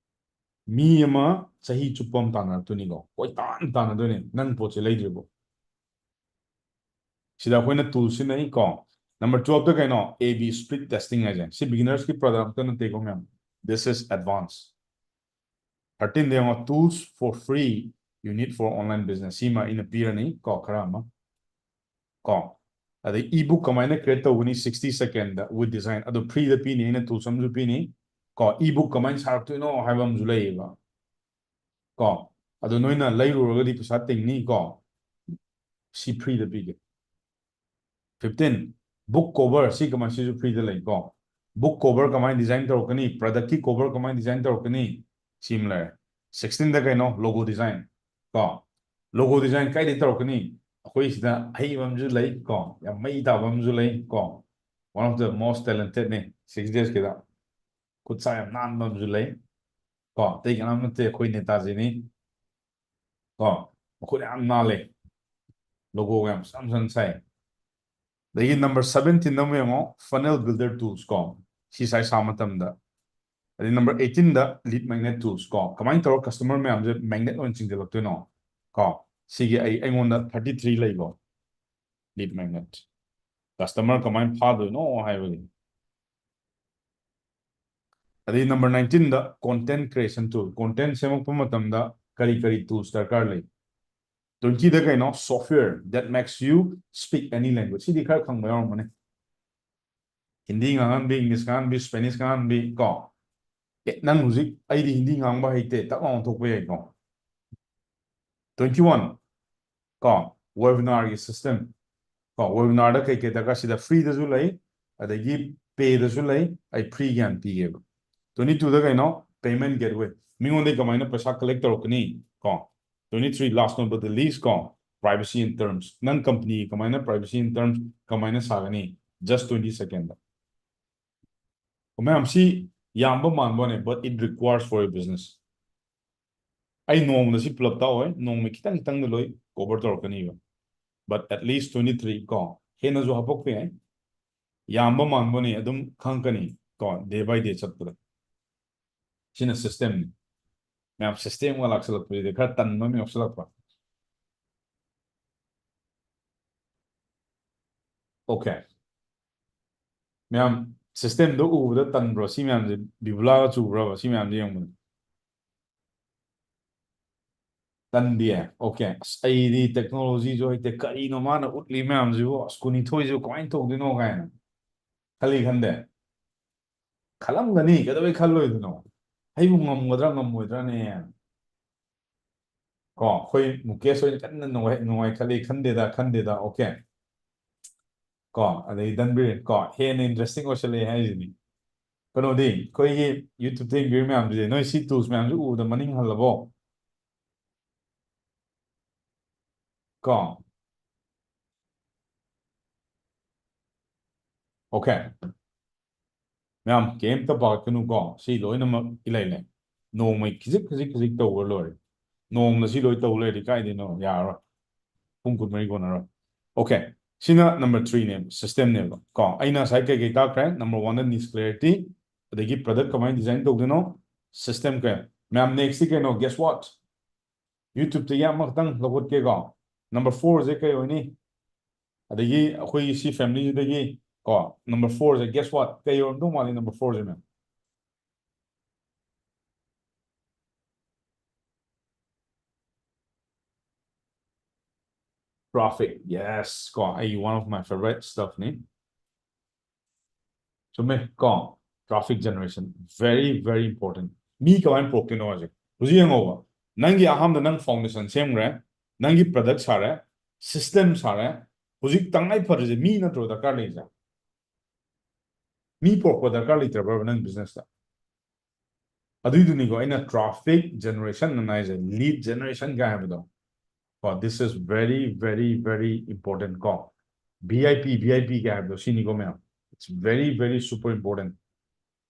ꯃꯤ ꯑꯃ ꯆꯍꯤ ꯆꯨꯞꯄ ꯑꯃ ꯇꯥꯟꯅꯔꯛꯇꯣꯏꯅꯤꯀꯣ, ꯀꯣꯏꯇꯥꯟ ꯇꯥꯟꯅꯗꯣꯏꯅꯤ ꯅꯪ ꯄꯣꯠꯁꯦ ꯂꯩꯗ꯭ꯔꯤꯕꯣ꯫ ꯁꯤꯗ ꯑꯩꯈꯣꯏꯅ tool ꯁꯤꯖꯤꯟꯅꯩꯀꯣ꯫ Number twelveꯇ ꯀꯩꯅꯣ? A/B split testing ꯍꯥꯏꯁꯦ꯫ ꯁꯤ beginnersꯀꯤ product ꯈꯛꯇ ꯅꯠꯇꯦꯀꯣ ꯃꯌꯥꯝ, this is advanced꯫ Thirteenꯗ ꯌꯦꯡꯉꯣ, tools for free you need for online business꯫ ꯁꯤꯃ ꯑꯩꯅ ꯄꯤꯔꯅꯤ ꯀꯣ, ꯈꯔ ꯑꯃ ꯀꯣ꯫ ꯑꯗꯩ ebook ꯀꯃꯥꯏꯅ create ꯇꯧꯒꯅꯤ sixty secondꯗ with design, ꯑꯗꯨ freeꯗ ꯄꯤꯅꯤ꯫ ꯑꯩꯅ tools ꯑꯃꯁꯨ ꯄꯤꯅꯤ ꯀꯣ꯫ Ebook ꯀꯃꯥꯏꯅ ꯁꯥꯔꯛꯇꯣꯏꯅꯣ ꯍꯥꯏꯕ ꯑꯃꯁꯨ ꯂꯩꯌꯦꯕ ꯀꯣ꯫ ꯑꯗꯨ ꯅꯣꯏꯅ ꯂꯩꯔꯨꯔꯒꯗꯤ ꯄꯩꯁꯥ ꯇꯤꯡꯅꯤ ꯀꯣ꯫ ꯁꯤ freeꯗ ꯄꯤꯒꯦ꯫ Fifteen, book cover꯫ ꯁꯤ ꯀꯃꯥꯏꯅ, ꯁꯤꯁꯨ freeꯗ ꯂꯩ ꯀꯣ꯫ Book cover ꯀꯃꯥꯏꯅ design ꯇꯧꯔꯛꯀꯅꯤ, productꯀꯤ cover ꯀꯃꯥꯏꯅ design ꯇꯧꯔꯛꯀꯅꯤ, ꯁꯤ ꯑꯃ ꯂꯩꯔꯦ꯫ Sixteenꯗ ꯀꯩꯅꯣ? Logo design ꯀꯣ꯫ Logo design ꯀꯥꯏꯗꯩ ꯇꯧꯔꯛꯀꯅꯤ? ꯑꯩꯈꯣꯏ ꯁꯤꯗ ꯑꯍꯩꯕ ꯑꯃꯁꯨ ꯂꯩ ꯀꯣ, ꯌꯥꯝ ꯃꯩ ꯇꯥꯕ ꯑꯃꯁꯨ ꯂꯩ ꯀꯣ, one of the most talentedꯅꯦ six daysꯀꯤꯗ꯫ ꯈꯨꯠ ꯁꯥ ꯌꯥꯝ ꯅꯥꯟꯕ ꯑꯃꯁꯨ ꯂꯩ ꯀꯣ, ꯑꯇꯩ ꯀꯅꯥꯝ ꯅꯠꯇꯦ, ꯑꯩꯈꯣꯏ ꯅꯦꯇꯥꯖꯤꯅꯤ ꯀꯣ꯫ ꯃꯈꯨꯠ ꯌꯥꯝ ꯅꯥꯜꯂꯦ, logoꯒ ꯌꯥꯝ ꯁꯥꯡ ꯁꯥꯡ ꯁꯥꯏ꯫ ꯑꯗꯒꯤ number seventeenꯗ ꯑꯃꯨꯛ ꯌꯦꯡꯉꯣ, funnel builder tools ꯀꯣ, ꯁꯤ ꯁꯥꯏ ꯁꯥꯕ ꯃꯇꯝꯗ꯫ ꯑꯗꯩ number eighteenꯗ lead magnet tools ꯀꯣ, ꯀꯃꯥꯏꯅ ꯇꯧꯔꯒ customer ꯃꯌꯥꯝꯁꯦ magnet ꯑꯣꯏꯅ ꯆꯤꯡꯁꯤꯜꯂꯛꯇꯣꯏꯅꯣ ꯀꯣ, ꯁꯤꯒꯤ ꯑꯩ ꯑꯩꯉꯣꯟꯗ thirty three ꯂꯩꯕꯣ, lead magnet꯫ Customer ꯀꯃꯥꯏꯅ ꯐꯥꯗꯣꯏꯅꯣ ꯍꯥꯏꯕꯒꯤ꯫ ꯑꯗꯩ number nineteenꯗ content creation tool, content ꯁꯦꯝꯃꯛꯄ ꯃꯇꯝꯗ ꯀꯔꯤ ꯀꯔꯤ tools ꯗꯔꯀꯥꯔ ꯂꯩ? Twentyꯗ ꯀꯩꯅꯣ, software that makes you speak any language꯫ ꯁꯤꯗꯤ ꯈꯔ ꯈꯪꯕ ꯌꯥꯎꯔꯝꯒꯅꯤ꯫ ꯍꯤꯟꯗꯤ ꯉꯥꯡꯍꯟꯕꯤ, English ꯉꯥꯡꯍꯟꯕꯤ, Spanish ꯉꯥꯡꯍꯟꯕꯤ ꯀꯣ꯫ ꯑꯦ, ꯅꯪ ꯍꯧꯖꯤꯛ ꯑꯩꯗꯤ ꯍꯤꯟꯗꯤ ꯉꯥꯡꯕ ꯍꯩꯇꯦ, ꯇꯛ ꯂꯥꯎꯅ ꯊꯣꯛꯄ ꯌꯥꯏꯀꯣ꯫ Twenty one ꯀꯣ, webinarꯒꯤ system ꯀꯣ, webinarꯗ ꯀꯩ ꯀꯩ ꯗꯔꯀꯥꯔ? ꯁꯤꯗ freeꯗꯁꯨ ꯂꯩ, ꯑꯗꯒꯤ paidꯗꯁꯨ ꯂꯩ꯫ ꯑꯩ freeꯒꯤ ꯌꯥꯝ ꯄꯤꯒꯦꯕ꯫ Twenty twoꯗ ꯀꯩꯅꯣ, payment gateway, ꯃꯤꯉꯣꯟꯗꯒꯤ ꯀꯃꯥꯏꯅ ꯄꯩꯁꯥ collect ꯇꯧꯔꯛꯀꯅꯤ ꯀꯣ꯫ Twenty three, last not but the least ꯀꯣ, privacy and terms, ꯅꯪ company ꯀꯃꯥꯏꯅ privacy and terms ꯀꯃꯥꯏꯅ ꯁꯥꯒꯅꯤ? Just twenty secondꯗ꯫ ꯃꯌꯥꯝ, ꯁꯤ ꯌꯥꯝꯕ ꯃꯥꯟꯕꯅꯦ, but it requires for your business꯫ ꯑꯩ ꯅꯣꯡꯃꯗ ꯁꯤ ꯄꯨꯂꯞ ꯇꯥꯛꯑꯣꯏ, ꯅꯣꯡꯃ ꯈꯤꯇꯪ ꯈꯤꯇꯪꯗ ꯂꯣꯏ cover ꯇꯧꯔꯛꯀꯅꯤꯕ꯫ But at least twenty three ꯀꯣ, ꯍꯦꯟꯅꯁꯨ ꯍꯥꯄꯛꯄ ꯌꯥꯏ꯫ ꯌꯥꯝꯕ ꯃꯥꯟꯕꯅꯦ, ꯑꯗꯨꯝ ꯈꯪꯉꯛꯀꯅꯤ ꯀꯣ, day by day ꯆꯠꯄꯗ꯫ ꯁꯤꯅ systemꯅꯤ꯫ ꯃꯌꯥꯝ, systemꯒ ꯂꯥꯛꯁꯜꯂꯛꯄꯁꯤꯗꯤ ꯈꯔ ꯇꯟꯕ ꯑꯃ ꯌꯥꯎꯁꯜꯂꯛꯄ꯫ Okay꯫ ꯃꯌꯥꯝ, systemꯗꯣ ꯎꯕꯗ ꯇꯟꯕ꯭ꯔꯣ? ꯁꯤ ꯃꯌꯥꯝꯁꯦ ꯕꯤꯕꯨꯂꯥꯒ ꯆꯨꯕ꯭ꯔꯕ, ꯁꯤ ꯃꯌꯥꯝꯁꯦ ꯌꯦꯡꯕꯗ? ꯇꯟꯗꯤꯌꯦ? Okay꯫ ꯑꯁ, ꯑꯩꯗꯤ technologyꯁꯨ ꯍꯩꯇꯦ, ꯀꯔꯤꯅꯣ ꯃꯥꯅ ꯎꯠꯂꯤ ꯃꯌꯥꯝꯁꯤꯕꯨ? ꯑꯁ, ꯀꯨꯟꯅꯤꯊꯣꯏꯁꯤꯕꯨ ꯀꯃꯥꯏꯅ ꯇꯧꯗꯣꯏꯅꯣ ꯀꯥꯏꯅ ꯈꯜꯂꯤ, ꯈꯟꯗꯦ? ꯈꯜꯂꯝꯒꯅꯤ, ꯀꯩꯗꯧꯕꯩ ꯈꯜꯂꯣꯏꯗꯣꯏꯅꯣ? ꯑꯩꯕꯨ ꯉꯝꯒꯗ꯭ꯔꯥ ꯉꯝꯃꯣꯏꯗ꯭ꯔꯥꯅꯦ? ꯀꯣ, ꯑꯩꯈꯣꯏ ꯃꯨꯀꯦꯁ ꯍꯣꯏꯅ ꯀꯟꯅ ꯅꯨꯡꯉꯥꯏ-, ꯅꯨꯡꯉꯥꯏꯈꯠꯂꯤ, ꯈꯟꯗꯦꯗ, ꯈꯟꯗꯦꯗ, okay꯫ ꯀꯣ, ꯑꯗꯩ ꯗꯟꯕꯤꯔꯦꯟ ꯀꯣ, ꯍꯦꯟꯅ interesting ꯑꯣꯏꯁꯜꯂꯛꯑꯦ ꯍꯥꯏꯁꯤꯅꯤ꯫ ꯀꯩꯅꯣꯗꯤ, ꯑꯩꯈꯣꯏꯒꯤ YouTubeꯇ ꯌꯦꯡꯕꯤꯔꯤ ꯃꯌꯥꯝꯁꯦ, ꯅꯣꯏ ꯁꯤ tools ꯃꯌꯥꯝꯁꯦ ꯎꯕꯗ ꯃꯅꯤꯡ ꯍꯜꯂꯕꯣ? ꯀꯣ, Okay. ꯃꯌꯥꯝ ꯀꯩꯝꯇ ꯄꯥꯈꯠꯀꯅꯨꯀꯣ, ꯁꯤ ꯂꯣꯏꯅꯃꯛ ꯏꯂꯩ ꯂꯩ꯫ ꯅꯣꯡꯃꯩ ꯈꯤꯖꯤꯛ ꯈꯤꯖꯤꯛ ꯈꯤꯖꯤꯛ ꯇꯧꯔ ꯂꯣꯏꯔꯦ꯫ ꯅꯣꯡꯃꯗ ꯁꯤ ꯂꯣꯏ ꯇꯧ ꯂꯩꯔꯗꯤ ꯀꯥꯏꯗꯩꯅꯣ, ꯌꯥꯔꯔꯣꯏ꯫ ꯄꯨꯡ ꯀꯨꯟꯃꯔꯤ ꯀꯣꯟꯅꯔꯣꯏ꯫ Okay, ꯁꯤꯅ number three ꯅꯦꯕ, system ꯅꯦꯕ ꯀꯣ꯫ ꯑꯩꯅ ꯉꯁꯥꯏ ꯀꯩꯀꯩ ꯇꯥꯛꯈ꯭ꯔꯦ? Number one ꯗ niche clarity, ꯑꯗꯒꯤ product ꯀꯃꯥꯏꯅ design ꯇꯧꯗꯣꯏꯅꯣ, system ꯀꯩ꯫ ꯃꯌꯥꯝ next ꯇꯤ ꯀꯩꯅꯣ? Guess what? YouTube ꯇꯒꯤ ꯑꯃꯈꯛꯇꯪ ꯂꯧꯈꯠꯀꯦꯀꯣ꯫ Number four ꯁꯦ ꯀꯩ ꯑꯣꯏꯅꯤ? ꯑꯗꯒꯤ ꯑꯩꯈꯣꯏꯒꯤ ꯁꯤ family ꯁꯤꯗꯒꯤ ꯀꯣ, number four say, guess what? ꯀꯩ ꯑꯣꯏꯔꯝꯗꯧ ꯃꯥꯜꯂꯤ number four ꯁꯦ, ꯃꯌꯥꯝ? Traffic, yes ꯀꯣ, ꯑꯩ one of my favorite stuff ꯅꯤ꯫ ꯆꯨꯝꯃꯦ ꯀꯣ, traffic generation, very very important. ꯃꯤ ꯀꯃꯥꯏꯅ ꯄꯨꯔꯛꯇꯣꯏꯅꯣ ꯍꯧꯖꯤꯛ? ꯍꯧꯖꯤꯛ ꯌꯦꯡꯉꯣꯕ, ꯅꯪꯒꯤ ꯑꯍꯥꯟꯕꯗ ꯅꯪ foundation ꯁꯦꯝꯈ꯭ꯔꯦ, ꯅꯪꯒꯤ product ꯁꯥꯔꯦ, system ꯁꯥꯔꯦ, ꯍꯧꯖꯤꯛ ꯇꯉꯥꯏ ꯐꯗ꯭ꯔꯤꯁꯦ ꯃꯤ ꯅꯠꯇ꯭ꯔꯣ ꯗꯔꯀꯥꯔ ꯂꯩꯔꯤꯁꯦ? ꯃꯤ ꯄꯨꯔꯛꯄ ꯗꯔꯀꯥꯔ ꯂꯩꯇ꯭ꯔꯕ꯭ꯔꯕ ꯅꯪ business ꯇ? ꯑꯗꯨꯏꯗꯨꯅꯤꯀꯣ ꯑꯩꯅ traffic generation ꯑꯅ ꯍꯥꯏꯁꯦ, lead generation ꯀꯥꯏ ꯍꯥꯏꯕꯗꯣ꯫ ꯀꯣ, this is very very very important ꯀꯣ꯫ V I P, V I P ꯀꯥꯏ ꯍꯥꯏꯕꯗꯣ ꯁꯤꯅꯤꯀꯣ ꯃꯌꯥꯝ, it's very very super important.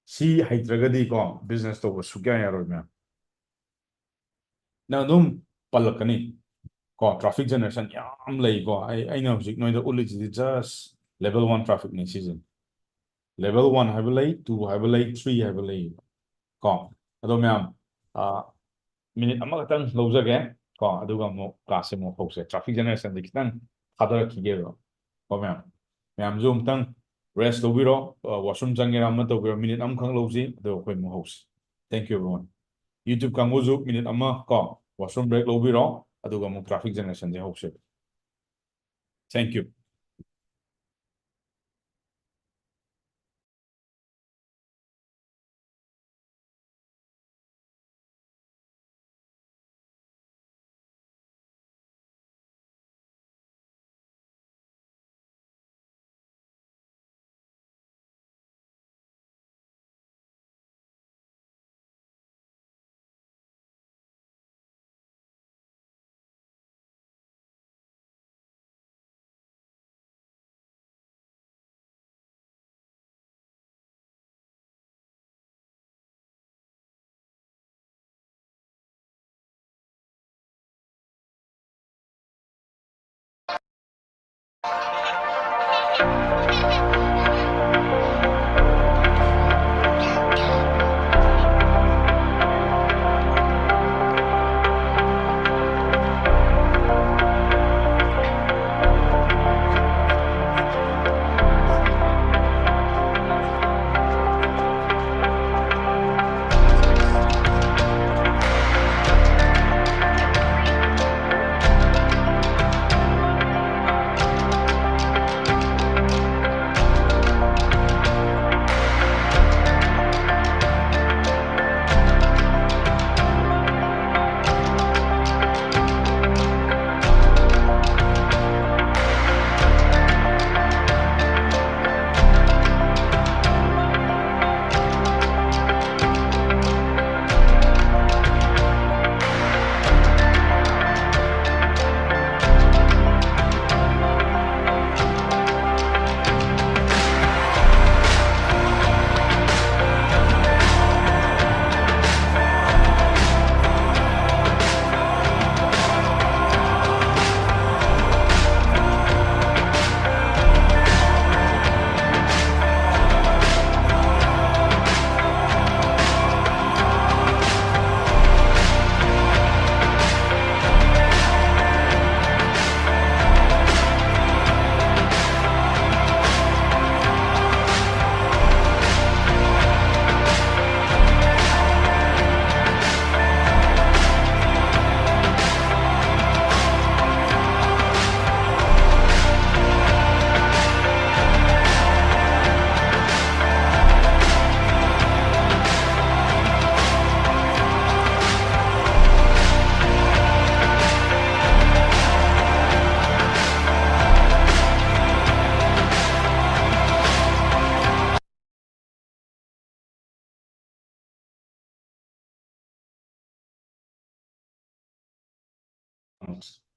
ꯁꯤ ꯍꯩꯇ꯭ꯔꯒꯗꯤ ꯀꯣ business ꯇꯧꯕ ꯁꯨꯛꯌꯥ ꯌꯥꯔꯣꯏ ꯃꯌꯥꯝ꯫ ꯅꯪ ꯑꯗꯨꯝ ꯄꯜꯂꯛꯀꯅꯤ ꯀꯣ, traffic generation ꯌꯥꯝ ꯂꯩꯀꯣ꯫ ꯑꯩ, ꯑꯩꯅ ꯍꯧꯖꯤꯛ ꯅꯣꯏꯗ ꯎꯠꯂꯤꯁꯤꯗꯤ just level one traffic ꯅꯤ ꯁꯤꯁꯦ꯫ Level one ꯍꯥꯏꯕ ꯂꯩ, two ꯍꯥꯏꯕ ꯂꯩ, three ꯍꯥꯏꯕ ꯂꯩ ꯀꯣ꯫ ꯑꯗꯣ ꯃꯌꯥꯝ, ꯑ, minute ꯑꯃꯈꯛꯇꯪ ꯂꯧꯖꯒꯦ ꯀꯣ, ꯑꯗꯨꯒ ꯑꯃꯨꯛ class ꯁꯦ ꯑꯃꯨꯛ ꯍꯧꯁꯦ꯫ Traffic generation ꯁꯦ ꯈꯤꯇꯪ ꯊꯥꯗꯔꯛꯈꯤꯒꯦꯕ ꯀꯣ ꯃꯌꯥꯝ꯫ ꯃꯌꯥꯝꯁꯨ ꯑꯃꯨꯛꯇꯪ rest ꯂꯧꯕꯤꯔꯣ, ꯑ, washroom ꯆꯪꯒꯦꯔꯥ ꯑꯃ ꯇꯧꯕꯤꯔꯣ, minute ꯑꯃꯈꯛ ꯂꯧꯁꯤ, ꯑꯗꯨꯒ ꯑꯩꯈꯣꯏ ꯑꯃꯨꯛ ꯍꯧꯁꯤ꯫ Thank you everyone. YouTube ꯀꯥꯡꯕꯨꯁꯨ minute ꯑꯃ ꯀꯣ washroom break ꯂꯧꯕꯤꯔꯣ, ꯑꯗꯨꯒ ꯑꯃꯨꯛ traffic generation ꯁꯦ ꯍꯧꯁꯦ꯫ Thank you.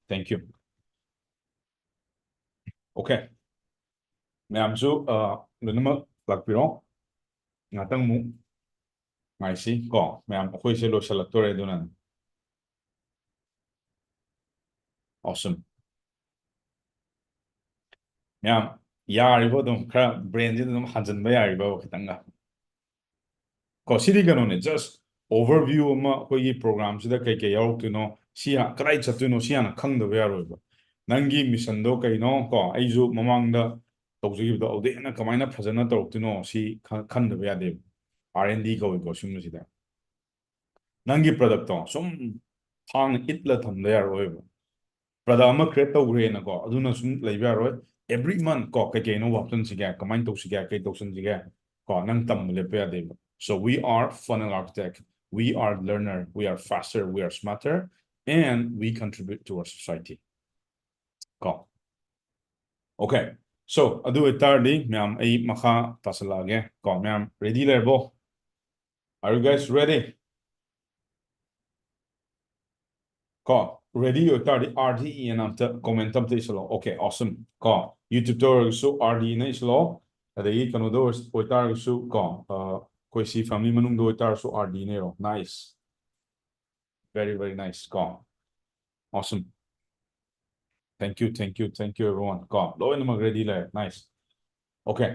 Thank you. Okay. ꯃꯌꯥꯝꯁꯨ, ꯑ, ꯂꯣꯏꯅꯃꯛ ꯂꯥꯛꯄꯤꯔꯣ꯫ ꯉꯥꯛꯇꯪ ꯑꯃꯨꯛ ꯉꯥꯏꯁꯤ ꯀꯣ꯫ ꯃꯌꯥꯝ, ꯑꯩꯈꯣꯏꯁꯦ ꯂꯣꯏꯁꯤꯜꯂꯛꯇꯣꯔꯦ, ꯑꯗꯨꯅ꯫ Awesome. ꯃꯌꯥꯝ ꯌꯥꯔꯤꯕꯣ? ꯑꯗꯨꯝ ꯈꯔ brain ꯁꯤꯗ ꯑꯗꯨꯝ ꯍꯥꯟꯖꯟꯕ ꯌꯥꯔꯤꯕꯣ ꯈꯤꯇꯪꯒ? ꯀꯣ, ꯁꯤꯗꯤ ꯀꯩꯅꯣꯅꯦ, just overview ꯑꯃ, ꯑꯩꯈꯣꯏꯒꯤ program ꯁꯤꯗ ꯀꯩ ꯀꯩ ꯌꯥꯎꯔꯛꯇꯣꯏꯅꯣ, ꯁꯤ ꯍꯥ-, ꯀꯗꯥꯏ ꯆꯠꯇꯣꯏꯅꯣ, ꯁꯤ ꯍꯥꯟꯅ ꯈꯪꯗꯕ ꯌꯥꯔꯣꯏꯕ꯫ ꯅꯪꯒꯤ mission ꯗꯣ ꯀꯩꯅꯣ, ꯀꯣ, ꯑꯩꯁꯨ ꯃꯃꯥꯡꯗ ꯇꯧꯖꯈꯤꯕꯗꯣ, ꯑꯗꯨꯗꯩ ꯍꯦꯟꯅ ꯀꯃꯥꯏꯅ ꯐꯖꯅ ꯇꯧꯔꯛꯇꯣꯏꯅꯣ, ꯁꯤ ꯈ-, ꯈꯟꯗꯕ ꯌꯥꯗꯦꯕ꯫ R and D ꯀꯧꯏꯀꯣ ꯁꯤꯒꯨꯝꯕꯁꯤꯗ꯫ ꯅꯪꯒꯤ product ꯇꯣ ꯁꯨꯝ ꯊꯥꯡꯅ ꯏꯠꯂ ꯊꯝꯕ ꯌꯥꯔꯣꯏꯕ꯫ Product ꯑꯃ create ꯇꯧꯈ꯭ꯔꯦꯅꯀꯣ, ꯑꯗꯨꯅ ꯁꯨꯝ ꯂꯩꯕ ꯌꯥꯔꯣꯏ꯫ Every month ꯀꯣ, ꯀꯩ ꯀꯩꯅꯣ ꯍꯥꯞꯆꯤꯟꯁꯤꯒꯦ, ꯀꯃꯥꯏꯅ ꯇꯧꯁꯤꯒꯦ, ꯀꯩ ꯇꯧꯁꯤꯟꯁꯤꯒꯦ, ꯀꯣ, ꯅꯪ ꯇꯝꯕ ꯂꯦꯞꯄ ꯌꯥꯗꯦꯕ꯫ So we are funnel architect, we are learner, we are faster, we are smarter, and we contribute to our society. ꯀꯣ꯫ Okay. So, ꯑꯗꯨ ꯑꯣꯏꯇꯥꯔꯗꯤ ꯃꯌꯥꯝ ꯑꯩ ꯃꯈꯥ ꯇꯥꯁꯜꯂꯛꯑꯒꯦ꯫ ꯀꯣ, ꯃꯌꯥꯝ ready ꯂꯩꯔꯕꯣ? Are you guys ready? ꯀꯣ, ready ꯑꯣꯏꯇꯥꯔꯗꯤ R D ꯅ ꯑꯝꯇ comment ꯑꯝꯇ ꯏꯁꯜꯂꯣ꯫ Okay, awesome. ꯀꯣ, YouTube ꯇ ꯑꯣꯏꯔꯒꯁꯨ R D ꯅ ꯏꯁꯜꯂꯣ꯫ ꯑꯗꯒꯤ ꯀꯩꯅꯣꯗ ꯑꯣꯏ-, ꯑꯣꯏꯇꯥꯔꯒꯁꯨ ꯀꯣ, ꯑ, ꯑꯩꯈꯣꯏ ꯁꯤ family ꯃꯅꯨꯡꯗ ꯑꯣꯏꯇꯥꯔꯁꯨ R D ꯅ ꯏꯔꯣ꯫ Nice. Very, very nice. ꯀꯣ, awesome. Thank you, thank you, thank you everyone. ꯀꯣ, ꯂꯣꯏꯅꯃꯛ ready ꯂꯩꯔꯦ꯫ Nice. Okay.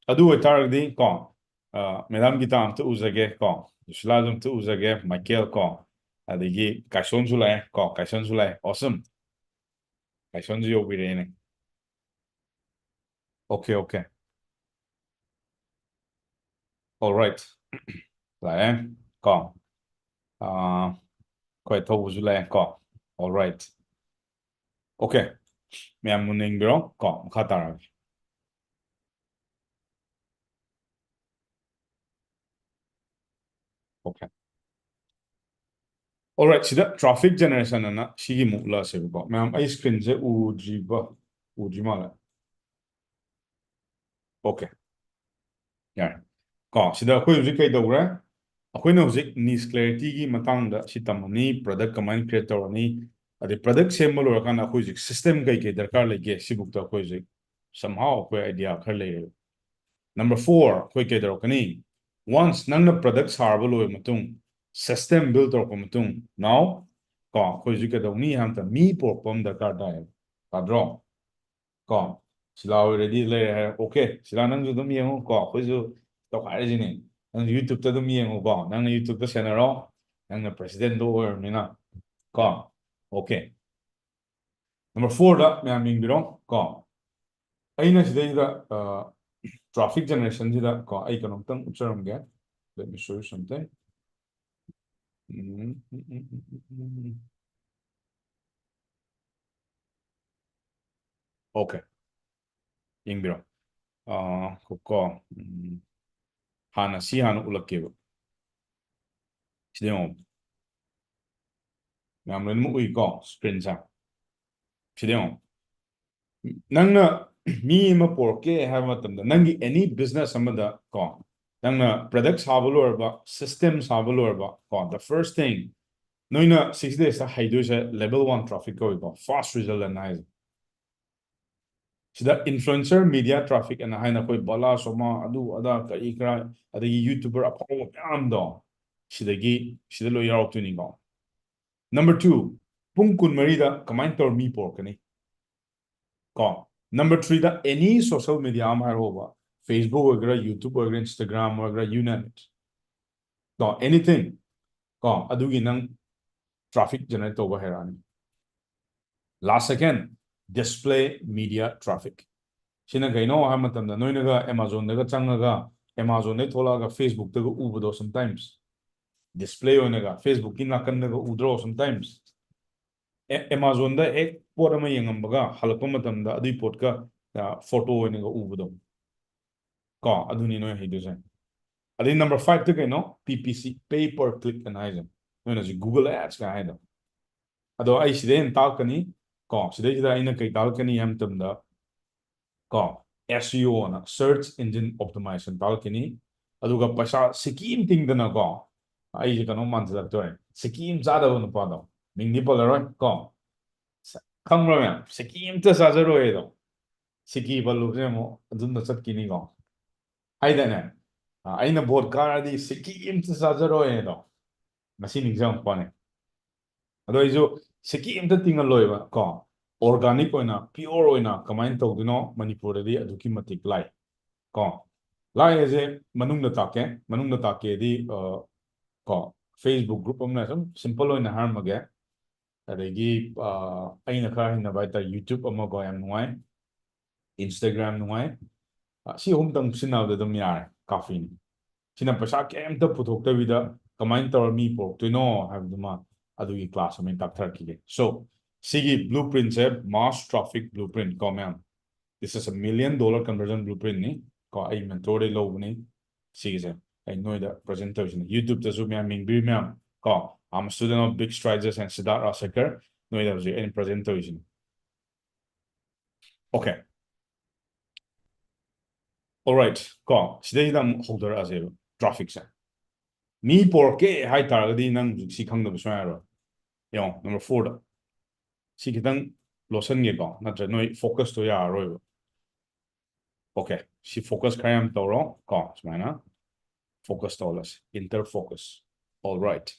ꯑꯗꯨ ꯑꯣꯏꯇꯥꯔꯒꯗꯤ ꯀꯣ, ꯑ, Madam ꯒꯤꯇꯥ ꯑꯝꯇ ꯎꯖꯒꯦ ꯀꯣ, ꯖꯨꯁꯤꯂꯥꯁꯨ ꯑꯝꯇ ꯎꯖꯒꯦ, ꯃꯥꯏꯀꯦꯜ ꯀꯣ, ꯑꯗꯒꯤ ꯀꯥꯏꯁꯣꯟꯁꯨ ꯂꯥꯛꯑꯦ ꯀꯣ, ꯀꯥꯏꯁꯣꯟꯁꯨ ꯂꯥꯛꯑꯦ꯫ Awesome. ꯀꯥꯏꯁꯣꯟꯁꯨ ꯌꯧꯕꯤꯔꯛꯑꯦꯅꯦ꯫ Okay, okay. All right. ꯂꯥꯛꯑꯦ ꯀꯣ꯫ ꯑ, ꯑꯩꯈꯣꯏ ꯊꯧꯕꯁꯨ ꯂꯥꯛꯑꯦ ꯀꯣ꯫ All right. Okay. ꯃꯌꯥꯝ ꯃꯨꯟꯅ ꯌꯦꯡꯕꯤꯔꯣ ꯀꯣ, ꯃꯈꯥ ꯇꯥꯔꯒꯦ꯫ Okay. All right, ꯁꯤꯗ traffic generation ꯑꯅ ꯁꯤꯒꯤ ꯑꯃꯨꯛ ꯎꯠꯂꯛꯑꯁꯦꯕꯀꯣ꯫ ꯃꯌꯥꯝ, ꯑꯩ screen ꯁꯦ ꯎꯗ꯭ꯔꯤꯕ, ꯎꯗ꯭ꯔꯤ ꯃꯥꯜꯂꯦ꯫ Okay. ꯌꯥꯔꯦ꯫ ꯀꯣ, ꯁꯤꯗ ꯑꯩꯈꯣꯏ ꯍꯧꯖꯤꯛ ꯀꯩ ꯇꯧꯈ꯭ꯔꯦ? ꯑꯩꯈꯣꯏꯅ ꯍꯧꯖꯤꯛ niche clarity ꯒꯤ ꯃꯇꯥꯡꯗ ꯁꯤ ꯇꯝꯃꯅꯤ, product ꯀꯃꯥꯏꯅ create ꯇꯧꯔꯅꯤ, ꯑꯗꯩ product ꯁꯦꯝꯕ ꯂꯣꯏꯔꯀꯥꯟꯗ ꯑꯩꯈꯣꯏ ꯍꯧꯖꯤꯛ system ꯀꯩ ꯀꯩ ꯗꯔꯀꯥꯔ ꯂꯩꯒꯦ, ꯁꯤꯕꯨꯛꯇ ꯑꯩꯈꯣꯏ ꯍꯧꯖꯤꯛ somehow ꯑꯩꯈꯣꯏ idea ꯈꯔ ꯂꯩꯔꯦ꯫ Number four, ꯑꯩꯈꯣꯏ ꯀꯩꯗꯧꯔꯛꯀꯅꯤ? Once ꯅꯪꯅ product ꯁꯥꯔꯕ ꯂꯣꯏꯔꯕ ꯃꯇꯨꯡ, system build ꯇꯧꯔꯛꯄ ꯃꯇꯨꯡ, now, ꯀꯣ, ꯑꯩꯈꯣꯏ ꯍꯧꯖꯤꯛ ꯀꯩꯗꯧꯅꯤ ꯍꯥꯏꯕ ꯃꯇꯝꯗ ꯃꯤ ꯄꯨꯔꯛꯄ ꯑꯃ ꯗꯔꯀꯥꯔ ꯇꯥꯏꯌꯦꯕ꯫ ꯇꯥꯗ꯭ꯔꯣ? ꯀꯣ, ꯁꯤꯂꯥ ꯑꯣꯏꯔꯗꯤ ꯂꯩꯔꯦ ꯍꯥꯏꯔꯦ꯫ ꯑꯣꯀꯦ, ꯁꯤꯂꯥ ꯅꯪꯁꯨ ꯑꯗꯨꯝ ꯌꯦꯡꯉꯨ ꯀꯣ, ꯑꯩꯈꯣꯏꯁꯨ ꯇꯧꯈꯥꯏꯔꯁꯤꯅꯦ꯫ ꯅꯪꯁꯨ YouTube-ꯇ ꯑꯗꯨꯝ ꯌꯦꯡꯉꯨꯀꯣ, ꯅꯪꯅ YouTube-ꯇ ꯁꯦꯟꯅꯔꯣ, ꯅꯪꯅ president-ꯗꯣ ꯑꯣꯏꯔꯕꯅꯤꯅ ꯀꯣ꯫ ꯑꯣꯀꯦ, number four-ꯗ ꯃꯌꯥꯝ ꯌꯦꯡꯕꯤꯔꯣ ꯀꯣ꯫ ꯑꯩꯅ ꯁꯤꯗꯩꯁꯤꯗ traffic generation-ꯁꯤꯗ ꯀꯣ, ꯑꯩ ꯀꯩꯅꯣꯝꯇꯪ ꯎꯠꯆꯔꯝꯒꯦ꯫ Let me show you something. Um, um, um, um, um, um, um. Okay, ꯌꯦꯡꯕꯤꯔꯣ꯫ ꯑꯥ, ꯀꯣ, ꯎꯝ, ꯍꯥꯟꯅ ꯁꯤ ꯍꯥꯟꯅ ꯎꯠꯂꯛꯀꯦꯕ꯫ ꯁꯤꯗ ꯌꯦꯡꯉꯣ꯫ ꯃꯌꯥꯝ ꯂꯣꯏꯅꯃꯛ ꯎꯏꯀꯣ screen-ꯁꯦ? ꯁꯤꯗ ꯌꯦꯡꯉꯣ꯫ ꯅꯪꯅ ꯃꯤ ꯑꯃ ꯄꯣꯔꯛꯀꯦ ꯍꯥꯏꯕ ꯃꯇꯝꯗ, ꯅꯪꯒꯤ any business ꯑꯃꯗ ꯀꯣ, ꯅꯪꯅ product ꯁꯥꯕ ꯂꯣꯏꯔꯕ, system ꯁꯥꯕ ꯂꯣꯏꯔꯕ ꯀꯣ, the first thing ꯅꯣꯏꯅ six days-ꯇ ꯍꯩꯗꯣꯏꯁꯦ level one traffic ꯀꯧꯏꯀꯣ, fast result ꯑꯅ ꯍꯥꯏꯁꯦ꯫ ꯁꯤꯗ influencer media traffic ꯑꯅ ꯍꯥꯏꯅ ꯑꯩꯈꯣꯏ ꯕꯂꯥ ꯁꯣꯃꯥ, ꯑꯗꯨ ꯑꯗꯥ ꯀꯔꯤ ꯀꯔꯥ, ꯑꯗꯒꯤ YouTuber ꯑꯐꯥꯎꯕ ꯃꯌꯥꯝꯗꯣ ꯁꯤꯗꯒꯤ, ꯁꯤꯗ ꯂꯣꯏ ꯌꯥꯎꯔꯛꯇꯣꯏꯅꯤꯀꯣ꯫ Number two, ꯄꯨꯡ ꯀꯨꯟꯃꯔꯤꯗ ꯀꯃꯥꯏꯅ ꯇꯧꯔ ꯃꯤ ꯄꯣꯔꯛꯀꯅꯤ? ꯀꯣ, number three-ꯗ any social media ꯑꯃ ꯍꯥꯏꯔꯛꯑꯣꯕ, Facebook ꯑꯣꯏꯒꯦꯔꯥ, YouTube ꯑꯣꯏꯒꯦꯔꯥ, Instagram ꯑꯣꯏꯒꯦꯔꯥ, you name it, ꯀꯣ, anything, ꯀꯣ, ꯑꯗꯨꯒꯤ ꯅꯪ traffic generate ꯇꯧꯕ ꯍꯩꯔꯛꯑꯅꯤ꯫ Last second, display media traffic꯫ ꯁꯤꯅ ꯀꯩꯅꯣ ꯍꯥꯏꯕ ꯃꯇꯝꯗ, ꯅꯣꯏꯅꯒ Amazon-ꯗꯒ ꯆꯪꯉꯒ, Amazon-ꯗꯒꯤ ꯊꯣꯛꯂꯛꯑꯒ Facebook-ꯇꯒ ꯎꯕꯗꯣ, sometimes display ꯑꯣꯏꯅꯒ Facebook-ꯀꯤ ꯅꯥꯀꯟꯗꯒ ꯎꯗ꯭ꯔꯣ sometimes? ꯑꯦ, Amazon-ꯗ ꯍꯦꯛ ꯄꯣꯠ ꯑꯃ ꯌꯦꯡꯉꯝꯕꯒ ꯍꯜꯂꯛꯄ ꯃꯇꯝꯗ ꯑꯗꯨꯏ ꯄꯣꯠꯀ, ꯑ, photo ꯑꯣꯏꯅꯒ ꯎꯕꯗꯣ꯫ ꯀꯣ, ꯑꯗꯨꯅꯤ ꯅꯣꯏ ꯍꯩꯗꯣꯏꯁꯦ꯫ ꯑꯗꯩ number five-ꯇ ꯀꯩꯅꯣ? P P C, pay per click ꯑꯅ ꯍꯥꯏꯁꯦ꯫ ꯅꯣꯏꯅ ꯍꯧꯖꯤꯛ Google Ads ꯀ ꯍꯥꯏꯗꯣ꯫ ꯑꯗꯣ ꯑꯩ ꯁꯤꯗꯩ ꯍꯦꯟꯅ ꯇꯥꯛꯀꯅꯤ ꯀꯣ꯫ ꯁꯤꯗꯩꯁꯤꯗ ꯑꯩꯅ ꯀꯩ ꯇꯥꯛꯂꯛꯀꯅꯤ ꯍꯥꯏꯕ ꯃꯇꯝꯗ ꯀꯣ, S E O ꯑꯅ, search engine optimization ꯇꯥꯛꯂꯛꯀꯅꯤ꯫ ꯑꯗꯨꯒ ꯄꯩꯁꯥ ꯁꯤꯀꯤ ꯑꯃ ꯇꯤꯡꯗꯅꯀꯣ, ꯑꯩꯁꯦ ꯀꯩꯅꯣ ꯃꯥꯟꯁꯤꯜꯂꯛꯇꯣꯔꯦ, ꯁꯤꯀꯤ ꯑꯃ ꯆꯥꯗꯕ ꯅꯨꯄꯥꯗꯣ, ꯃꯤꯡꯗꯤ ꯄꯜꯂꯔꯣꯏ ꯀꯣ꯫ ꯁ-, ꯈꯪꯕ꯭ꯔꯥ ꯃꯌꯥꯝ? ꯁꯤꯀꯤ ꯑꯝꯇ ꯆꯥꯖꯔꯣꯏ ꯑꯗꯣ꯫ ꯁꯤꯀꯤ ꯄꯜꯂꯨꯕꯁꯦ ꯑꯃꯨꯛ ꯑꯗꯨꯝꯅ ꯆꯠꯈꯤꯅꯤꯀꯣ꯫ ꯍꯥꯏꯗꯅꯦ, ꯑ, ꯑꯩꯅ vote ꯀꯥꯔꯗꯤ ꯁꯤꯀꯤ ꯑꯝꯇ ꯆꯥꯖꯔꯣꯏ ꯑꯗꯣ꯫ ꯉꯁꯤ ꯅꯤꯡꯁꯤꯡꯉꯛꯄꯅꯦ꯫ ꯑꯗꯣ ꯑꯩꯁꯨ ꯁꯤꯀꯤ ꯑꯝꯇ ꯇꯤꯡꯍꯜꯂꯣꯏꯕ ꯀꯣ꯫ organic ꯑꯣꯏꯅ, pure ꯑꯣꯏꯅ ꯀꯃꯥꯏꯅ ꯇꯧꯗꯣꯏꯅꯣ ꯃꯅꯤꯄꯨꯔꯗꯗꯤ ꯑꯗꯨꯛꯀꯤ ꯃꯇꯤꯛ ꯂꯥꯏ꯫ ꯀꯣ, ꯂꯥꯏ ꯍꯥꯏꯁꯦ ꯃꯅꯨꯡꯗ ꯇꯥꯛꯀꯦ꯫ ꯃꯅꯨꯡꯗ ꯇꯥꯛꯀꯦꯗꯤ, ꯑ, ꯀꯣ, Facebook group ꯑꯃꯅ ꯁꯨꯝ simple ꯑꯣꯏꯅ ꯍꯥꯏꯔꯝꯃꯒꯦ꯫ ꯑꯗꯒꯤ, ꯑ, ꯑꯩꯅ ꯈꯔ ꯍꯩꯅꯕ ꯍꯥꯏꯇꯥꯔꯦ, YouTube ꯑꯃ ꯀꯣ, ꯌꯥꯝ ꯅꯨꯡꯉꯥꯏ꯫ Instagram ꯅꯨꯡꯉꯥꯏ꯫ ꯑ, ꯁꯤ ꯑꯍꯨꯝꯇꯪ ꯁꯤꯖꯤꯟꯅꯕꯗ ꯑꯗꯨꯝ ꯌꯥꯔꯦ, ꯀꯥꯐꯤꯅꯤ꯫ ꯁꯤꯅ ꯄꯩꯁꯥ ꯀꯩꯝꯇ ꯄꯨꯊꯣꯛꯇꯕꯤꯗ ꯀꯃꯥꯏꯅ ꯇꯧꯔ ꯃꯤ ꯄꯨꯔꯛꯇꯣꯏꯅꯣ ꯍꯥꯏꯕꯗꯨꯃ ꯑꯗꯨꯒꯤ class ꯑꯃ ꯑꯩꯅ ꯇꯥꯛꯊꯔꯛꯈꯤꯒꯦ꯫ So, ꯁꯤꯒꯤ blueprintꯁꯦ mass traffic blueprint ꯀꯣ ꯃꯌꯥꯝ꯫ This is a million dollar conversion blueprintꯅꯤ ꯀꯣ, ꯑꯩ mentorꯗꯩ ꯂꯧꯕꯅꯤ꯫ ꯁꯤꯒꯤꯁꯦ ꯑꯩ ꯅꯣꯏꯗ present ꯇꯧꯔꯤꯁꯤꯅꯤ꯫ YouTubeꯇꯁꯨ ꯃꯌꯥꯝ ꯌꯦꯡꯕꯤꯔꯤ ꯃꯌꯥꯝ ꯀꯣ, I'm a student of Big Strides and Siddharth Rajsekar, ꯅꯣꯏꯗ ꯍꯧꯖꯤꯛ ꯑꯩꯅ present ꯇꯧꯔꯤꯁꯤꯅꯤ꯫ Okay. Alright, ꯀꯣ, ꯁꯤꯗꯩꯁꯤꯗ ꯑꯃꯨꯛ ꯍꯧꯗꯔꯛꯑꯁꯦꯕ trafficꯁꯦ꯫ ꯃꯤ ꯄꯣꯔꯛꯀꯦ ꯍꯥꯏꯇꯥꯔꯒꯗꯤ ꯅꯪ ꯍꯧꯖꯤꯛ ꯁꯤ ꯈꯪꯗꯕ ꯁꯨꯡꯌꯥ ꯌꯥꯔꯣꯏ꯫ ꯌꯦꯡꯉꯣ, number fourꯗ꯫ ꯁꯤ ꯈꯤꯇꯪ ꯂꯣꯠꯁꯟꯒꯦꯀꯣ, ꯅꯠꯇ꯭ꯔ ꯅꯣꯏ focusꯇꯣ ꯌꯥꯔꯔꯣꯏꯕ꯫ Okay, ꯁꯤ focus ꯈꯔ ꯌꯥꯝ ꯇꯧꯔꯣ ꯀꯣ, ꯁꯨꯃꯥꯏꯅ focus ꯇꯧꯍꯜꯂꯁꯤ, inter focus꯫ Alright,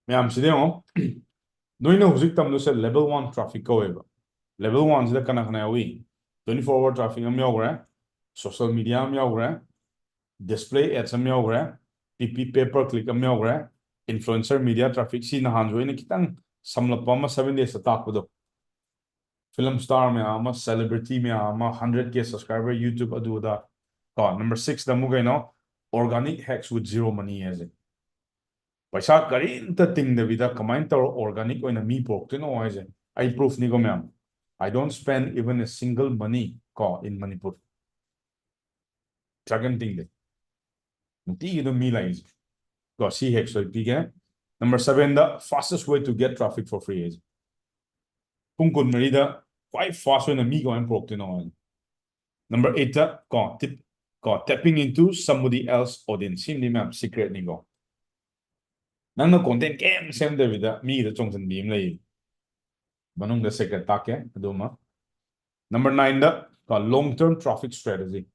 ꯃꯌꯥꯝ ꯁꯤꯗ ꯌꯦꯡꯉꯣ꯫ ꯅꯣꯏꯅ ꯍꯧꯖꯤꯛ ꯇꯝꯗꯣꯏꯁꯦ level one traffic ꯀꯧꯋꯦꯕ꯫ Level oneꯁꯤꯗ ꯀꯅꯥ ꯀꯅꯥ ꯌꯥꯎꯏ? Twenty four hour traffic ꯑꯃ ꯌꯥꯎꯈ꯭ꯔꯦ, social media ꯑꯃ ꯌꯥꯎꯈ꯭ꯔꯦ, display ads ꯑꯃ ꯌꯥꯎꯈ꯭ꯔꯦ, PP pay per click ꯑꯃ ꯌꯥꯎꯈ꯭ꯔꯦ, influencer media traffic꯫ ꯁꯤ ꯅꯍꯥꯟꯁꯨ ꯑꯩꯅ ꯈꯤꯇꯪ ꯁꯝꯂꯞꯄ ꯑꯃ seven daysꯇ ꯇꯥꯛꯄꯗꯣ꯫ Film star ꯃꯌꯥꯝ ꯑꯃ, celebrity ꯃꯌꯥꯝ ꯑꯃ, hundred K subscriber, YouTube, ꯑꯗꯨ ꯑꯗꯥ꯫ ꯀꯣ, number sixꯇ ꯑꯃꯨꯛ ꯀꯩꯅꯣ, organic hacks with zero money ꯍꯥꯏꯁꯦ꯫ ꯄꯩꯁꯥ ꯀꯔꯤꯝꯇ ꯇꯤꯡꯗꯕꯤꯗ ꯀꯃꯥꯏꯅ ꯇꯧꯔ organic ꯑꯣꯏꯅ ꯃꯤ ꯄꯨꯔꯛꯇꯣꯏꯅꯣ ꯍꯥꯏꯁꯦ꯫ ꯑꯩ proofꯅꯤꯀꯣ ꯃꯌꯥꯝ꯫ I don't spend even a single money ꯀꯣ in Manipur꯫ ꯄꯩꯁꯥ ꯀꯔꯤꯝ ꯇꯤꯡꯗꯦ꯫ ꯅꯨꯡꯇꯤꯒꯤ ꯑꯗꯨꯝ ꯃꯤ ꯂꯥꯛꯏꯁꯦ꯫ ꯀꯣ, ꯁꯤ hacks ꯑꯣꯏ ꯄꯤꯒꯦ꯫ Number sevenꯗ fastest way to get traffic for free ꯍꯥꯏꯁꯦ꯫ ꯄꯨꯡ ꯀꯨꯟꯃꯔꯤꯗ ꯈ꯭ꯋꯥꯏ fast ꯑꯣꯏꯅ ꯃꯤ ꯀꯃꯥꯏꯅ ꯄꯨꯔꯛꯇꯣꯏꯅꯣ ꯍꯥꯏꯅ꯫ Number eightꯇ ꯀꯣ, tip, ꯀꯣ, tapping into somebody else audience꯫ ꯁꯤꯃꯗꯤ ꯃꯌꯥꯝ secretꯅꯤꯀꯣ꯫ ꯅꯪꯅ content ꯀꯩꯝ ꯁꯦꯝꯗꯕꯤꯗ ꯃꯤꯒꯤꯗ ꯆꯣꯡꯁꯤꯟꯕꯤ ꯑꯃ ꯂꯩꯌꯦ꯫ ꯃꯅꯨꯡꯗ secret ꯇꯥꯛꯀꯦ ꯑꯗꯨꯃ꯫ Number nineꯗ ꯀꯣ, long term traffic strategy꯫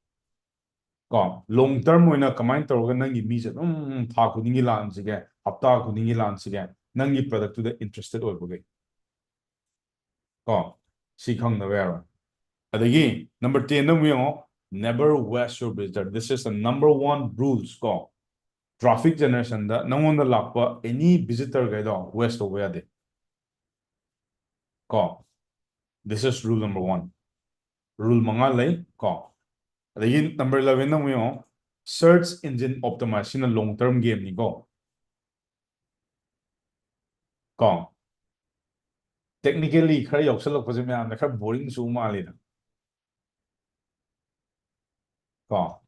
ꯀꯣ, long term ꯑꯣꯏꯅ ꯀꯃꯥꯏꯅ ꯇꯧꯔꯒ ꯅꯪꯒꯤ ꯃꯤꯁꯦ ꯑꯗꯨꯝ ꯊꯥ ꯈꯨꯗꯤꯡꯒꯤ ꯂꯥꯛꯍꯟꯁꯤꯒꯦ, ꯍꯞꯇꯥ ꯈꯨꯗꯤꯡꯒꯤ ꯂꯥꯛꯍꯟꯁꯤꯒꯦ, ꯅꯪꯒꯤ productꯇꯨꯗ interested ꯑꯣꯏꯕꯒꯤ꯫ ꯀꯣ, ꯁꯤ ꯈꯪꯗꯕ ꯌꯥꯔꯣꯏ꯫ ꯑꯗꯒꯤ number ten ꯗ ꯑꯃꯨꯛ ꯌꯦꯡꯉꯣ, never waste your visitor. This is the number one rules ꯀꯣ꯫ Traffic generation ꯗ ꯅꯪꯉꯣꯟꯗ ꯂꯥꯛꯄ any visitor ꯈꯩꯗꯣ waste ꯇꯧꯕ ꯌꯥꯗꯦ ꯀꯣ꯫ This is rule number one. Rule ꯃꯉꯥ ꯂꯩ ꯀꯣ꯫ ꯑꯗꯒꯤ number eleven ꯗ ꯑꯃꯨꯛ ꯌꯦꯡꯉꯣ, search engine optimize, ꯁꯤꯅ long term game ꯅꯤꯀꯣ꯫ ꯀꯣ, technically ꯈꯔ ꯌꯥꯎꯁꯜꯂꯛꯄꯁꯦ ꯃꯌꯥꯝꯅ ꯈꯔ boring ꯆꯨ ꯃꯥꯜꯂꯤꯗ꯫ ꯀꯣ,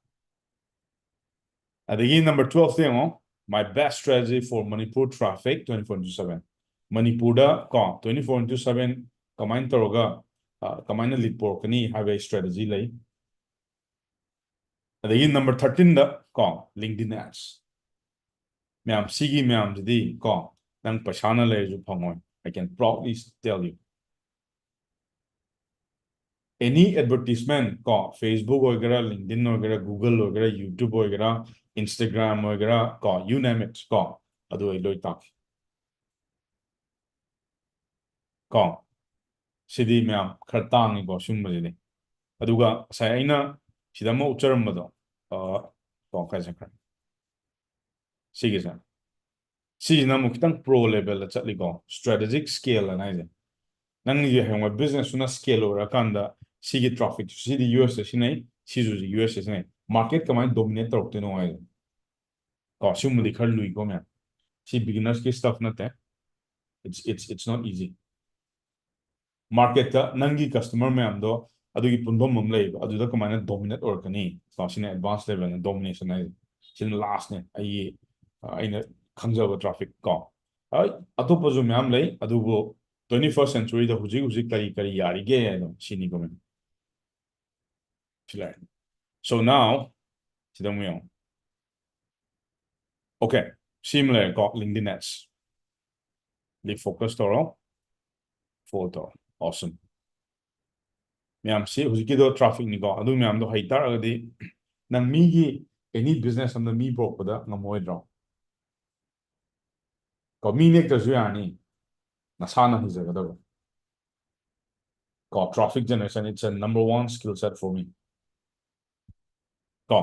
ꯑꯗꯒꯤ number twelve ꯇ ꯌꯦꯡꯉꯣ, my best strategy for Manipur traffic twenty four into seven. ꯃꯅꯤꯄꯨꯔꯗ ꯀꯣ twenty four into seven ꯀꯃꯥꯏꯅ ꯇꯧꯔꯒ, ꯑ, ꯀꯃꯥꯏꯅ lead ꯄꯨꯔꯛꯀꯅꯤ ꯍꯥꯏꯕꯒꯤ strategy ꯂꯩ꯫ ꯑꯗꯒꯤ number thirteen ꯗ ꯀꯣ, LinkedIn ads꯫ ꯃꯌꯥꯝ, ꯁꯤꯒꯤ ꯃꯌꯥꯝꯁꯤꯗꯤ ꯀꯣ, ꯅꯪ ꯄꯩꯁꯥꯅ ꯂꯩꯔꯁꯨ ꯐꯪꯉꯣꯏ, I can proudly tell you. Any advertisement ꯀꯣ, Facebook ꯑꯣꯏꯒꯦꯔꯥ, LinkedIn ꯑꯣꯏꯒꯦꯔꯥ, Google ꯑꯣꯏꯒꯦꯔꯥ, YouTube ꯑꯣꯏꯒꯦꯔꯥ, Instagram ꯑꯣꯏꯒꯦꯔꯥ ꯀꯣ, you name it ꯀꯣ, ꯑꯗꯨ ꯑꯩ ꯂꯣꯏ ꯇꯥꯛꯀꯦ ꯀꯣ꯫ ꯁꯤꯗꯤ ꯃꯌꯥꯝ ꯈꯔ ꯇꯥꯡꯉꯤꯀꯣ ꯁꯤꯒꯨꯝꯕꯁꯤꯗꯤ꯫ ꯑꯗꯨꯒ ꯉꯁꯥꯏ ꯑꯩꯅ ꯁꯤꯗ ꯑꯃ ꯎꯠꯆꯔꯝꯕꯗꯣ, ꯑ, ꯀꯣ, ꯀꯥꯏ ꯆꯠꯈ꯭ꯔꯦ? ꯁꯤꯒꯤꯁꯦ꯫ ꯁꯤꯁꯤꯅ ꯑꯃꯨꯛ ꯈꯤꯇꯪ pro level ꯗ ꯆꯠꯂꯤꯀꯣ, strategic scale ꯑꯅ ꯍꯥꯏꯁꯦ꯫ ꯅꯪꯒꯤ ꯍꯌꯦꯡꯋꯥꯏ business ꯇꯨꯅ scale ꯑꯣꯏꯔꯀꯥꯟꯗ ꯁꯤꯒꯤ traffic ꯁꯤꯗꯤ U S ꯇ ꯁꯤꯖꯤꯟꯅꯩ, ꯁꯤꯁꯨ U S ꯇ ꯁꯤꯖꯤꯟꯅꯩ, market ꯀꯃꯥꯏꯅ dominate ꯇꯧꯔꯛꯇꯣꯏꯅꯣ ꯍꯥꯏꯁꯦ꯫ ꯀꯣ, ꯁꯤꯒꯨꯝꯕꯗꯤ ꯈꯔ ꯂꯨꯏꯀꯣ ꯃꯌꯥꯝ꯫ ꯁꯤ beginners ꯀꯤ stuff ꯅꯠꯇꯦ꯫ It's, it's, it's not easy. Market ꯇ ꯅꯪꯒꯤ customer ꯃꯌꯥꯝꯗꯣ ꯑꯗꯨꯒꯤ ꯄꯨꯟꯐꯝ ꯑꯃ ꯂꯩꯌꯦꯕ, ꯑꯗꯨꯗ ꯀꯃꯥꯏꯅ dominate ꯑꯣꯏꯔꯛꯀꯅꯤ? ꯀꯣ, ꯁꯤꯅ advanced level ꯅꯤ, domination ꯍꯥꯏꯁꯦ꯫ ꯁꯤꯅ last ꯅꯦ ꯑꯩꯒꯤ, ꯑ, ꯑꯩꯅ ꯈꯪꯖꯕ traffic ꯀꯣ꯫ ꯍꯣꯏ, ꯑꯇꯣꯞꯄꯁꯨ ꯃꯌꯥꯝ ꯂꯩ, ꯑꯗꯨꯕꯨ twenty first century ꯗ ꯍꯧꯖꯤꯛ ꯍꯧꯖꯤꯛ ꯀꯔꯤ ꯀꯔꯤ ꯌꯥꯔꯤꯒꯦ ꯍꯥꯏꯗꯣ ꯁꯤꯅꯤꯀꯣ ꯃꯌꯥꯝ꯫ ꯁꯤ ꯂꯩꯔꯦ꯫ So now, ꯁꯤꯗ ꯑꯃꯨꯛ ꯌꯦꯡꯉꯣ꯫ Okay, ꯁꯤꯃ ꯂꯩꯔꯦꯀꯣ, LinkedIn ads꯫ ꯁꯤꯗ focus ꯇꯧꯔꯣ, follow ꯇꯧꯔꯣ꯫ Awesome. ꯃꯌꯥꯝ, ꯁꯤ ꯍꯧꯖꯤꯛꯀꯤꯗꯣ traffic ꯅꯤꯀꯣ, ꯑꯗꯨ ꯃꯌꯥꯝꯗꯣ ꯍꯩꯇꯥꯔꯒꯗꯤ ꯅꯪ ꯃꯤꯒꯤ any business ꯑꯃꯗ ꯃꯤ ꯄꯨꯔꯛꯄꯗ ꯉꯝꯃꯣꯏꯗ꯭ꯔꯣ? ꯀꯣ, ꯃꯤ ꯅꯦꯛꯇ꯭ꯔꯁꯨ ꯌꯥꯔꯅꯤ, ꯅꯁꯥꯅ ꯍꯩꯖꯒꯗꯕ꯫ ꯀꯣ, traffic generation, it's a number one skill set for me. ꯀꯣ,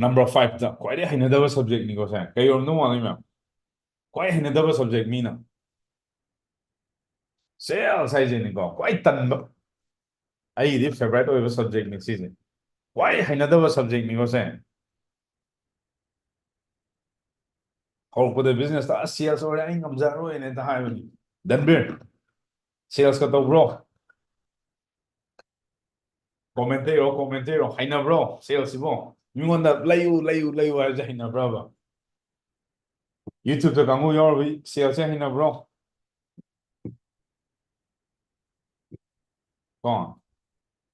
number five ꯇ ꯈ꯭ꯋꯥꯏꯗꯩ ꯍꯩꯅꯗꯕ subject ꯅꯤꯀꯣ ꯁꯦ꯫ ꯀꯩ ꯑꯣꯏꯔꯝꯗꯧ ꯃꯥꯜꯂꯤ ꯃꯌꯥꯝ? ꯈ꯭ꯋꯥꯏ ꯍꯩꯅꯗꯕ subject ꯃꯤꯅ꯫ Sales ꯍꯥꯏꯁꯤꯅꯤꯀꯣ, ꯈ꯭ꯋꯥꯏ ꯇꯟꯕ꯫ ꯑꯩꯒꯤꯗꯤ favourite ꯑꯣꯏꯕ subject ꯅꯤ ꯁꯤꯁꯦ꯫ ꯈ꯭ꯋꯥꯏ ꯍꯩꯅꯗꯕ subject ꯅꯤꯀꯣ ꯁꯦ꯫ ꯍꯧꯔꯛꯄꯗ business ꯇ "ꯑꯁ, sales ꯑꯣꯏꯔꯦ, ꯑꯩ ꯉꯝꯖꯔꯔꯣꯏꯅ" ꯍꯦꯛꯇ ꯍꯥꯏꯕꯅꯤ꯫ ꯗꯟꯕꯤꯔ, sales ꯀ ꯇꯧꯕ꯭ꯔꯣ? Comment ꯇꯩꯔꯣ, comment ꯇꯩꯔꯣ꯫ ꯍꯩꯅꯕ꯭ꯔꯣ sales ꯁꯤꯕꯣ? ꯃꯤꯉꯣꯟꯗ "ꯂꯩꯌꯨ, ꯂꯩꯌꯨ, ꯂꯩꯌꯨ" ꯍꯥꯏꯕꯁꯦ ꯍꯩꯅꯕ꯭ꯔꯕ? YouTube ꯇ ꯀꯥꯡꯕꯨ ꯌꯥꯎꯔꯕꯤ sales ꯁꯦ ꯍꯩꯅꯕ꯭ꯔꯣ? ꯀꯣ,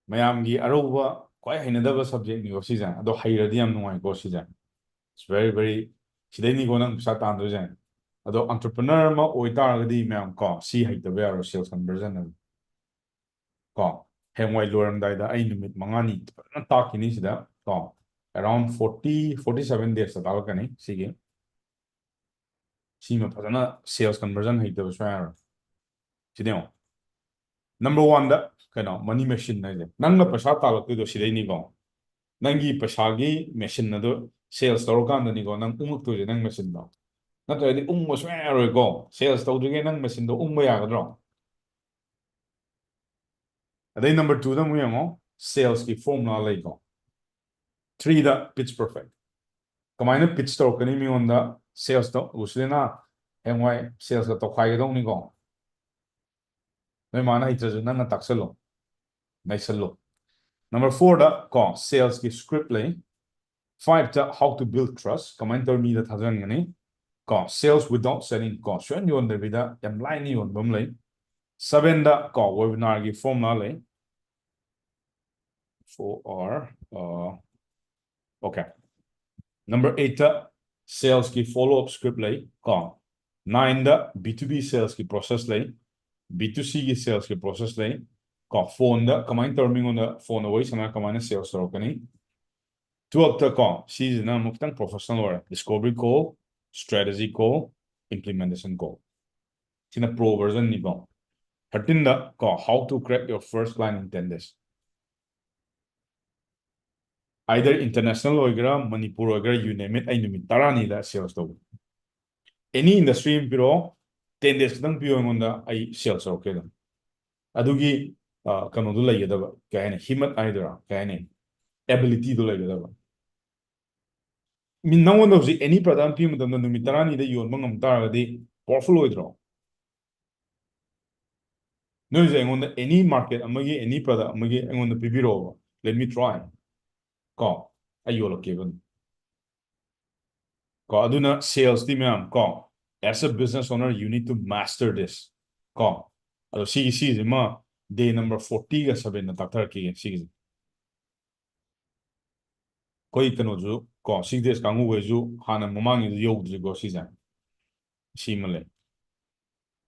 ꯃꯌꯥꯝꯒꯤ ꯑꯔꯧꯕ ꯈ꯭ꯋꯥꯏ ꯍꯩꯅꯗꯕ subject ꯅꯤꯀꯣ ꯁꯤꯁꯦ꯫ ꯑꯗꯣ ꯍꯩꯔꯗꯤ ꯌꯥꯝ ꯅꯨꯡꯉꯥꯏꯀꯣ ꯁꯤꯁꯦ꯫ It's very, very, ꯁꯤꯗꯩꯅꯤꯀꯣ ꯅꯪ ꯄꯩꯁꯥ ꯇꯥꯟꯗꯣꯏꯁꯦ꯫ ꯑꯗꯣ entrepreneur ꯑꯃ ꯑꯣꯏꯇꯥꯔꯒꯗꯤ ꯃꯌꯥꯝ ꯀꯣ, ꯁꯤ ꯍꯩꯇꯕ ꯌꯥꯔꯣꯏ, sales conversion ꯍꯥꯏꯕ꯫ ꯀꯣ, ꯍꯌꯦꯡꯋꯥꯏ ꯂꯣꯏꯔꯝꯗꯥꯏꯗ ꯑꯩ ꯅꯨꯃꯤꯠ ꯃꯉꯥꯅꯤ ꯐꯖꯅ ꯇꯥꯛꯈꯤꯅꯤ ꯁꯤꯗ ꯀꯣ, around forty, forty seven days ꯇ ꯇꯥꯛꯂꯛꯀꯅꯤ ꯁꯤꯒꯤ꯫ ꯁꯤꯃ ꯐꯖꯅ sales conversion ꯍꯩꯇꯕ ꯁꯨꯡꯌꯥ ꯌꯥꯔꯣꯏ꯫ ꯁꯤꯗ ꯌꯦꯡꯉꯣ, number one ꯗ ꯀꯩꯅꯣ, money machine ꯍꯥꯏꯁꯦ꯫ ꯅꯪꯅ ꯄꯩꯁꯥ ꯇꯥꯜꯂꯛꯇꯣꯏꯗꯣ ꯁꯤꯗꯩꯅꯤꯀꯣ꯫ ꯅꯪꯒꯤ ꯄꯩꯁꯥꯒꯤ machine ꯑꯗꯣ sales ꯇꯧꯔꯀꯥꯟꯗꯅꯤꯀꯣ ꯅꯪ ꯎꯪꯉꯛꯇꯣꯏꯁꯦ, ꯅꯪ machine ꯗꯣ꯫ ꯅꯠꯇ꯭ꯔꯗꯤ ꯎꯪꯕ ꯁꯨꯡꯌꯥ ꯌꯥꯔꯣꯏꯀꯣ꯫ Sales ꯇꯧꯗ꯭ꯔꯤꯉꯩ ꯅꯪ machine ꯗꯣ ꯎꯪꯕ ꯌꯥꯒꯗ꯭ꯔꯣ? ꯑꯗꯩ number two ꯗ ꯑꯃꯨꯛ ꯌꯦꯡꯉꯣ, sales ꯀꯤ formula ꯂꯩꯀꯣ꯫ Three ꯗ pitch perfect꯫ ꯀꯃꯥꯏꯅ pitch ꯇꯧꯔꯛꯀꯅꯤ ꯃꯤꯉꯣꯟꯗ sales ꯇꯣ? ꯂꯨꯁꯤꯂꯦꯅꯥ, ꯍꯌꯦꯡꯋꯥꯏ sales ꯀ ꯇꯧꯈꯥꯏꯒꯗꯧꯅꯤꯀꯣ꯫ ꯅꯣꯏ ꯃꯥꯅ ꯍꯩꯇ꯭ꯔꯁꯨ ꯅꯪꯅ ꯇꯥꯛꯁꯜꯂꯣ, ꯅꯩꯁꯜꯂꯣ꯫ Number four ꯗ ꯀꯣ, sales ꯀꯤ script ꯂꯩ꯫ Five ꯇ how to build trust, ꯀꯃꯥꯏꯅ ꯇꯧꯔ ꯃꯤꯗ ꯊꯥꯖꯍꯟꯒꯅꯤ꯫ ꯀꯣ, sales without selling, ꯀꯣ, ꯁꯨꯡꯌꯣꯟ ꯌꯣꯟꯗꯕꯤꯗ ꯌꯥꯝ ꯂꯥꯏꯅ ꯌꯣꯟꯕ ꯑꯃ ꯂꯩ꯫ Seven ꯗ ꯀꯣ, webinar ꯒꯤ formula ꯂꯩ꯫ Four R, uh, okay. Number eight ꯇ sales ꯀꯤ follow up script ꯂꯩ ꯀꯣ꯫ Nine ꯗ B two B sales ꯀꯤ process ꯂꯩ, B two C ꯒꯤ sales ꯀꯤ process ꯂꯩ ꯀꯣ꯫ Phone ꯗ ꯀꯃꯥꯏꯅ ꯇꯧꯔ ꯃꯤꯉꯣꯟꯗ phone ꯗ ꯋꯥꯔꯤ ꯁꯥꯟꯅꯔ ꯀꯃꯥꯏꯅ sales ꯇꯧꯔꯛꯀꯅꯤ꯫ Twelve ꯇ ꯀꯣ, ꯁꯤꯁꯤꯅ ꯑꯃꯨꯛ ꯈꯤꯇꯪ professional ꯑꯣꯏꯔꯦ, discovery call, strategy call, implementation call꯫ ꯁꯤꯅ pro version ꯅꯤꯀꯣ꯫ ꯊꯥꯔꯇꯤꯟꯗ ꯀꯣ, how to crack your first client in ten days. Either international ꯑꯣꯏꯒꯦꯔꯥ, ꯃꯅꯤꯄꯨꯔ ꯑꯣꯏꯒꯦꯔꯥ, you name it, ꯑꯩ ꯅꯨꯃꯤꯠ ꯇꯔꯥꯅꯤꯗ sales ꯇꯧꯕ꯫ Any industry ꯑꯃ ꯄꯤꯔꯛꯑꯣ, ten days ꯈꯤꯇꯪ ꯄꯤꯌꯣ ꯑꯩꯉꯣꯟꯗ, ꯑꯩ sales ꯇꯧꯔꯛꯀꯦ ꯑꯗꯨꯝ꯫ ꯑꯗꯨꯒꯤ ꯀꯩꯅꯣꯗꯨ ꯂꯩꯒꯗꯕ, ꯀꯩ ꯍꯥꯏꯅꯤ, ꯍꯤꯃꯠ ꯍꯥꯏꯗꯣꯏꯔꯥ, ꯀꯩ ꯍꯥꯏꯅꯤ, ability ꯗꯨ ꯂꯩꯒꯗꯕ꯫ ꯃꯤ ꯅꯪꯉꯣꯟꯗ ꯍꯧꯖꯤꯛ any product ꯑꯃ ꯄꯤꯕ ꯃꯇꯝꯗ ꯅꯨꯃꯤꯠ ꯇꯔꯥꯅꯤꯗ ꯌꯣꯟꯕ ꯉꯝ ꯇꯥꯔꯒꯗꯤ powerful ꯑꯣꯏꯗ꯭ꯔꯣ? ꯅꯣꯏꯁꯦ ꯑꯩꯉꯣꯟꯗ any market ꯑꯃꯒꯤ, any product ꯑꯃꯒꯤ ꯑꯩꯉꯣꯟꯗ ꯄꯤꯕꯤꯔꯛꯑꯣꯕ, let me try, ꯀꯣ, ꯑꯩ ꯌꯣꯜꯂꯛꯀꯦꯕ ꯑꯗꯨꯝ꯫ ꯀꯣ, ꯑꯗꯨꯅ sales ꯇꯤ ꯃꯌꯥꯝ, ꯀꯣ, as a business owner you need to master this, ꯀꯣ꯫ ꯑꯗꯣ ꯁꯤꯒꯤ, ꯁꯤꯁꯤꯃ day number forty ꯒ seven ꯗ ꯇꯥꯛꯊꯔꯛꯈꯤꯒꯦ ꯁꯤꯒꯤꯁꯦ꯫ ꯑꯩꯈꯣꯏ ꯀꯩꯅꯣꯁꯨ, ꯀꯣ, six days ꯀꯥꯡꯕꯨꯈꯩꯁꯨ ꯍꯥꯟꯅ ꯃꯃꯥꯡꯒꯤꯗ ꯌꯧꯗ꯭ꯔꯤꯀꯣ ꯁꯤꯁꯦ꯫ ꯁꯤꯃ ꯂꯩ꯫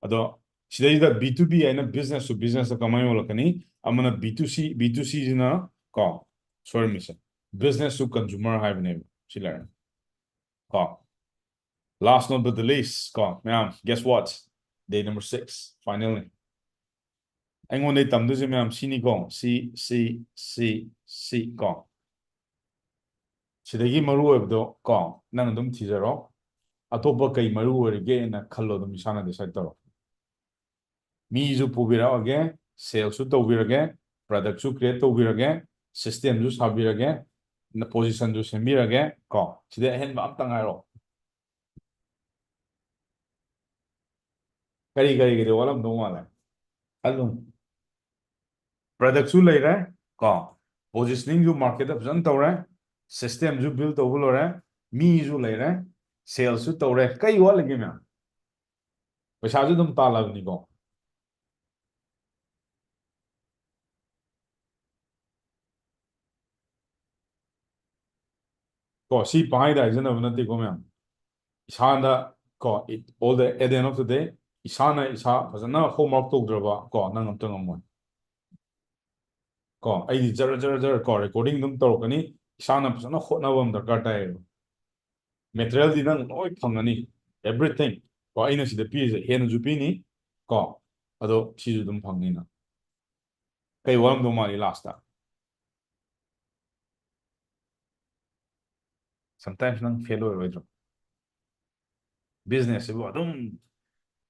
ꯑꯗꯣ ꯁꯤꯗꯩꯁꯤꯗ B two B ꯍꯥꯏꯅ business to business ꯇ ꯀꯃꯥꯏꯅ ꯌꯣꯜꯂꯛꯀꯅꯤ? ꯑꯃꯅ B two C, B two C ꯁꯤꯅ, ꯀꯣ, sorry, ꯃꯤꯁꯦ, business to consumer ꯍꯥꯏꯕꯅꯦꯕ꯫ ꯁꯤ ꯂꯩꯔꯦ, ꯀꯣ꯫ Last not but the least, ꯀꯣ, ꯃꯌꯥꯝ, guess what? Day number six, finally꯫ ꯑꯩꯉꯣꯟꯗꯩ ꯇꯝꯗꯣꯏꯁꯦ ꯃꯌꯥꯝ ꯁꯤꯅꯤꯀꯣ, ꯁꯤ, ꯁꯤ, ꯁꯤ, ꯁꯤ, ꯀꯣ꯫ ꯁꯤꯗꯒꯤ ꯃꯔꯨ ꯑꯣꯏꯕꯗꯣ, ꯀꯣ, ꯅꯪ ꯑꯗꯨꯝ ꯊꯤꯖꯔꯣ꯫ ꯑꯇꯣꯞꯄ ꯀꯩ ꯃꯔꯨ ꯑꯣꯏꯔꯤꯒꯦꯅ ꯈꯜꯂꯣ, ꯑꯗꯨꯝ ꯏꯁꯥꯅ decide ꯇꯧꯔꯣ꯫ ꯃꯤꯁꯨ ꯄꯨꯕꯤꯔꯛꯑꯒꯦ, sales ꯁꯨ ꯇꯧꯕꯤꯔꯒꯦ, product ꯁꯨ create ꯇꯧꯕꯤꯔꯒꯦ, system ꯁꯨ ꯁꯥꯕꯤꯔꯒꯦ, position ꯁꯨ ꯁꯦꯝꯕꯤꯔꯒꯦ, ꯀꯣ꯫ ꯁꯤꯗꯩ ꯑꯍꯦꯟꯕ ꯑꯝꯇ ꯉꯥꯏꯔꯣ꯫ ꯀꯔꯤ ꯀꯔꯤꯒꯤꯗꯤ ꯋꯥꯠꯂꯝꯗꯧ ꯃꯥꯜꯂꯦ? ꯈꯜꯂꯨ꯫ Product ꯁꯨ ꯂꯩꯔꯦ, ꯀꯣ, positioning ꯁꯨ market ꯇ ꯐꯖꯅ ꯇꯧꯔꯦ, system ꯁꯨ build ꯇꯧꯕ ꯂꯣꯏꯔꯦ, ꯃꯤꯁꯨ ꯂꯩꯔꯦ, sales ꯁꯨ ꯇꯧꯔꯦ, ꯀꯩ ꯋꯥꯠꯂꯤꯒꯦ ꯃꯌꯥꯝ? ꯄꯩꯁꯥꯁꯨ ꯑꯗꯨꯝ ꯇꯥꯜꯂꯕꯅꯤꯀꯣ꯫ ꯀꯣ, ꯁꯤ ꯄꯪꯍꯥꯏꯗ ꯍꯥꯏꯖꯅꯕ ꯅꯠꯇꯦꯀꯣ ꯃꯌꯥꯝ꯫ ꯏꯁꯥꯗ, ꯀꯣ, it, all the, at the end of the day, ꯏꯁꯥꯅ ꯏꯁꯥ ꯐꯖꯅ homework ꯇꯧꯗ꯭ꯔꯕ, ꯀꯣ, ꯅꯪ ꯑꯝꯇ ꯉꯝꯃꯣꯏ꯫ ꯀꯣ, ꯑꯩꯗꯤ ꯖꯔ ꯖꯔ ꯖꯔ, ꯀꯣ, recording ꯑꯗꯨꯝ ꯇꯧꯔꯛꯀꯅꯤ꯫ ꯏꯁꯥꯅ ꯐꯖꯅ ꯍꯣꯠꯅꯕ ꯑꯃ ꯗꯔꯀꯥꯔ ꯇꯥꯏꯌꯦꯕ꯫ Material ꯗꯤ ꯅꯪ ꯂꯣꯏ ꯐꯪꯒꯅꯤ, everything꯫ ꯀꯣ, ꯑꯩꯅ ꯁꯤꯗ ꯄꯤꯔꯤꯁꯦ ꯍꯦꯟꯅꯁꯨ ꯄꯤꯅꯤ, ꯀꯣ, ꯑꯗꯣ ꯁꯤꯁꯨ ꯑꯗꯨꯝ ꯐꯪꯅꯤꯅ꯫ ꯀꯩ ꯋꯥꯔꯝꯗꯧ ꯃꯥꯜꯂꯤ ꯂꯥꯁꯇ? Sometimes ꯅꯪ ꯐꯦꯜ ꯑꯣꯏꯔꯣꯏꯗ꯭ꯔꯣ? ꯕꯤꯖꯤꯅꯦꯁꯁꯤꯕꯨ ꯑꯗꯨꯝ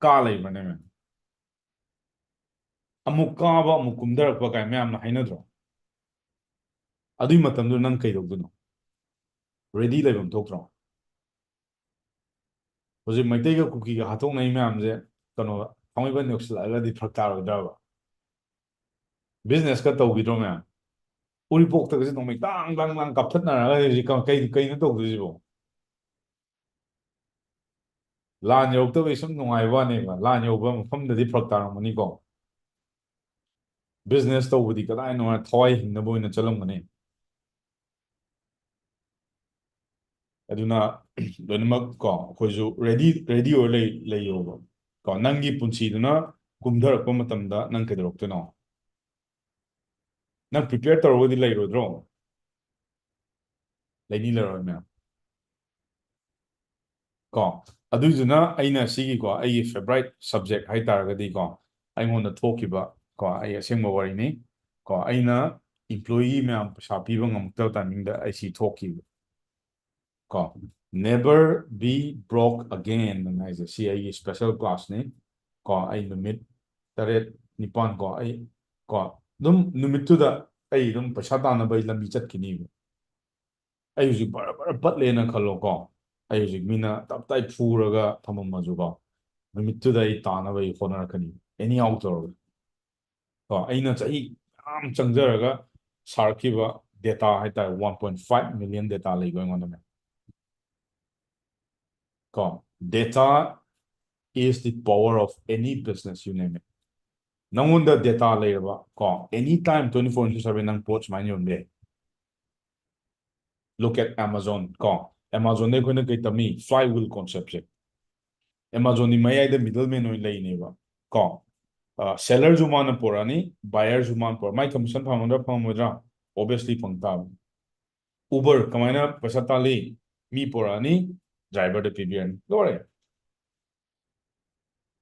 ꯀꯥ ꯂꯩꯕ꯭ꯔꯅꯦ ꯃꯦꯝ? ꯑꯃꯨꯛ ꯀꯥꯕ ꯑꯃꯨꯛ ꯀꯨꯝꯊꯔꯛꯄ ꯀꯥꯏ ꯃꯌꯥꯝꯅ ꯍꯥꯏꯅꯗ꯭ꯔꯣ? ꯑꯗꯨꯏ ꯃꯇꯝꯗꯨ ꯅꯪ ꯀꯩꯗꯧꯗꯣꯏꯅꯣ? ꯔꯦꯗꯤ ꯂꯩꯐꯝ ꯊꯣꯛꯇ꯭ꯔꯣ? ꯍꯧꯖꯤꯛ ꯃꯩꯇꯩꯒ ꯀꯨꯀꯤꯒ ꯍꯥꯠꯇꯣꯛꯅꯩ ꯃꯌꯥꯝꯁꯦ ꯀꯩꯅꯣ ꯊꯥꯡꯃꯩꯕꯟ ꯌꯧꯁꯤꯜꯂꯛꯑꯒꯗꯤ ꯐꯔꯛ ꯇꯥꯔꯣꯏꯗ꯭ꯔꯕ? ꯕꯤꯖꯤꯅꯦꯁꯀ ꯇꯧꯈꯤꯗ꯭ꯔꯣ ꯃꯌꯥꯝ? ꯎꯔꯤꯄꯣꯛꯇꯒꯁꯦ ꯅꯣꯡꯃꯩ ꯇꯥꯡ ꯇꯥꯡ ꯇꯥꯡ ꯀꯥꯞꯊꯠꯅꯔꯒ ꯍꯧꯖꯤꯛ ꯀ- ꯀꯩ ꯀꯩꯅꯣ ꯇꯧꯗꯣꯏꯁꯤꯕꯣ? ꯂꯥꯟ ꯌꯧꯔꯛꯇꯕꯩ ꯁꯨꯝ ꯅꯨꯡꯉꯥꯏꯕ ꯋꯥꯅꯦꯕ, ꯂꯥꯟ ꯌꯧꯕ ꯃꯐꯝꯗꯗꯤ ꯐꯔꯛ ꯇꯥꯔꯝꯒꯅꯤꯀꯣ꯫ ꯕꯤꯖꯤꯅꯦꯁ ꯇꯧꯕꯗꯤ ꯀꯗꯥꯏ ꯅꯨꯡꯉꯥꯏ, ꯊꯋꯥꯏ ꯍꯤꯡꯅꯕ ꯑꯣꯏꯅ ꯆꯠꯂꯝꯒꯅꯤ꯫ ꯑꯗꯨꯅ ꯂꯣꯏꯅꯃꯛ ꯀꯣ ꯑꯩꯈꯣꯏꯁꯨ ꯔꯦꯗꯤ ꯔꯦꯗꯤ ꯑꯣꯏꯔ ꯂꯩ ꯂꯩꯌꯣꯕ꯫ ꯀꯣ ꯅꯪꯒꯤ ꯄꯨꯟꯁꯤꯗꯨꯅ ꯀꯨꯝꯊꯔꯛꯄ ꯃꯇꯝꯗ ꯅꯪ ꯀꯩꯗꯧꯔꯛꯇꯣꯏꯅꯣ? ꯅꯪ ꯄ꯭ꯔꯤꯄꯦꯌꯔ ꯇꯧꯔꯒꯗꯤ ꯂꯩꯔꯣꯏꯗ꯭ꯔꯣ? ꯂꯩꯅꯤ ꯂꯩꯔꯣꯏ ꯃꯌꯥꯝ꯫ ꯀꯣ ꯑꯗꯨꯏꯗꯨꯅ ꯑꯩꯅ ꯁꯤꯒꯤꯀꯣ ꯑꯩꯒꯤ ꯐꯦꯚꯔꯥꯏꯠ ꯁꯕꯖꯦꯛ ꯍꯥꯏꯇꯥꯔꯒꯗꯤꯀꯣ ꯑꯩꯉꯣꯟꯗ ꯊꯣꯛꯈꯤꯕ ꯀꯣ ꯑꯩ ꯑꯁꯦꯡꯕ ꯋꯥꯔꯤꯅꯤ꯫ ꯀꯣ ꯑꯩꯅ ꯏꯝꯄ꯭ꯂꯣꯌꯤ ꯃꯌꯥꯝ ꯄꯩꯁꯥ ꯄꯤꯕ ꯉꯝꯃꯛꯇꯕ ꯇꯥꯏꯃꯤꯡꯗ ꯑꯩ ꯁꯤ ꯊꯣꯛꯈꯤꯕ꯫ ꯀꯣ never be broke again ꯍꯥꯏꯁꯦ ꯁꯤ ꯑꯩꯒꯤ ꯁ꯭ꯄꯦꯁꯦꯜ ꯀ꯭ꯂꯥꯁꯅꯤ꯫ ꯀꯣ ꯑꯩ ꯅꯨꯃꯤꯠ ꯇꯔꯦꯠ ꯅꯤꯄꯥꯟ ꯀꯣ ꯑꯩ ꯀꯣ ꯑꯗꯨꯝ ꯅꯨꯃꯤꯠꯇꯨꯗ ꯑꯩ ꯑꯗꯨꯝ ꯄꯩꯁꯥ ꯇꯥꯟꯅꯕ ꯑꯩ ꯂꯝꯕꯤ ꯆꯠꯈꯤꯅꯤꯕ꯫ ꯑꯩ ꯍꯧꯖꯤꯛ ꯕꯔ ꯕꯔ ꯄꯠꯂꯦꯅ ꯈꯜꯂꯣꯀꯣ꯫ ꯑꯩ ꯍꯧꯖꯤꯛ ꯃꯤꯅ ꯇꯞ ꯇꯥꯏ ꯐꯨꯔꯒ ꯊꯝꯃꯝꯃꯁꯨꯀꯣ ꯅꯨꯃꯤꯠꯇꯨꯗ ꯑꯩ ꯇꯥꯅꯕ ꯑꯩ ꯍꯣꯠꯅꯔꯛꯀꯅꯤ꯫ ꯑꯦꯅꯤ ꯍꯥꯎ ꯇꯧꯔꯒ ꯀꯣ ꯑꯩꯅ ꯆꯍꯤ ꯌꯥꯝ ꯆꯪꯖꯔꯒ ꯁꯥꯔꯛꯈꯤꯕ ꯗꯦꯇꯥ ꯍꯥꯏꯇꯥꯔꯦ, one point five million data ꯂꯩꯕ ꯑꯩꯉꯣꯟꯗ ꯃꯌꯥꯝ꯫ ꯀꯣ data is the power of any business, you name it. ꯅꯪꯉꯣꯟꯗ ꯗꯦꯇꯥ ꯂꯩꯔꯕ ꯀꯣ ꯑꯦꯅꯤ time twenty four into seven ꯅꯪ ꯄꯣꯠ ꯁꯨꯃꯥꯏꯅ ꯌꯣꯟꯕ ꯌꯥꯏ꯫ Look at Amazon ꯀꯣ ꯑꯦꯃꯥꯖꯣꯟꯗ ꯑꯩꯈꯣꯏꯅ ꯀꯩ ꯇꯝꯃꯤ? Flywheel conceptꯁꯦ꯫ ꯑꯦꯃꯥꯖꯣꯟꯗꯤ ꯃꯌꯥꯏꯗ ꯃꯤꯗꯜ ꯃꯦꯟ ꯑꯣꯏꯅ ꯂꯩꯅꯦꯕ ꯀꯣ ꯁꯦꯂꯔꯁꯨ ꯃꯥꯅ ꯄꯨꯔꯛꯑꯅꯤ, ꯕꯥꯌꯔꯁꯨ ꯃꯥꯅ ꯄꯨꯔꯛ ꯃꯥꯏ ꯀꯃꯤꯁꯟ ꯐꯪꯒꯗ꯭ꯔꯥ ꯐꯪꯉꯣꯏꯗ꯭ꯔꯥ? ꯑꯣꯕꯤꯌꯁꯂꯤ ꯐꯪ ꯇꯥꯕꯅꯤ꯫ ꯎꯕꯔ ꯀꯃꯥꯏꯅ ꯄꯩꯁꯥ ꯇꯥꯜꯂꯤ? ꯃꯤ ꯄꯨꯔꯛꯑꯅꯤ, ꯗ꯭ꯔꯥꯏꯚꯔꯗ ꯄꯤꯕꯤꯔꯅꯤ, ꯂꯣꯏꯔꯦ꯫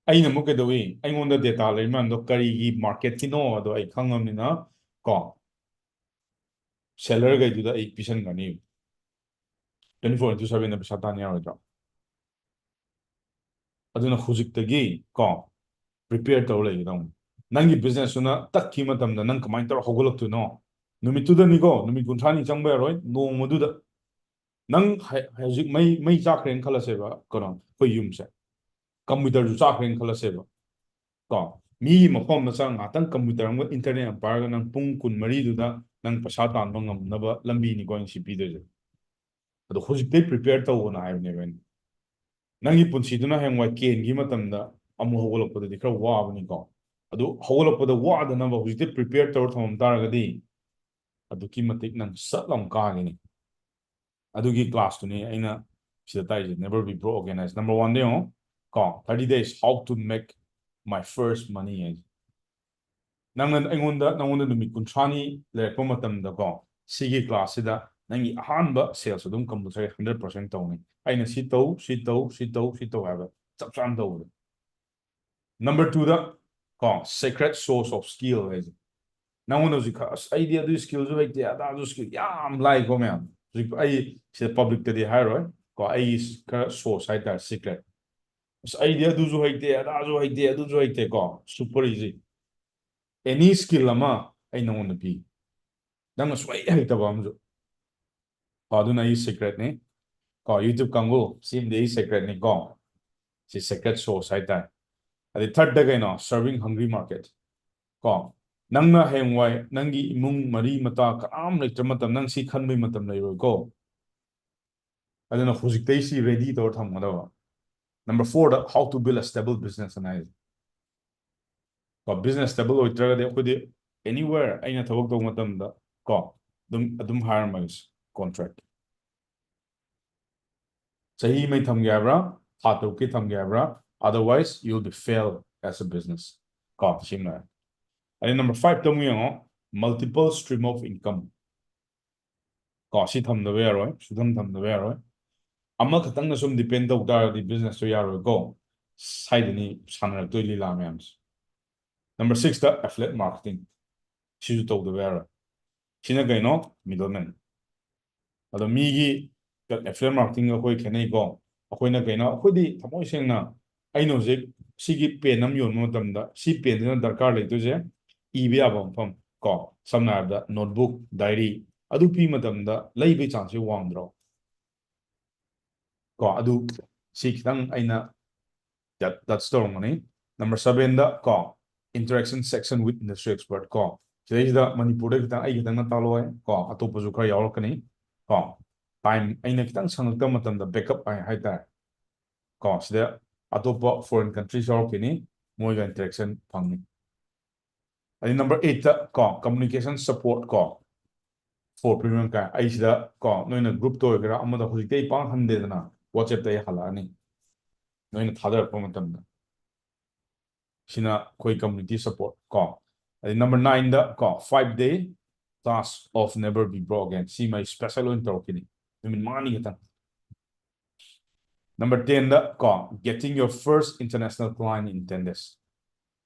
ꯑꯩꯅ ꯑꯃꯨꯛ ꯀꯩꯗꯧꯏ? ꯑꯩꯉꯣꯟꯗ data ꯂꯩ ꯃꯌꯥꯝꯗꯣ ꯀꯔꯤꯒꯤ market ꯀꯤꯅꯣ ꯑꯗꯣ ꯑꯩ ꯈꯪꯉꯕꯅꯤꯅ, ꯀꯣ, seller ꯈꯩꯗꯨꯗ ꯑꯩ ꯄꯤꯁꯟꯒꯅꯤ꯫ Twenty four into seven ꯗ ꯄꯩꯁꯥ ꯇꯥꯟ ꯌꯥꯔꯣꯏꯗ꯭ꯔꯣ? ꯑꯗꯨꯅ ꯍꯧꯖꯤꯛꯇꯒꯤ, ꯀꯣ, prepare ꯇꯧꯔ ꯂꯩꯒꯗꯧꯅꯤ꯫ ꯅꯪꯒꯤ business ꯇꯨꯅ ꯇꯠꯈꯤꯕ ꯃꯇꯝꯗ ꯅꯪ ꯀꯃꯥꯏꯅ ꯇꯧꯔ ꯍꯧꯒꯠꯂꯛꯇꯣꯏꯅꯣ? ꯅꯨꯃꯤꯠꯇꯨꯗꯅꯤꯀꯣ, ꯅꯨꯃꯤꯠ ꯀꯨꯟꯊ꯭ꯔꯥꯅꯤ ꯆꯪꯕ ꯌꯥꯔꯣꯏ, ꯅꯣꯡꯃꯗꯨꯗ꯫ ꯅꯪ ꯍ-, ꯍꯧꯖꯤꯛ ꯃꯩ, ꯃꯩ ꯆꯥꯛꯈ꯭ꯔꯦꯅ ꯈꯜꯂꯁꯦꯕ, ꯀꯩꯅꯣ, ꯑꯩꯈꯣꯏ ꯌꯨꯝꯁꯦ꯫ Computer ꯁꯨ ꯆꯥꯛꯈ꯭ꯔꯦꯅ ꯈꯜꯂꯁꯦꯕ꯫ ꯀꯣ, ꯃꯤꯒꯤ ꯃꯐꯝ ꯑꯃꯗ ꯆꯪꯉ ꯉꯥꯛꯇꯪ computer ꯑꯃꯒ internet ꯑꯃ ꯄꯥꯏꯔꯒ ꯅꯪ ꯄꯨꯡ ꯀꯨꯟꯃꯔꯤꯗꯨꯗ ꯅꯪ ꯄꯩꯁꯥ ꯇꯥꯟꯕ ꯉꯝꯅꯕ ꯂꯝꯕꯤꯅꯤꯀꯣ ꯑꯩꯅ ꯁꯤ ꯄꯤꯗꯣꯏꯁꯦ꯫ ꯑꯗꯣ ꯍꯧꯖꯤꯛꯇꯩ prepare ꯇꯧꯑꯣꯅ ꯍꯥꯏꯕꯅꯦꯕ ꯑꯩꯅ꯫ ꯅꯪꯒꯤ ꯄꯨꯟꯁꯤꯗꯨꯅ ꯍꯌꯦꯡꯋꯥꯏ ꯀꯦꯟꯈꯤꯕ ꯃꯇꯝꯗ ꯑꯃꯨꯛ ꯍꯧꯒꯠꯂꯛꯄꯗꯗꯤ ꯈꯔ ꯋꯥꯕꯅꯤꯀꯣ꯫ ꯑꯗꯨ ꯍꯧꯒꯠꯂꯛꯄꯗ ꯋꯥꯗꯅꯕ ꯍꯧꯖꯤꯛꯇꯩ prepare ꯇꯧꯔ ꯊꯝꯃꯝ ꯇꯥꯔꯒꯗꯤ ꯑꯗꯨꯛꯀꯤ ꯃꯇꯤꯛ ꯅꯪ ꯁꯠ ꯂꯥꯎ ꯀꯥꯒꯅꯤ꯫ ꯑꯗꯨꯒꯤ class ꯇꯨꯅꯤ ꯑꯩꯅ ꯁꯤꯗ ꯇꯥꯛꯏꯁꯦ, Never Be Broke Again ꯍꯥꯏꯁꯦ꯫ Number one ꯗ ꯌꯦꯡꯉꯣ, ꯀꯣ, thirty days how to make my first money ꯍꯥꯏꯁꯦ꯫ ꯅꯪꯅ ꯑꯩꯉꯣꯟꯗ, ꯅꯪꯉꯣꯟꯗ ꯅꯨꯃꯤꯠ ꯀꯨꯟꯊ꯭ꯔꯥꯅꯤ ꯂꯩꯔꯛꯄ ꯃꯇꯝꯗꯀꯣ, ꯁꯤꯒꯤ class ꯁꯤꯗ ꯅꯪꯒꯤ ꯑꯍꯥꯟꯕ sales ꯑꯗꯨꯝ compulsory hundred percent ꯇꯧꯅꯤ꯫ ꯑꯩꯅ ꯁꯤ ꯇꯧ, ꯁꯤ ꯇꯧ, ꯁꯤ ꯇꯧ, ꯁꯤ ꯇꯧ ꯍꯥꯏꯕ ꯆꯞ ꯆꯥꯅ ꯇꯧꯕꯗꯣ꯫ Number two ꯗ, ꯀꯣ, secret source of skill ꯍꯥꯏꯁꯦ꯫ ꯅꯪꯉꯣꯟꯗ ꯍꯧꯖꯤꯛ ꯈꯔ, "ꯑꯁ, ꯑꯩꯗꯤ ꯑꯗꯨ skill ꯁꯨ ꯍꯩꯇꯦ, ꯑꯗꯥ ꯑꯗꯨ skill", ꯌꯥꯝ ꯂꯥꯏꯀꯣ ꯃꯌꯥꯝ꯫ ꯍꯧꯖꯤꯛ ꯑꯩ ꯁꯤꯗ public ꯇꯗꯤ ꯍꯥꯏꯔꯣꯏ, ꯀꯣ, ꯑꯩꯒꯤ ꯈꯔ source ꯍꯥꯏꯇꯥꯔꯦ, secret꯫ "ꯑꯁ, ꯑꯩꯗꯤ ꯑꯗꯨꯁꯨ ꯍꯩꯇꯦ, ꯑꯗꯥꯁꯨ ꯍꯩꯇꯦ, ꯑꯗꯨꯁꯨ ꯍꯩꯇꯦ", ꯀꯣ, super easy꯫ Any skill ꯑꯃ ꯑꯩ ꯅꯉꯣꯟꯗ ꯄꯤ, ꯅꯪꯅ ꯁꯨꯡꯍꯩ ꯍꯩꯇꯕ ꯑꯃꯁꯨ꯫ ꯀꯣ, ꯑꯗꯨꯅ ꯑꯩꯒꯤ secret ꯅꯤ꯫ ꯀꯣ, YouTube ꯀꯥꯡꯕꯨ, ꯁꯤꯃꯗꯤ ꯑꯩꯒꯤ secret ꯅꯤ ꯀꯣ꯫ ꯁꯤ secret source ꯍꯥꯏꯇꯥꯔꯦ꯫ ꯑꯗꯩ third ꯗ ꯀꯩꯅꯣ? Serving hungry market꯫ ꯀꯣ, ꯅꯪꯅ ꯍꯌꯦꯡꯋꯥꯏ ꯅꯪꯒꯤ ꯏꯃꯨꯡ ꯃꯔꯤ ꯃꯇꯥ ꯀꯅꯥꯝ ꯂꯩꯇ꯭ꯔ ꯃꯇꯝ ꯅꯪ ꯁꯤ ꯈꯟꯕꯩ ꯃꯇꯝ ꯂꯩꯔꯣꯏꯀꯣ꯫ ꯑꯗꯨꯅ ꯍꯧꯖꯤꯛꯇꯩ ꯁꯤ ready ꯇꯧꯔ ꯊꯝꯒꯗꯕ꯫ Number four the, how to build a stable business ꯑꯅ ꯍꯥꯏꯁꯦ꯫ ꯀꯣ, business stable ꯑꯣꯏꯗ꯭ꯔꯒꯗꯤ ꯑꯩꯈꯣꯏꯗꯤ anywhere ꯑꯩꯅ ꯊꯕꯛ ꯇꯧꯕ ꯃꯇꯝꯗ, ꯀꯣ, ꯑꯗꯨꯝ, ꯑꯗꯨꯝ ꯍꯥꯏꯔꯝꯃꯒꯦ, contract꯫ ꯆꯍꯤ ꯑꯃꯒꯤ ꯊꯝꯒꯦ ꯍꯥꯏꯕ꯭ꯔꯥ, ꯊꯥ ꯇꯔꯨꯛꯀꯤ ꯊꯝꯒꯦ ꯍꯥꯏꯕ꯭ꯔꯥ? Otherwise, you will be fail as a business꯫ ꯀꯣ, ꯁꯤꯃ꯫ ꯑꯗꯩ number five ꯇ ꯑꯃꯨꯛ ꯌꯦꯡꯉꯣ, multiple stream of income꯫ ꯀꯣ, ꯁꯤ ꯊꯝꯗꯕ ꯌꯥꯔꯣꯏ, ꯁꯨꯊꯝ ꯊꯝꯗꯕ ꯌꯥꯔꯣꯏ꯫ ꯑꯃꯈꯛꯇꯪꯅ ꯁꯨꯝ depend ꯇꯧ ꯇꯥꯔꯒꯗꯤ business ꯇꯣ ꯌꯥꯔꯣꯏꯀꯣ꯫ ꯁꯥꯏꯗꯅꯤ ꯁꯥꯟꯅꯔꯛꯇꯣꯏ ꯂꯤꯂꯥ ꯃꯌꯥꯝꯁꯦ꯫ Number sixꯇ affiliate marketing, ꯁꯤꯁꯨ ꯇꯧꯗꯕ ꯌꯥꯔꯣꯏ꯫ ꯁꯤꯅ ꯀꯩꯅꯣ? Middleman꯫ ꯑꯗꯣ ꯃꯤꯒꯤ affiliate marketing ꯑꯩꯈꯣꯏ ꯈꯦꯠꯅꯩꯀꯣ꯫ ꯑꯩꯈꯣꯏꯅ ꯀꯩꯅꯣ, ꯑꯩꯈꯣꯏꯗꯤ ꯊꯃꯣꯏ ꯁꯦꯡꯅ ꯑꯩꯅ ꯍꯧꯖꯤꯛ ꯁꯤꯒꯤ pen ꯑꯃ ꯌꯣꯟꯕ ꯃꯇꯝꯗ ꯁꯤ penꯁꯤꯅ ꯗꯔꯀꯥꯔ ꯂꯩꯗꯣꯏꯁꯦ ꯏꯕ ꯌꯥꯕ ꯃꯐꯝ ꯀꯣ, ꯁꯝꯅ ꯍꯥꯏꯔꯕꯗ notebook, diary, ꯑꯗꯨ ꯄꯤ ꯃꯇꯝꯗ ꯂꯩꯕꯒꯤ chanceꯁꯦ ꯋꯥꯡꯗ꯭ꯔꯣ? ꯀꯣ ꯑꯗꯨ ꯁꯤ ꯈꯤꯇꯪ ꯑꯩꯅ touch ꯇꯧꯔꯝꯒꯅꯤ꯫ Number sevenꯗ ꯀꯣ interaction section with industry expert ꯀꯣ, ꯁꯤꯗꯩꯁꯤꯗ ꯃꯅꯤꯄꯨꯔꯗ ꯈꯤꯇꯪ ꯑꯩ ꯈꯤꯇꯪꯅ ꯇꯥꯛꯂꯛꯑꯣꯏ ꯀꯣ, ꯑꯇꯣꯞꯄꯁꯨ ꯈꯔ ꯌꯥꯎꯔꯛꯀꯅꯤ ꯀꯣ꯫ Time ꯑꯩꯅ ꯈꯤꯇꯪ ꯁꯪꯉꯛꯇꯕ ꯃꯇꯝꯗ backup ꯍꯥꯏ ꯍꯥꯏꯇꯥꯔꯦ ꯀꯣ꯫ ꯁꯤꯗ ꯑꯇꯣꯞꯄ foreign countries ꯌꯥꯎꯔꯛꯈꯤꯅꯤ, ꯃꯣꯏꯒ interaction ꯐꯪꯅꯤ꯫ ꯑꯗꯩ number eightꯇ ꯀꯣ communication support ꯀꯣ, for premium ꯀꯥꯏ ꯑꯩ ꯁꯤꯗ ꯀꯣ ꯅꯣꯏꯅ groupꯇ ꯑꯣꯏꯒꯦꯔꯥ ꯑꯃꯗ ꯍꯧꯖꯤꯛꯇꯤ ꯑꯩ ꯄꯥꯡ ꯍꯟꯗꯦꯗꯅ, WhatsAppꯇ ꯑꯩ ꯍꯜꯂꯛꯑꯅꯤ ꯅꯣꯏꯅ ꯊꯥꯗꯔꯛꯄ ꯃꯇꯝꯗ꯫ ꯁꯤꯅ ꯑꯩꯈꯣꯏ community support ꯀꯣ꯫ ꯑꯗꯩ number nineꯗ ꯀꯣ five day class of never be broke again, ꯁꯤꯃ ꯑꯩ special ꯑꯣꯏꯅ ꯇꯧꯔꯛꯈꯤꯅꯤ, ꯅꯨꯃꯤꯠ ꯃꯉꯥꯅꯤ ꯈꯛꯇꯪ꯫ Number tenꯗ ꯀꯣ getting your first international client in ten days꯫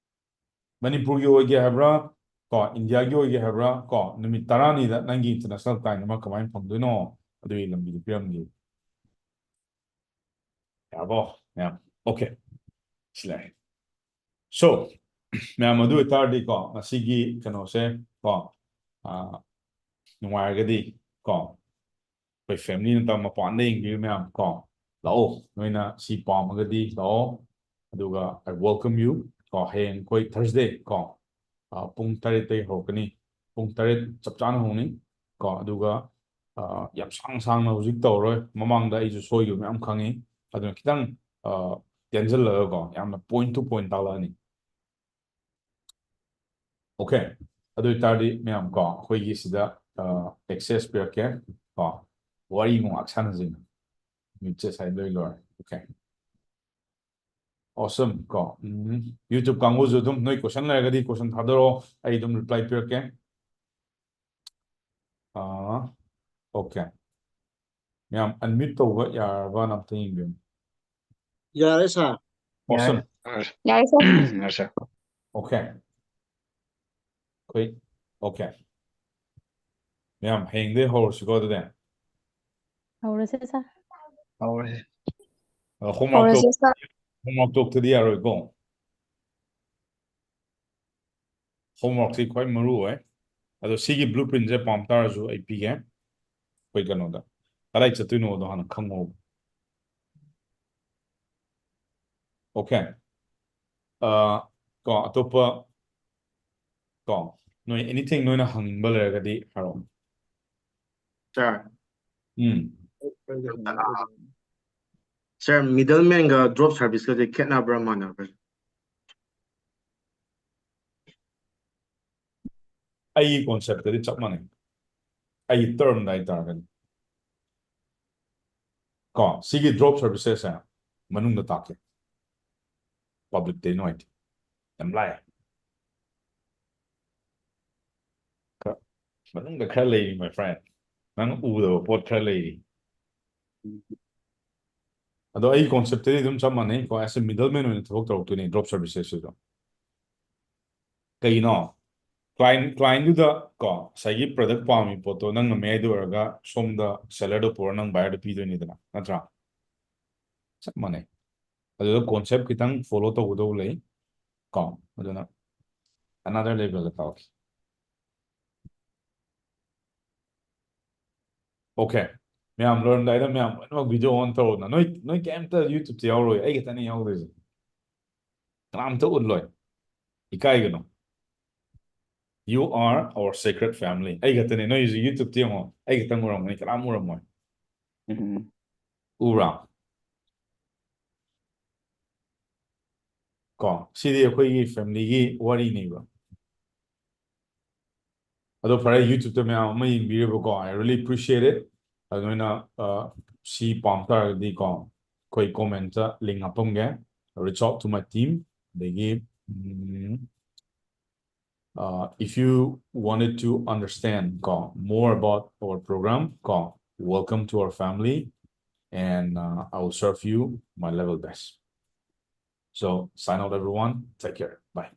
ꯃꯅꯤꯄꯨꯔꯒꯤ ꯑꯣꯏꯒꯦ ꯍꯥꯏꯕ꯭ꯔꯥ ꯀꯣ ꯏꯟꯗꯤꯌꯥꯒꯤ ꯑꯣꯏꯒꯦ ꯍꯥꯏꯕ꯭ꯔꯥ ꯀꯣ, ꯅꯨꯃꯤꯠ ꯇꯔꯥꯅꯤꯗ ꯅꯪꯒꯤ international client ꯑꯃ ꯀꯃꯥꯏꯅ ꯐꯪꯗꯣꯏꯅꯣ, ꯑꯗꯨꯒꯤ ꯂꯝꯕꯤꯗꯨ ꯄꯤꯔꯝꯒꯦ꯫ ꯌꯥꯔꯕꯣ ꯃꯌꯥꯝ? Okay, ꯁꯤ ꯂꯩꯔꯦ꯫ So ꯃꯌꯥꯝ, ꯑꯗꯨ ꯑꯣꯏꯇꯥꯔꯗꯤ ꯀꯣ ꯉꯁꯤꯒꯤ ꯀꯩꯅꯣꯁꯦ ꯀꯣ, ꯑꯥ, ꯅꯨꯡꯉꯥꯏꯔꯒꯗꯤ ꯀꯣ ꯑꯩꯈꯣꯏ family ꯅꯠꯇꯕ ꯃꯄꯥꯟꯗ ꯌꯦꯡꯕꯤꯌꯨ ꯃꯌꯥꯝ ꯀꯣ, ꯂꯥꯛꯑꯣ, ꯅꯣꯏꯅ ꯁꯤ ꯄꯥꯝꯃꯒꯗꯤ ꯂꯥꯛꯑꯣ꯫ ꯑꯗꯨꯒ I welcome you ꯀꯣ, ꯍꯌꯦꯡ ꯑꯩꯈꯣꯏ Thursday ꯀꯣ, ꯑ, ꯄꯨꯡ ꯇꯔꯦꯠꯇꯒꯤ ꯍꯧꯔꯛꯀꯅꯤ, ꯄꯨꯡ ꯇꯔꯦꯠ ꯆꯞ ꯆꯥꯅ ꯍꯧꯅꯤ ꯀꯣ꯫ ꯑꯗꯨꯒ ꯑ, ꯌꯥꯝ ꯁꯥꯡ ꯁꯥꯡꯅ ꯍꯧꯖꯤꯛ ꯇꯧꯔꯔꯣꯏ, ꯃꯃꯥꯡꯗ ꯑꯩꯁꯨ ꯁꯣꯏꯈꯤꯕ ꯃꯌꯥꯝ ꯈꯪꯉꯤ, ꯑꯗꯨꯅ ꯈꯤꯇꯪ ꯑ, ꯇꯦꯟꯁꯤꯜꯂꯒ ꯀꯣ ꯌꯥꯝꯅ point to point ꯇꯥꯛꯂꯛꯑꯅꯤ꯫ Okay, ꯑꯗꯨ ꯑꯣꯏꯇꯥꯔꯗꯤ ꯃꯌꯥꯝ ꯀꯣ ꯑꯩꯈꯣꯏꯒꯤ ꯁꯤꯗ ꯑ, access ꯄꯤꯔꯛꯀꯦ ꯀꯣ, ꯋꯥꯔꯤ ꯑꯃꯨꯛ ꯉꯥꯏꯍꯥꯛ ꯁꯥꯟꯅꯁꯤꯅ꯫ ꯃꯤꯠꯁꯦ ꯁꯥꯏ ꯂꯣꯏ ꯂꯣꯏꯔꯦ꯫ Okay, awesome ꯀꯣ꯫ ꯎꯝ, YouTube ꯀꯥꯡꯕꯨꯁꯨ ꯑꯗꯨꯝ ꯅꯣꯏ question ꯂꯩꯔꯒꯗꯤ question ꯊꯥꯗꯔꯛꯑꯣ, ꯑꯩ ꯑꯗꯨꯝ reply ꯄꯤꯔꯛꯀꯦ꯫ ꯑꯥ, okay, ꯃꯌꯥꯝ unmute ꯇꯧꯕ ꯌꯥꯔꯕꯅ ꯑꯝꯇ ꯌꯦꯡꯕꯤꯌꯨ꯫ ꯌꯥꯔꯦ ꯁꯥꯔ꯫ Awesome. ꯌꯥꯔꯦ ꯁꯥꯔ꯫ Okay. ꯑꯩꯈꯣꯏ, okay. ꯃꯌꯥꯝ, ꯍꯌꯦꯡꯗꯩ ꯍꯧꯔꯁꯤꯀꯣ ꯑꯗꯨꯗꯤ꯫ ꯍꯧꯔꯁꯦ ꯁꯥꯔ꯫ ꯍꯧꯔꯁꯦ꯫ ꯑ, homework ꯇꯣ, ꯍꯧꯔꯁꯦ ꯁꯥꯔ꯫ homework ꯇꯣꯛꯇꯗꯤ ꯌꯥꯔꯣꯏꯀꯣ꯫ Homework ꯁꯤ ꯈ꯭ꯋꯥꯏ ꯃꯔꯨ ꯑꯣꯏ꯫ ꯑꯗꯣ ꯁꯤꯒꯤ blueprint ꯁꯦ ꯄꯥꯝ ꯇꯥꯔꯁꯨ ꯑꯩ ꯄꯤꯒꯦ꯫ ꯑꯩꯈꯣꯏ ꯀꯩꯅꯣꯗ꯫ ꯀꯗꯥꯏ ꯆꯠꯇꯣꯏꯅꯣꯗꯣ ꯍꯥꯟꯅ ꯈꯪꯉꯣ꯫ Okay. ꯑ, ꯀꯣ, ꯑꯇꯣꯞꯄ, ꯀꯣ, ꯅꯣꯏ anything ꯅꯣꯏꯅ ꯍꯪꯅꯤꯡꯕ ꯂꯩꯔꯒꯗꯤ ꯍꯥꯏꯔꯛꯑꯣ꯫ Sir, ꯎꯝ꯫ sir, middleman ꯒ drop service ꯀꯁꯦ ꯈꯦꯠꯅꯕ꯭ꯔꯥ ꯃꯥꯟꯅꯕ꯭ꯔꯥ? ꯑꯩꯒꯤ concept ꯇꯗꯤ ꯆꯞ ꯃꯥꯟꯅꯩ꯫ ꯑꯩꯒꯤ term ꯗ ꯍꯥꯏꯇꯥꯔꯒꯗꯤ꯫ ꯀꯣ, ꯁꯤꯒꯤ drop services ꯁꯦ ꯃꯅꯨꯡꯗ ꯇꯥꯛꯀꯦ꯫ Public ꯇꯗꯤ ꯅꯨꯡꯉꯥꯏꯇꯦ꯫ ꯌꯥꯝ ꯂꯥꯏ꯫ ꯈꯔ, ꯃꯅꯨꯡꯗ ꯈꯔ ꯂꯩꯔꯤ, my friend꯫ ꯅꯪ ꯎꯗꯕ ꯄꯣꯠ ꯈꯔ ꯂꯩꯔꯤ꯫ ꯑꯗꯣ ꯑꯩ concept ꯇꯗꯤ ꯑꯗꯨꯝ ꯆꯞ ꯃꯥꯟꯅꯩ꯫ ꯀꯣ, as a middleman ꯑꯣꯏꯅ ꯊꯕꯛ ꯇꯧꯔꯛꯇꯣꯏꯅꯦ drop services ꯁꯤꯁꯨ꯫ ꯀꯩꯒꯤꯅꯣ? Client, client ꯗꯨꯗ ꯀꯣ, ꯉꯁꯥꯏꯒꯤ product ꯄꯥꯝꯃꯤ ꯄꯣꯠꯇꯣ ꯅꯪꯅ ꯃꯌꯥꯏꯗ ꯑꯣꯏꯔꯒ ꯁꯣꯝꯗ seller ꯗꯣ ꯄꯨꯔ ꯅꯪ buyer ꯗ ꯄꯤꯗꯣꯏꯅꯤꯗꯅ, ꯅꯠꯇ꯭ꯔꯥ? ꯆꯞ ꯃꯥꯟꯅꯩ꯫ ꯑꯗꯨꯗ concept ꯈꯤꯇꯪ follow ꯇꯧꯒꯗꯧꯕ ꯂꯩ꯫ ꯀꯣ, ꯑꯗꯨꯅ another level ꯗ ꯇꯧꯔꯛꯀꯦ꯫ Okay. ꯃꯌꯥꯝ ꯂꯣꯏꯔꯝꯗꯥꯏꯗ ꯃꯌꯥꯝ ꯂꯣꯏꯅꯃꯛ video on ꯇꯧꯔꯣꯅ꯫ ꯅꯣꯏ, ꯅꯣꯏ ꯀꯩꯝꯇ YouTube ꯇ ꯌꯥꯎꯔꯣꯏ꯫ ꯑꯩ ꯈꯛꯇꯅꯦ ꯌꯥꯎꯗꯣꯏꯁꯦ꯫ ꯀꯅꯥꯝꯇ ꯎꯠꯂꯣꯏ꯫ ꯏꯀꯥꯏꯒꯅꯨ꯫ You are our sacred family. ꯑꯩ ꯈꯛꯇꯅꯦ꯫ ꯅꯣꯏ ꯍꯧꯖꯤꯛ YouTube ꯇ ꯌꯦꯡꯉꯣ꯫ ꯑꯩ ꯈꯛꯇꯪ ꯎꯔꯝꯒꯅꯤ꯫ ꯀꯅꯥꯝ ꯎꯔꯝꯃꯣꯏ꯫ ꯎꯝ꯫ ꯎꯕ꯭ꯔꯥ? ꯀꯣ, ꯁꯤꯗꯤ ꯑꯩꯈꯣꯏꯒꯤ family ꯒꯤ ꯋꯥꯔꯤꯅꯦꯕ꯫ ꯑꯗꯣ ꯐꯔꯦ, YouTube ꯇ ꯃꯌꯥꯝ ꯑꯃ ꯌꯦꯡꯕꯤꯔꯤꯕꯀꯣ, I really appreciate it. ꯑꯗꯨ ꯅꯣꯏꯅ, ꯑ, ꯁꯤ ꯄꯥꯝ ꯇꯥꯔꯒꯗꯤ ꯀꯣ, ꯑꯩꯈꯣꯏ comment ꯇ link ꯍꯥꯞꯄꯝꯒꯦ, reach out to my team. ꯑꯗꯒꯤ, ꯎꯝ, uh, if you wanted to understand ꯀꯣ, more about our program ꯀꯣ, welcome to our family, and, uh, I will serve you my level best. So, sign out everyone. Take care. Bye.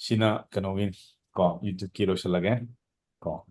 ꯁꯤꯅ ꯀꯩꯅꯣꯒꯤ ꯀꯣ, YouTube ꯀꯤ ꯂꯣꯏꯁꯤꯜꯂꯒꯦ ꯀꯣ꯫